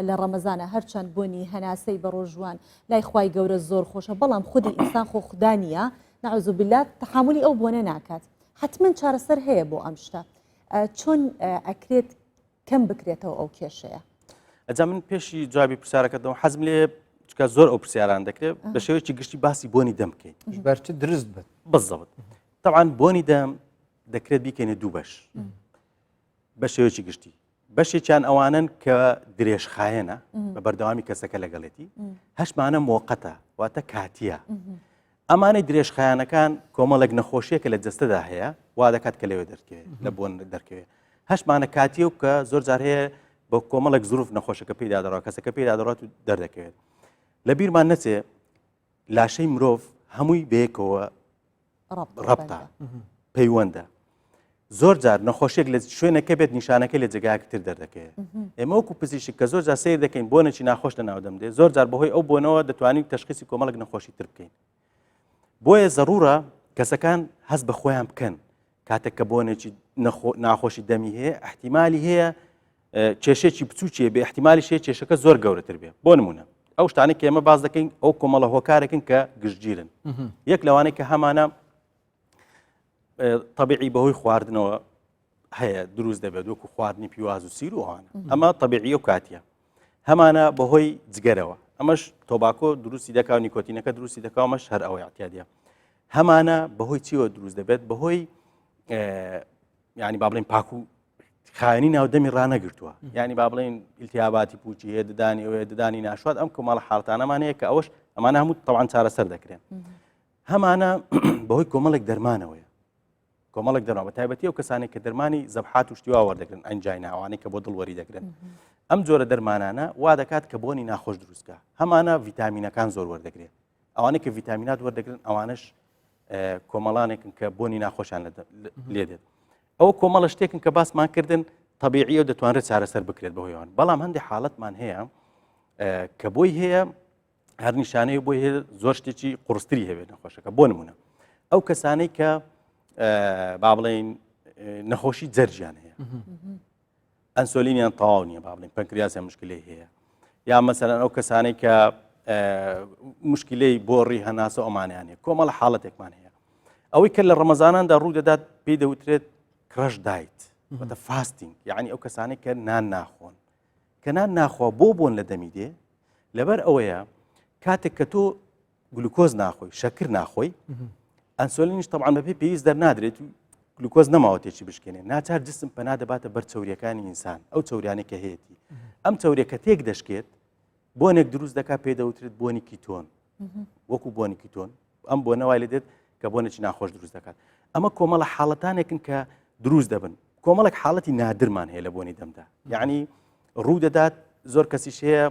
لە ڕەمەزانە هەرچەند بۆنی هەناسەی بەڕۆژووان لای خوای گەورە زۆر خۆشە بەڵام خودی ئینسان خۆ خودا نییە نعوذ بالله تەحامولی ئەو بۆنە ناکات حتمما چارەسەر هەیە بۆ ئەم شتە چۆن ئەکرێت کەم بکرێتەوە ئەو کێشەیە؟ ئەجا من پێشی جوابی پرسیارەکە دەم حەزم لێ چکە زۆر ئەو پرسیاران دەکرێت بە شێوەیەکی گشتی باسی بۆنی دەم بکەین بەرچ درست بێت بزەوت طبعا بۆنی دەم دەکرێت بیکەینە دوو بەش بە شێوەیەکی گشتی بەشێکیان ئەوانن کە درێژخایەنە بە بەردەوامی کەسەکە لەگەڵێتی هەشمانە مۆقەتە واتە کاتیە ئەمانەی درێژخایەنەکان کۆمەڵێک نەخۆشیەکە لە جەستەدا هەیە وا دەکات کە لەوێ دەرکەوێت لە بۆن دەرکەوێت هەشمانە کاتیە و کە زۆر جار هەیە بۆ کۆمەڵێک زروف نەخۆشەکە پێدا دەڕات کەسەکە پێدا دەڕات و دەردەکەوێت لە بیرمان نەچێ لاشەی مرۆڤ هەمووی بەیەکەوە ڕەبتە پەیوەندە زۆر جار نەخۆشیێک لە شوێنەکە بێت نیشانەکە لە جێگایەکی تر دەردەکەوێت ئێمە وەکو پزیشک کە زۆر جار سیر دەکەین بۆنێکی ناخۆش لە ناودەم دێ زۆر جار بەهۆی ئەو بۆنەوە دەتوانین تشخیصی کۆمەڵک نەخۆشی تر بکەین بۆیە زەڕورە کەسەکان هەست بە خۆیان بکەن کاتێک کە بۆنێکی ناخۆشی دەمی هەیە احتیممالی هەیە کێشێکی بچووکێ بێ احتیممالی شێ کێشەکە زۆر گەورەتر بێ بۆ نمونە ئەو شتانە کە ئێمە باز دەکەین ئەو کۆمەڵە هۆکارێکن کە گشتگیرن یەک لەوانەیە کە هەمانە طبیعی بەهۆی خواردنەوە هەیە دروست دەبێت وەکو خواردنی پیواز و سیر و ئەوانە ئەمە طبیعی و کاتیە هەمانە بەهۆی جگەرەوە ئەمەش tobacco دروستی دەکا و نیکۆتینەکە دروستی دەکا ئەمەش هەر ئەوەی اعتیادیە هەمانە بەهۆی چیوە دروست دەبێت بەهۆی ینی با بڵێن پاک و خاوێنی ناودەمی ڕانەگرتووە ینی با بڵێن التهاباتی پوچی هەیە ددانی ئەوەیە ددانی ناشوات ئەم کۆمەڵە حاڵتانەمان هەیە کە ئەوەش ئەمانە هەموو تەوان چارەسەر دەکرێن هەمانە بەهۆی کۆمەڵێک دەرمانەوەیە کۆمەڵێک دەرمان بە تایبەتی ئەو کەسانێک کە دەرمانی زەبحات و شتیوا وەردەگرن angina ئەوانەی کە بۆ دڵوەری دەگرن ئەم جۆرە دەرمانانە وا دەکات کە بۆنی ناخۆش دروستکە هەمانە ڤیتامینەکان زۆر وەردەگرێت ئەوانەی کە ڤیتامینات وەردەگرن ئەوانش کۆمەڵانێکن کە بۆنی ناخۆشیان لێ دێت ئەو کۆمەڵە شتێکن کە باسمان کردن طبیعیە و دەتوانرێت چارەسەر بکرێت بەهۆیان بەڵام هەندێک حاڵەتمان هەیە کە بۆی هەیە هەر نیشانەیە بۆی هەیە زۆر شتێکی قورستری هەبێت نەخۆشەکە بۆ نمونە ئەو کەسانەی کە با بڵێین نەخۆشی جەرجیان هەیە ئەنسۆلینیان تەواو نییە با بڵێن پەنکریاسیان مشکلەی هەیە یا مەسەلەن ئەو کەسانەی کە مشکلەی بۆڕی هەناسە ئەمانیان هەیە کۆمەڵە حاڵەتێکمان هەیە ئەوەی کە لە ڕەمەزاناندا ڕوو دەدات پێی دەوترێت crash diet واتە fasting یعنی ئەو کەسانەی کە نان ناخۆن کە نان ناخوا بۆ بۆن لە دەمی دێ لەبەر ئەوەیە کاتێک کە تۆ گلوکۆز ناخۆی شەکر ناخۆی ئەنسۆلینیش طبعا بەپێی پێویست دەرنادرێت و گلوکۆز نەماوە تێکی بشکێنێ ناچار جسم پەنا دەباتە بەر چوریەکانی ئینسان ئەو چوریانەی کە هەیەی ئەم چوریە کە تێک دەشکێت بۆنێک دروست دەکات پێ دەوترێت بۆنی کیتۆن وەکو بۆنی کیتۆن ئەم بۆنە وای لێ دێت کە بۆنێکی ناخۆش دروست دەکات ئەمە کۆمەڵە حاڵەتانێکن کە دروست دەبن کۆمەڵێک حاڵەتی نادرمان هەیە لە بۆنی دەمدا یعنی ڕوو دەدات زۆر کەسیش هەیە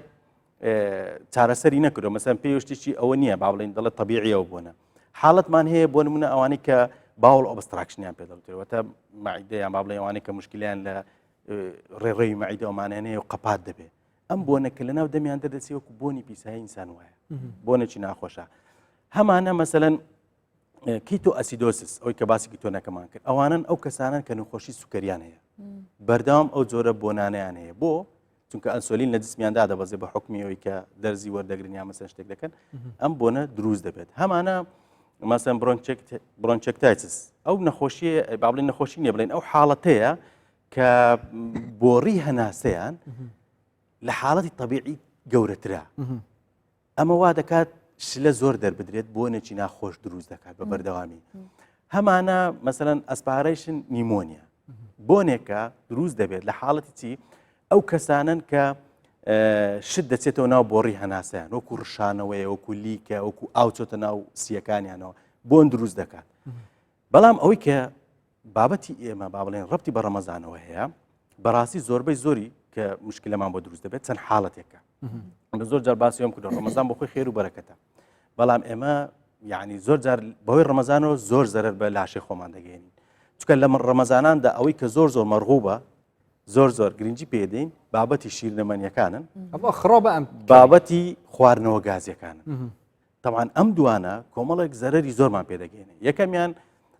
چارەسەری نەکردو مەسەن پێویستیی ئەوە نییە با بڵین دەڵێت طبیعیەوە بۆنە حاڵەتمان هەیە بۆ نمونە ئەوانەی کە bowel obstruction یان پێ دەوترێتەوە مەعیدەیان با بڵێن ئەوانەی کە مشکلیان لە ڕێڕەوی مەعیدە ئەمانیان هەیە و قەپات دەبێت ئەم بۆنە کە لەناو دەمیان دەردەچێ وەکو بۆنی پیسایی ئینسان وایە بۆنێکی ناخۆشە هەمانە مەسەلەن ketoacidosis ئەوی کە باسی کیتۆنەکەمان کرد ئەوانن ئەو کەسانن کە نەخۆشی سوکەریان هەیە بەردەوام ئەو جۆرە بۆنانیان هەیە بۆ چونکە ئەنسۆلین لە جسمیاندا دەبەزێ بە حکمی ئەوی کە دەرزی وەردەگرن یا مەسەن شتێک دەکەن ئەم بۆنە دروست دەبێت هەمانە مەسەن bronchiectasis ئەو نەخۆشی با بڵێن نەخۆشی نیە بڵێن ئەو حاڵەتەیە کە بۆڕی هەناسەیان لە حاڵەتی طبیعی گەورەترە ئەمە وا دەکات شلە زۆر دەربدرێت بۆنێکی ناخۆش دروست دەکات بە بەردەوامی هەمانە مەسەلەن aspiration pneumonia بۆنێکە دروست دەبێت لە حاڵەتی چی ئەو کەسانن کە شت دەچێتەوە ناو بۆڕی هەناسەیان وەکو ڕشانەوەیە وەکو leak ە وەکو ئاوچۆتە ناو سیەکانیانەوە بۆن دروست دەکات بەڵام ئەوەی کە بابەتی ئێمە با بڵێن ڕەبتی بە ڕەمەزانەوە هەیە بەڕاستی زۆربەی زۆری کە مشکلەمان بۆ دروست دەبێت چەند حاڵەتێکە بە زۆر جار باسی ئەم کردو ڕەمەزان بۆ خۆی خێر و بەرەکەتە بەڵام ئێمە یعنی زۆر جار بەهۆی ڕەمەزانەوە زۆر زەرەر بە لاشەی خۆمان دەگەێنین چکە لە ڕەمەزاناندا ئەوەی کە زۆر زۆر مەرغوبە زۆر زۆر گرنگی پێدەین بابەتی شیرنەمەنیەکانن ئەمە خڕۆبە ئەم بابەتی خواردنەوە گازیەکانن تەبعەن ئەم دوانە کۆمەڵێک زەرەری زۆرمان پێدەگەێنێ یەکەمیان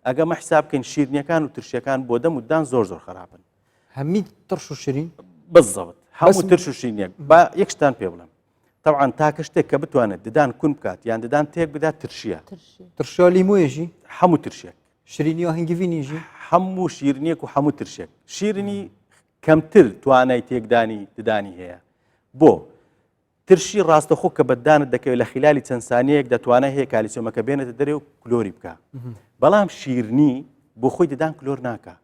ئەگە مە حساب بکەین شیرنیەکان و ترشیەکان بۆ دەم و دان زۆر زۆر خراپن هەمی ترش و شیرین بزەوت هەموو ترش و شیرینێک با یەکشتان پێ بڵێم طبعا تاکە شتێک کە بتوانێت ددان کون بکات یان ددان تێک بدات ترشیە ترشیا لیمۆیەژی هەموو ترشێک شیرینی و هەنگوینیژی هەموو شیرنیەک و هەموو ترشێک شیرنی کەمتر توانای تێکدانی ددانی هەیە بۆ ترشی ڕاستەخۆ کە بە ددانت دەکەوێت لە خلالی چەند سانیەیەکدا توانای هەیە کالیسیۆمەکە بێنێتە دەرێ و کلۆری بکا بەڵام شیرنی بۆ خۆی ددان کلۆر ناکا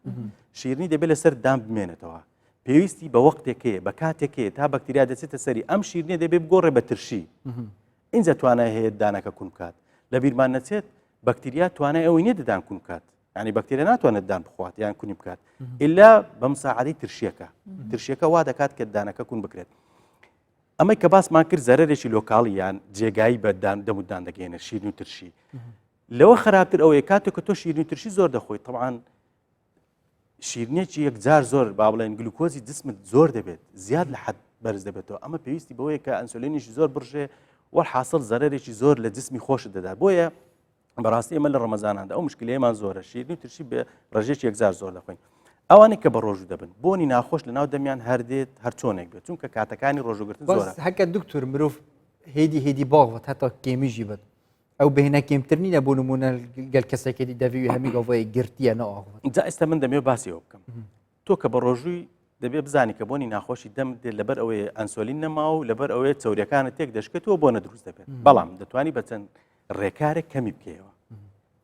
شیرنی دەبێت لەسەر دان بمێنێتەوە پێویستی بە وەختێک هەیە بە کاتێک هەیە تا بەکتریا دەچێتە سەری ئەم شیرنیە دەبێت بگۆڕێ بە ترشی اینجا توانای هەیە دانەکە کون بکات لە بیرمان نەچێت بەکتریا توانای ئەوەی نییە ددان کون بکات ینی بەکتریا ناتوانێت دان بخوات یان کونی بکات ئللا بە مساعدەی ترشیەکە ترشیەکە وا دەکات کە دانەکە کون بکرێت ئەمەی کە باسمان کرد زەرەرێکی local ی یان جێگایی بە دان دەمودان دەگەێنە شیرین و ترشی لەوە خراپتر ئەوەیە کاتێک کە تۆ شیرین و ترشی زۆر دەخۆی طبعاان شیرنێکی یەکجار زۆر با بڵێن گلوکۆزی جسمت زۆر دەبێت زیاد لە حد بەرز دەبێتەوە ئەمە پێویستی بەوەیە کە ئەنسۆلینیش زۆر بڕژێ وەحاصل زەرێکی زۆر لە جسمی خۆشت دەدات بۆیە بەڕاستی ئێمە لە ڕەمەزاناندا ئەو مشکلەیەمان زۆرە شیرنی و ترشی بە ڕێژەیەکی یەکجار زۆر دەخۆین ئەوانەی کە بە ڕۆژوو دەبن بۆنی ناخۆش لە ناو دەمیان هەردێت هەر چۆنێک بێت چونکە کاتەکانی ڕۆژوگرتن زۆرە هەکە دکتۆر مرۆڤ هێدی هێدی باغت هەتا کێمیژی بێت ئەو بهێنە کێمتر نینە بۆ نمونە گەل کەسێکی دی دەوی هەمی گەڵی گرتیە نەئاغوت جا ئێستا من دەمێ باسیەوە بکەم تۆ کە بە ڕۆژووی دەبێ بزانی کە بۆنی ناخۆشی دەم دێت لەبەر ئەوەی ئەنسۆلین نەما و لەبەر ئەوەیە چوریەکانت تێک دەشکێتەوە بۆ نەدروست دەبێت بەڵام دەتوانی بە چەند ڕێکارێک کەمی بکەیەوە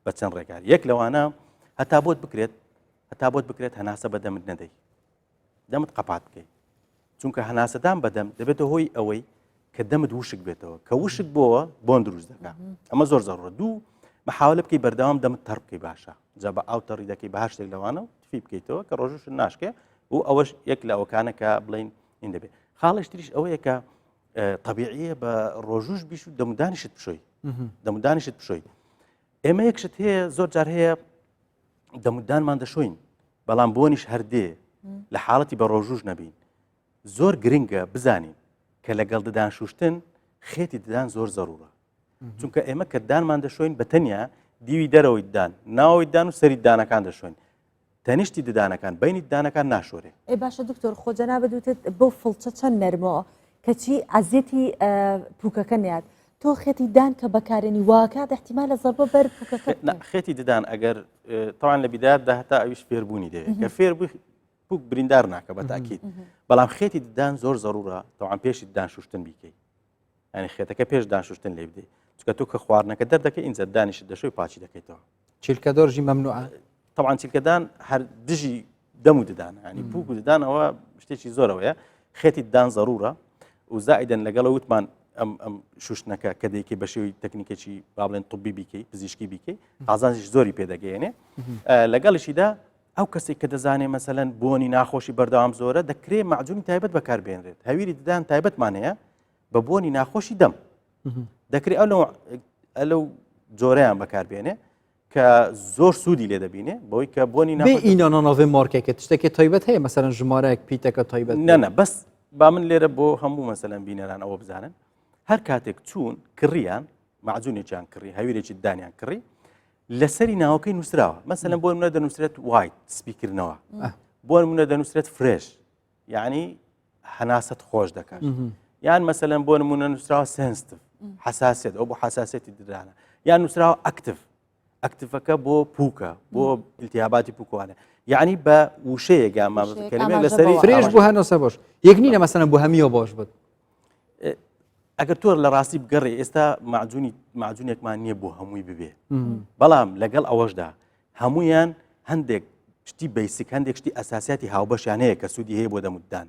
بە چەند ڕێکار یەک لەوانە هەتا بۆت بکرێت هەتا بۆت بکرێت هەناسە بە دەمت نەدەی دەمت قەپات بکەیت چونکە هەناسەدان بەدەم دەبێتە هۆی ئەوەی کە دەمت وشک بێتەوە کە وشک بۆوە بۆن دروست دەکات ئەمە زۆر زەڕە دوو محاولە بکەی بەردەوام دەمت تەڕ بکەی باشە جا بە ئاو تەڕی دەکەی بە هەر شتێک لەوانە و تفی بکەیتەوە کە ڕۆژوش ناشکێ و ئەوەش یەک لە ئەوکانە کە بڵین این دەبێت خاڵش تریش ئەوەیە کە طبیعیە بە ڕۆژوش بیش و دەمودانیشت بشۆی دەمودانیشت بشۆی ئێمە یەک شت هەیە زۆر جار هەیە دەمودانمان دەشۆین بەڵام بۆنیش هەردێ لە حاڵەتی بە ڕۆژوش نەبین زۆر گرنگە بزانین کە لەگەڵ ددان شوشتن خێتی ددان زۆر زەرورە چونکە ئێمە کە دانمان دەشۆین بە تەنیا دیوی دەرەوەی ددان ناوەوەی ددان و سەری ددانەکان دەشۆین تەنیشتی ددانەکان بینی ددانەکان ناشۆرێ. ئەی باشە دکتۆر خۆ جەنابت وتت بەو فڵچە چەند نەرمەوە کەچی ئەزیەتی پوکەکە نات تۆ خێتی دان کە بەکارێنی واکات احتیمالە زەربە بەر پوکەکە خێتی ددان ئەگەر تاوان لە بیدایەتدا هەتا ئەویش فێربوونی دەوێت کە فێربووی پوک بریندار ناکە بە تاکیید بەڵام خێتی ددان زۆر زەرورە تاوان پێشی ددان شوشتن بیکەی ینی خێتەکە پێش دان شوشتن لێ بدەیت چکە تۆ کە خواردنەکە دەردەکەی ئینجا دانیشت دەشۆی پاچی دەکەیتەوە چیلکەدۆرژی مەمنوعە طبعا چیلکەدان هەر دژی دەم و ددان ینی پوک و ددان ئەوە شتێکی زۆرەوەیە خێتی ددان زەرورە و زائیدەن لەگەڵ وتمان ئەم ئەم شوشتنەکە کە دەیکەی بە شێوەی تەکنیکێکی با بڵێن طبی بیکەی پزیشکی بیکەی قازانجیش زۆری پێدەگەیەنێ لەگەڵیشیدا ئەو کەسێک کە دەزانێ مەسەلەن بۆنی ناخۆشی بەردەوام زۆرە دەکرێ مەعجونی تایبەت بەکاربێنرێت هەویری ددان تایبەتمان هەیە بە بۆنی ناخۆشی دەم دەکرێت ئەو لەو جۆرەیان بەکاربێنێ کە زۆر سوودی لێ دەبینێ بەوەی کە بۆنی بێ ئیناناناوێ مارکێکە شتێکی تایبەت هەیە مەسەرەن ژمارەیەک پیتەکە تایبەت نەنە بەس با من لێرە بۆ هەموو مەسەلەن بینەران ئەوە بزانن هەر کاتێک چوون کڕیان معجونێکیان کڕی هەویرێکی دانیان کڕی لەسەری ناوەکەی نووسراوە مەسەلەن بۆ منە دەنووسرێت white سپیکردنەوە بۆ منە دەنووسرێت fresh یعنی هەناسەت خۆش دەکات یان مەسەلەن بۆ نمونە نووسراوە sensitive حساسیت ئەو بۆ حساسیەتی ددانە یان نووسراوە active active ەکە بۆ پوکە بۆ التهاباتی پوکوانە یعنی بە وشەیەک یان کەلمێک لەسەری fresh بۆ هەناسە باش یەک نینە مەسەلەن بۆ هەمیە باش بێت ئەگەر تۆ لە ڕاستی بگەڕێ ئێستا معجونی معجونێکمان نییە بۆ هەمووی ببێ بەڵام لەگەڵ ئەوەشدا هەمویان هەندێک شتی basic هەندێک شتی ئەساسیاتی هاوبەشیان هەیە کە سوودی هەیە بۆ دەموددان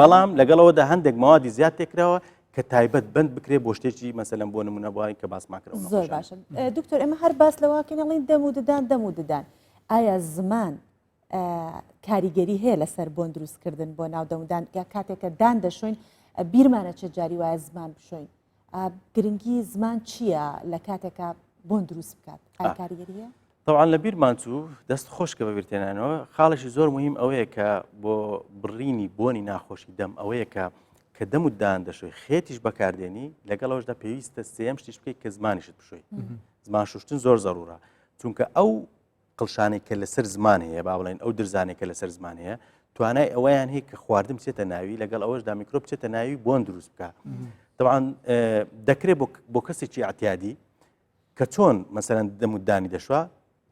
بەڵام لەگەڵەوەدا هەندێک مەوادی زیاد تێکراوە کە تایبەت بند بکرێ بۆ شتێکی مەسەلەن بۆ نمونە بۆ کە باسمان کرد زۆر باشە دکتۆر ئێمە هەر باس لەواکەین ئەڵین دەم و ددان دەم و ددان ئایا زمان کاریگەری هەیە لەسەر بۆن دروستکردن بۆ ناو دەمودان یا کاتێک کە دان دەشۆین بیرمانە چێت جاری وایە زمان بشۆین. گرنگی زمان چییە لە کاتێکا بۆن دروست بکات ئایا کاریگەری هەیە؟ تەبعەن لە بیرمان چوو دەست خۆش کە بەبیرتێنانەوە خاڵێکی زۆر مهم ئەوەیە کە بۆ بڕینی بۆنی ناخۆشی دەم ئەوەیە کە کە دەم و دان دەشۆی خێتیش بەکاردێنی لەگەڵەوەشدا پێویستە سێم شتیش بکەیت کە زمانیشت بشۆی زمان شوشتن زۆر زەرورە چونکە ئەو قڵشانێک کە لەسەر زمان هەیە با بڵێن ئەو درزانێک کە لەسەر زمان هەیە توانای ئەوەیان هەیە کە خواردن بچێتە ناوی لەگەڵ ئەوەشدا میکرۆب بچێتە ناوی بۆن دروست بکە طبعا دەکرێت بۆ کەسێکی ئەعتیادی کە چۆن مەسەلەن دەم و دانی دەشوا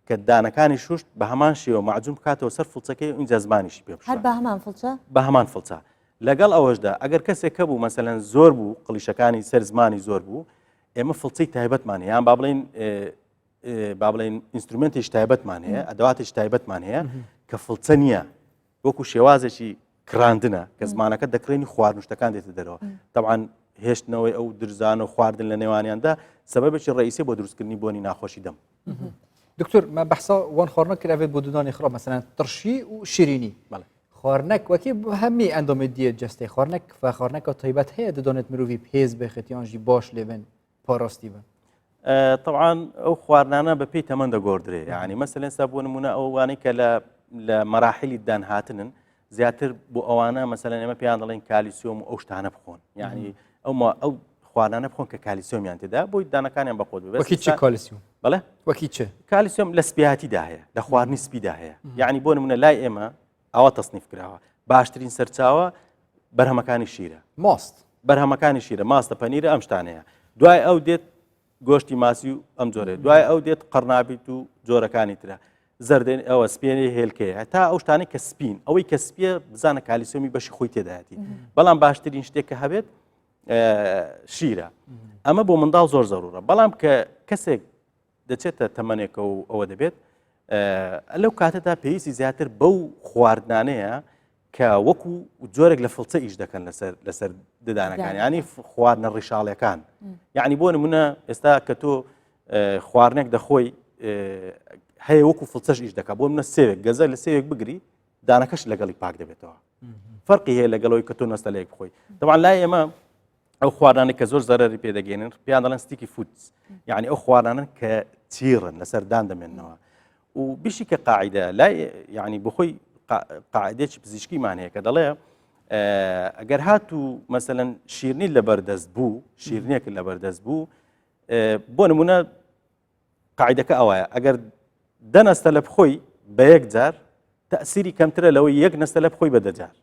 کە دانەکانی شوشت بە هەمان شێوە مەعجون بکاتەوە سەر فڵچەکەی و ئینجا زمانیشی پێ بشوا. هەر بە هەمان فڵچە؟ بە هەمان فڵچە. لەگەڵ ئەوەشدا ئەگەر کەسێک هەبوو مەسەلەن زۆر بوو قڵیشەکانی سەر زمانی زۆر بوو ئێمە فڵچەی تایبەتمان هەیە یان با بڵێین با بڵێین instrument ێکی تایبەتمان هەیە ئەدەواتێکی تایبەتمان هەیە کە فڵچە نییە وەکو شێوازێکی کڕاندنە کە زمانەکە دەکڕێنی خواردن شتەکان دێتە دەرەوە تەبعەن هێشتنەوەی ئەو درزان و خواردن لە نێوانیاندا سەبەبێکی ڕئیسی بۆ دروستکردنی بۆنی ناخۆشی دەم. دکتۆر مە بەحسا وان خواردنە کرد ئەێت بۆ دودانی خراپ مەسەلەن ترشی و شیرینی بەڵێ خواردنەک وەکی هەمی ئەندامی دیە جەستەی خواردنەک و خواردنەکە تایبەت هەیە ددانێت مرۆڤی پێز بخێت یانژی باش لێبن پاڕاستی بن. تەبعەن ئەو خواردنانە بە پێی تەمەن دەگۆڕدرێ یعنی مەسەلەن سا بۆ نمونە ئەوانەی کە لە لە مەراحلی دان هاتنن زیاتر بۆ ئەوانە مەسەلەن ئێمە پێیان دەڵێن کالیسیۆم و ئەو شتانە بخۆن یعنی ئەو ئەو خواردانە بخۆن کە کالیسیۆمیان تێدا بۆی دانەکانیان بەخۆت بێت وەکی چ کالیسیۆم بەڵێ وەکی چ کالیسیۆم لە سپیاتیدا هەیە لە خواردنی سپیدا هەیە یعنی بۆ نمونە لای ئێمە ئاوا تەسنیف کراوە باشترین سەرچاوە بەرهەمەکانی شیرە ماست بەرهەمەکانی شیرە ماستە پەنیرە ئەم شتانەیە دوای ئەو دێت گۆشتی ماسی و ئەم جۆرێ دوای ئەو دێت قەرنابیت و جۆرەکانی ترە زەردێن ئەوە سپێنی هێلکەیە هەتا ئەو شتانەی کە سپین ئەوەی کە سپیە بزانە کالیسیۆمی بەشی خۆی تێدایەتی بەڵام باشترین شتێک کە هەبێت شیرە ئەمە بۆ منداڵ زۆر زەرورە بەڵام کە کەسێک دەچێتە تەمەنێکە و ئەوە دەبێت لەو کاتەدا پێویستی زیاتر بەو خواردنانەیە کە وەکو جۆرێک لە فڵچە ئیش دەکەن لەسەر لەسەر ددانەکان ینی خواردنە ڕیشاڵەکان یعنی بۆ نمونە ئێستا کە تۆ خواردنێک دەخۆی هەیە وەکو فڵچەش ئیش دەکات بۆ منە سێوێک گەزە لە سێوێک بگری دانەکەش لەگەڵی پاک دەبێتەوە فەرقی هەیە لەگەڵەوەی کە تۆ نەستەلەیەک بخۆی دەوان لای ئێمە ئەو خواردانەی کە زۆر زەرەری پێدەگەێنن پێیان دەڵێن sticky foods یعنی ئەو خواردانن کە چیڕن لەسەر دان دەمێننەوە و بشی کە قاعدە لای یعنی بخۆی قاعدێکی پزیشکیمان هەیە کە دەڵێ ئەگەر هات و مەسەەن شیرنی لەبەردەست بوو شیرنێک لەبەردەست بوو بۆ نمونە قاعدەکە ئەوایە ئەگەر دە نەستەلە بخۆی بە یەک جار تەسیری کەمترە لەوەی یەک نەستەلە بخۆی بە دەجار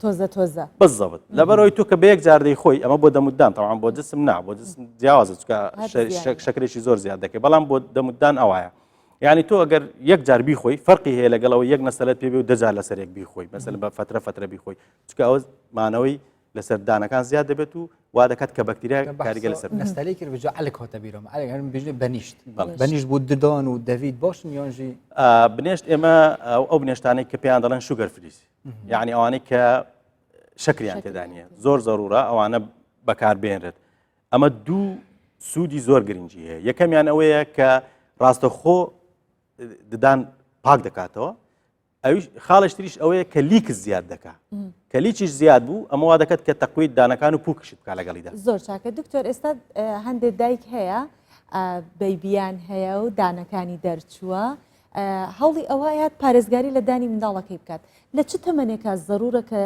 تۆزە تۆزە بزەبت لەبەرەوەی تۆ کە بە یەک جار دەیخۆی ئەمە بۆ دەموددان تەوان بۆ جسم نا بۆ جسم جیاوازە چکە شەکرێکی زۆر زیاد دەکەی بەڵام بۆ دەموددان ئەوایە یعنی تۆ ئەگەر یەک جار بیخۆی فەرقی هەیە لەگەڵەوە یەک نەسەلت پێ بێ و دەجار لەسەر یەک بیخۆی مەسەل بە فترە فترە بیخۆی چکە ئەوە مانەوەی لەسەر دانەکان زیاد دەبێت و وا دەکات کە بەکتریا کاریگە لەسەر نەستەلی کرد بجا عەلک هاتە بیرم عەلک هەرم بژنێ بەنیشت بەنیشت بۆ ددان و دەڤید باشن یانژی بنێشت ئێمە ئەو بنێشتانەی کە پێیان دەڵێن sugar free یعنی ئەوانەی کە شەکریان تێدا نییە زۆر زەرورە ئەوانە بەکاربێنرێت ئەمە دوو سوودی زۆر گرنگی هەیە یەکەمیان ئەوەیە کە ڕاستەخۆ ددان پاک دەکاتەوە ئەویش خاڵش تریش ئەوەیە کە لیکس زیاد دەکا کە لیچیش زیاد بوو ئەمە وا دەکات کە تەقویت دانەکان و پوکشت بکا لەگەڵیدا. زۆر چاکە دکتۆر ئێستا هەندێک دایک هەیە بەیبیان هەیە و دانەکانی دەرچووە هەوڵی ئەوە یاد پارێزگاری لە دانی منداڵەکەی بکات لە چ تەمەنێکا زەرورە کە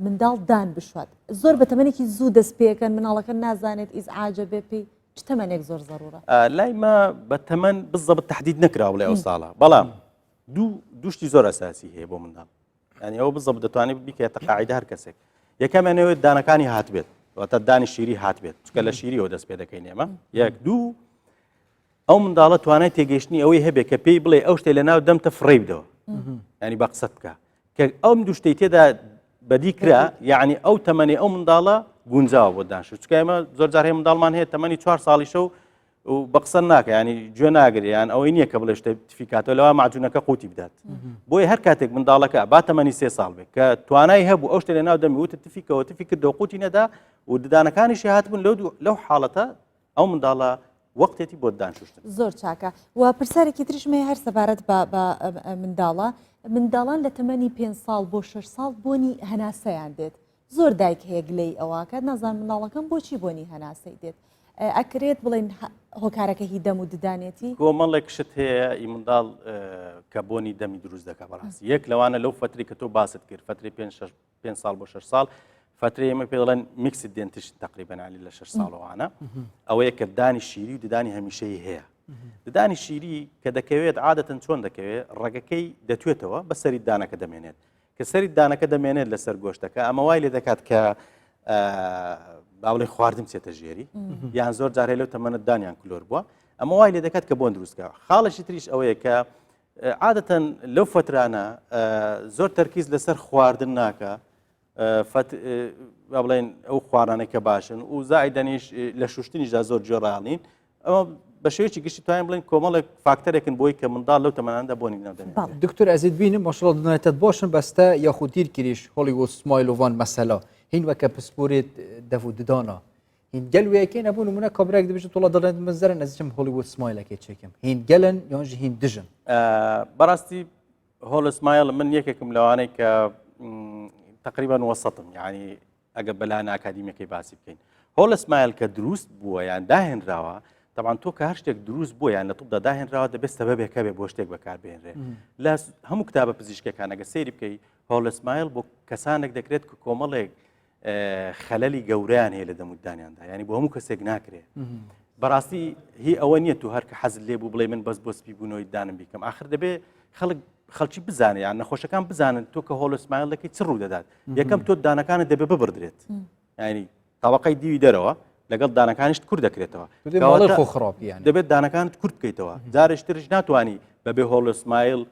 منداڵ دان بشوات زۆر بە تەمەنێکی زوو دەست پێکەن مناڵەکە نازانێت ئیزعاجە بێ پێی چ تەمەنێک زۆر زەرورە لای مە بە تەمەن بزەبت تهدید نەکراوە بڵێ ئەو ساڵە بەڵام دوو دوشتی زۆر ئەساسی هەیە بۆ منداڵ ینی ئەوە بزەب دەتوانێت بیکێتە قاعدە هەر کەسێک یەکەمانەوێت دانەکانی هاتبێت واتە دانی شیری هاتبێت چکە لە شیریەوە دەست پێ دەکەین ئێمە یەک دوو ئەو منداڵە توانای تێگەیشتنی ئەوەی هەبێت کە پێی بڵێ ئەو شتێ لە ناو دەمتە فڕێ بدەوە ینی بە قسەت بکە کە ئەم دوو شتەی تێدا بەدی کرا یعنی ئەو تەمەنی ئەو منداڵە گونجاوە بۆ دانشت چکە ئێمە زۆر جار هەیە منداڵمان هەیە تەمەنی چوار ساڵیشە و و بە قسە ناکە ینی گوێ ناگرێ یان ئەوەی نییە کە بڵێ شتە تفیکاتەوە لەوە معجونەکە قوتی بدات بۆیە هەر کاتێک منداڵەکە با تەمەنی سێ ساڵ بێت کە توانای هەبوو ئەو شتە لە ناو دەمی وتە تفیکەوە تفی کردەوە قوتی نەدا و ددانەکانیشی هاتبوون لەو لەو حاڵەتە ئەو منداڵە وەختێتی بۆ ددان شوشتن. زۆر چاکە و پرسیارێکی تریشم هەیە هەر سەبارەت بە بە منداڵە منداڵان لە تەمەنی پێ ساڵ بۆ شەش ساڵ بۆنی هەناسەیان دێت. زۆر دایک هەیە گلەی ئەوەکات نازانم منداڵەکەم بۆچی بۆنی هەناسەی دێت ئەکرێت بڵێن هۆکارەکە هی دەم و ددانێتی؟ کۆمەڵێک شت هەیە ئی منداڵ کە بۆنی دەمی دروست دەکات بەڕاستی یەک لەوانە لەو فتری کە تۆ باست کرد فتری پێ پێ ساڵ بۆ 6 ساڵ فترەی ئێمە پێ دەڵێن mixed dentition تقریبا علی لە 6 ساڵەوانە ئەوەیە کە دانی شیری و ددانی هەمیشەی هەیە ددانی شیری کە دەکەوێت عادەتەن چۆن دەکەوێت ڕەگەکەی دەتوێتەوە بە سەری دانەکە دەمێنێت کە سەری دانەکە دەمێنێت لەسەر گۆشتەکە ئەمە وای لێ دەکات کە با بڵێ خواردن بچێتە ژێری یان زۆر جارێ لەو تەمەنە دانیان کلۆر بووە ئەمە وای لێ دەکات کە بۆن دروستکە خاڵێکی تریش ئەوەیە کە عادەتەن لەو فترانە زۆر تەرکیز لەسەر خواردن ناکە با بڵێن ئەو خواردانەی کە باشن و زائیدەنیش لە شوشتنیشدا زۆر گوێڕایەڵ نین ئەمە بە شێوەیەکی گشتی توانین بڵێن کۆمەڵێک فاکتەرێکن بۆی کە منداڵ لەو تەمەناندا بۆنی ناو دەمێ دکتۆر ئەزیت بینم ماشاءالله دنیتت باشن بەستە یاخود دیر کریش Hollywood smile و وان مەسەلا هین وەکە پسپۆرێت دەڤ و ددانا هین گەل وەیەکێ نەبوو نمونە کابرایەک دەبێژێت وڵا دەڵێن من زەرن ئەزیچم Hollywood smile ەکەی چێکم هین گەلن یانژی هین دژن بەڕاستی Hollywood smile من یەکێکم لەوانەی کە تقریبا وەسەتم یعنی ئەگە بەلایەنە ئاکادیمیەکەی باسی بکەین Hollywood smile کە دروست بووە یان داهێنراوە تەبان تۆ کە هەر شتێک دروست بووە یان لە طبدا داهێنراوە دەبێت سەبەبێک هەبێ بۆ شتێک بەکاربهێنرێ لە هەموو کتابە پزیشکەکان ئەگە سەیری بکەی Hollywood smile بۆ کەسانێک دەکرێت کە کۆمەڵێک خەلەلی گەورەیان هەیە لە دەموددانیاندا ینی بۆ هەموو کەسێک ناکرێت بەڕاستی هی ئەوە نییە تو هەر کە حەزت لێ بوو بڵێ من بەس بۆ سپی بوونەوەی دانم بیکەم آخر دەبێ خەڵک خەڵکی بزانێ یان نەخۆشەکان بزانن تۆ کە Hollywood smile دەکەی چ ڕوو دەدات یەکەم تۆ دانەکانت دەبێ ببردرێت ینی تاوەقەی دیوی دەرەوە لەگەڵ دانەکانیشت کورت دەکرێتەوە خۆ خراپیان دەبێت دانەکانت کورت بکەیتەوە جارێش ترش ناتوانانی بەبێ Hollywood smile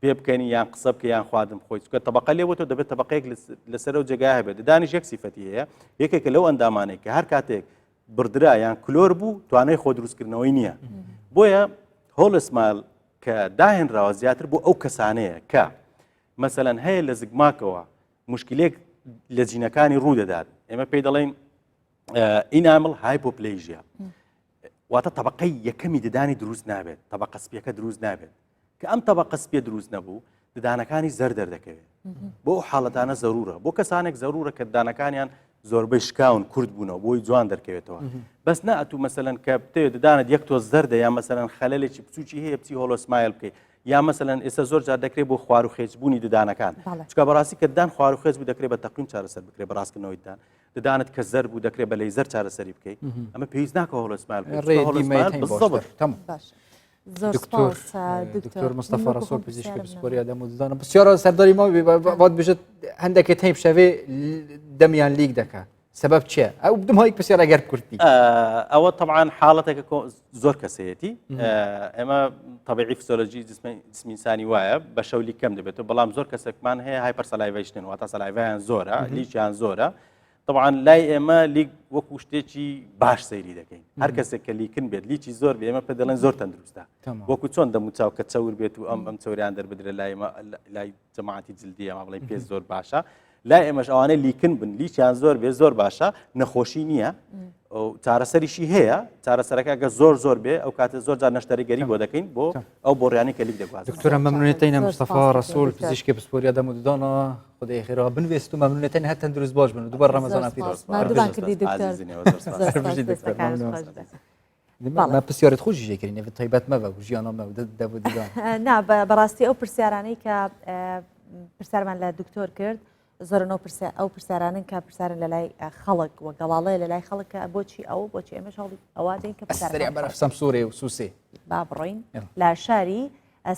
پێ بکەنی یان قسە بکە یان خواردن خۆی چکە تەبقە لێ تۆ دەبێت تەبقەیەک لەسەر و جێگای هەبێت ددانیش یەک سیفەتی هەیە یەکێکە لەو ئەندامانەی کە هەر کاتێک بردرا یان کلۆر بوو توانای خۆ دروستکردنەوەی نییە بۆیە Hollywood smile کە داهێنراوە زیاتر بۆ ئەو کەسانەیە کە مەسەلەن هەیە لە زگماکەوە مشکلێک لە جینەکانی ڕوو دەدات ئێمە پێی دەڵێن enamel hypoplasia واتە تەبقەی یەکەمی ددانی دروست نابێت تەبقە سپیەکە دروست نابێت کە ئەم تەبقە سپیە دروست نەبوو ددانەکانی زەر دەردەکەوێت بۆ ئەو حاڵەتانە زەرورە بۆ کەسانێک زەرورە کە ددانەکانیان زۆربەی شکاون کورت بوونەوە بۆی جوان دەرکەوێتەوە بەس نا ئەتوو مەسەلەن کە بتەوێت ددانت یەک تۆز زەردە یا مەسەلەن خەلەلێکی بچووکی هەیە بچی Hollywood smile بکەیت یا مەسەلەن ئێستا زۆر جار دەکرێت بۆ خوار و خێچبوونی ددانەکان چکە بەڕاستی کە ددان خوار و خێچ بوو دەکرێت بە تەقویم چارەسەر بکرێت بە ڕاستکردنەوەی ددان ددانت کە زەر بوو دەکرێت بە لەیزەر چارەسەری بکەیت ئەمە پێویست ناکە Hollywood smile بکەیت باش زۆر سپاس دکتۆر مستەفا ڕەسوڵ پزیشکی پسپۆری دەم و ددانە پرسیارە سەرداری ما وات بژێت هەندێک تەیب شەوێ دەمیان leak دەکات سەبەب چییە ئەو بدم هایک پرسیار ئەگەر کورتی ئەوە طبعا حاڵەتێکە زۆر کەسەیەتی ئێمە طبیعی فسۆلۆژی جسمی ئینسانی وایە بە شەو leak کەم دەبێتەوە بەڵام زۆر کەسێکمان هەیە hypersalivation ن واتە saliva یان زۆرە leak یان زۆرە طبعا لای ئێمە leak وەکو شتێکی باش سەیری دەکەین هەر کەسێک کە لیکن بێت leak ی زۆر بێ ئێمە پێ دەڵێن زۆر تەندروستە وەکو چۆن دەموچاو کە چەور بێت و ئەم ئەم چەوریان دەربدرێت لای لای جەماعەتی جلدی ئەمە بڵێن پێ زۆر باشە لای ئێمەش ئەوانەی لیکن بن لیچیان زۆر بێ زۆر باشە نەخۆشی نییە چارەسەریشی هەیە چارەسەرەکە گە زۆر زۆر بێ ئەو کاتە زۆر جار نەشتەرگەری بۆ دەکەین بۆ ئەو بۆڕیانی کە leak دەگواز دکتۆرە مەمنونێتەینە مستەفا ڕەسوڵ پزیشکی پسپۆری دەم و ددانە خودای خێرا بنوێست و مەمنونێتەین هەر تەندروست باش بن و دووبارە ڕەمەزان پیرۆز ماندوومان کردی دکتۆر دکتۆر ما پرسیارت خۆشی ژێکردین ئەوە تایبەت مەبە و ژیانە مە دەبوو ددان نا بەڕاستی ئەو پرسیارانەی کە پرسیارمان لە دکتۆر کرد زۆرن ئەو پرسیارانن کە پرسیارن لە لای خەڵک و گەڵاڵەیە لە لای خەڵک کە بۆچی ئەو بۆچی ئێمەش هەوڵی ئەوە دەین کە پرسیارە بەرەف سەمسوورێ و سوسێ با بڕۆین لە شاری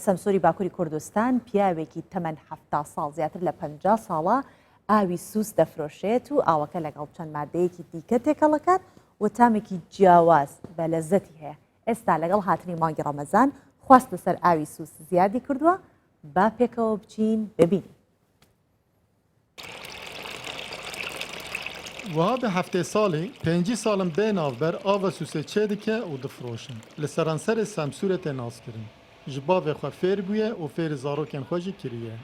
سەمسووری باکووری کوردستان پیاوێکی تەمەن 70 ساڵ زیاتر لە 50 ساڵە ئاوی سوس دەفرۆشێت و ئاوەکە لەگەڵ چەند مادەیەکی دیکە تێکەڵەکات و تامێکی جیاواز بە لەزەتی هەیە ئێستا لەگەڵ هاتنی مانگی ڕەمەزان خواست لەسەر ئاوی سوس زیادی کردووە با پێکەوە بچین ببینین. وەهابê heftê salî 50 sal in bê navber ava sûsê çêdike û difiroşin. Li seranserê Semsûrê tê naskirin. Ji bavê xwe fêr bûye û fêrî zarokên xwe jî kiriye.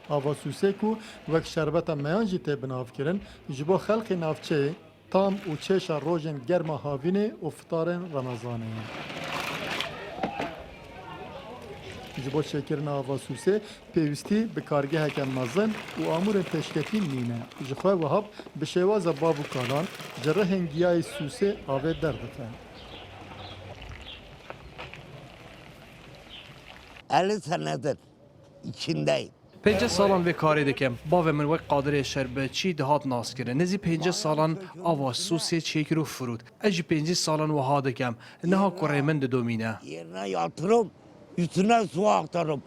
Ava sûsê ku wek şerbeta meyan jî tê binavkirin, ji bo xelkê navçeyê tam û çêşa rojên germa havînê û fitarên Remezanê ye. Ji bo çêkirina ava sûsê pêwîstî bi kargeheke mezin û amûrên pêşketî nîne. Ji xwe Wehab bi şêwaza bav û kalan ji rihên giyayê sûsê avê derdixe. 50 senedir içindeyim. 50 salan vê karê dikim. Bavê min wek Qadirê Şerbetçî dihat naskirin. Nêzî 50 salan ava sûsê çêkir û firot. Ez jî 50 salan wiha dikim. Niha kurê min didomîne. Yerine yatırım, üstüne su aktarım.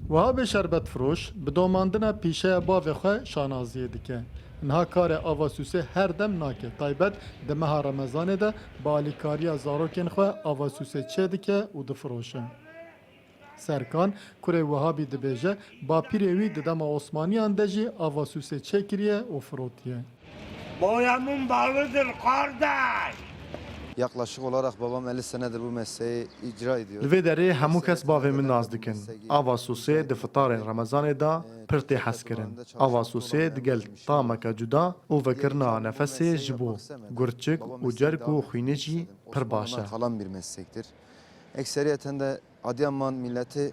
Wehabê şerbetfiroş bi domandina pîşeya bavê xwe şanaziyê dike. Niha karê ava sûsê her dem nake, taybet di meha Remezanê de bi alîkariya zarokên xwe ava sûsê çêdike û difiroşe. Serkan, kurê Wehabî dibêje, bapîrê wî di dema Osmaniyan de jî ava sûsê çêkiriye û firotiye. Boyamın balıdır kardeş. Yaklaşık olarak babam 50 senedir bu mesleği icra ediyor. Li vê derê hemû kes bavê min nas dikin. Ava sûsê di fitarên Remezanê de pir tê hezkirin. Ava sûsê digel tameke cuda û vekirina nefesê ji bo gurçik û cerg û xwînê jî pir baş e. Ekseriyeten de Adıyaman milleti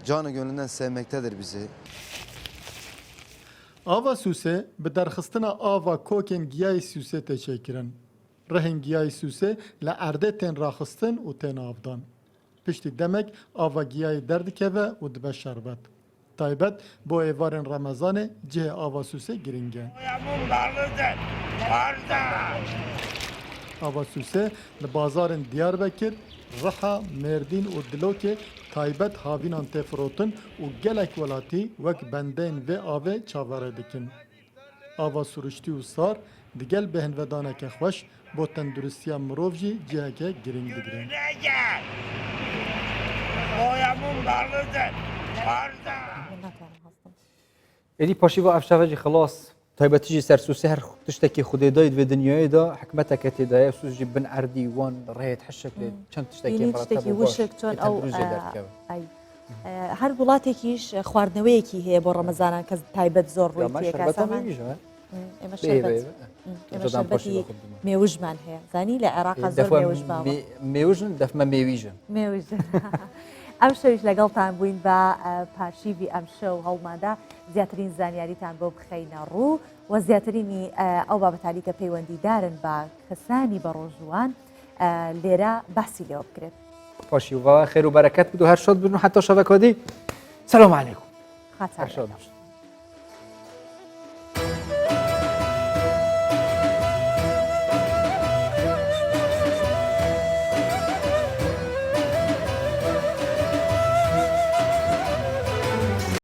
canı gönlünden sevmektedir bizi. Ava sûsê bi derxistina ava kokên giyayê sûsê tê çêkirin. Rehên giyayê sûsê li erdê tên raxistin û tên avdan. Piştî demek ava giyayê derdikeve û dibe şerbet. Taybet bo êvarên Remezanê cihê ava sûsê girîng e. Ava sûsê li bazarên Diyarbekir, Riha, Mêrdîn û Dilokê taybet havînan tê firotin û gelek welatî wek bendeyên vê avê çaverê dikin. Ava suriştî û sar digel bêhnvedaneke xweş bo tenduristiya mirov jî ciheke girîng digire. Êdî paşî va ev şeve jî xilas taybetî jî ser sûsê her tiştekî xwedêdayî di vê dinyayê de hikmeteke tê de ye sûs jî bin erdî wan rêyê hişik lê çend tiştekî mireteb û baş ê tendurist jê derdikeve. هەر وڵاتێکیش خواردنەوەیەکی هەیە بۆ ڕەمەزانان کە تایبەت زۆر ڕووی تێکا سامان. ئێمە شەربەت ئێمە شەربەتی مێوژمان هەیە زانی لە عێراق زۆر مێوژ باوە مێوژن دەفمە مێویژن مێوژن ئەم شەویش لەگەڵتان بووین بە پارشیوی ئەم شەو هەوڵماندا زیاترین زانیاریتان بۆ بخەینە ڕوو و زیاترینی ئەو بابەتانی کە پەیوەندیدارن بە کەسانی بەڕۆژووان لێرە باسی لێوە بکرێت. پاشی و خێر و بەرەکەت بود و هەر شاد بن و حتا شەبەکۆدی سلام علیکم هەر شاد بن.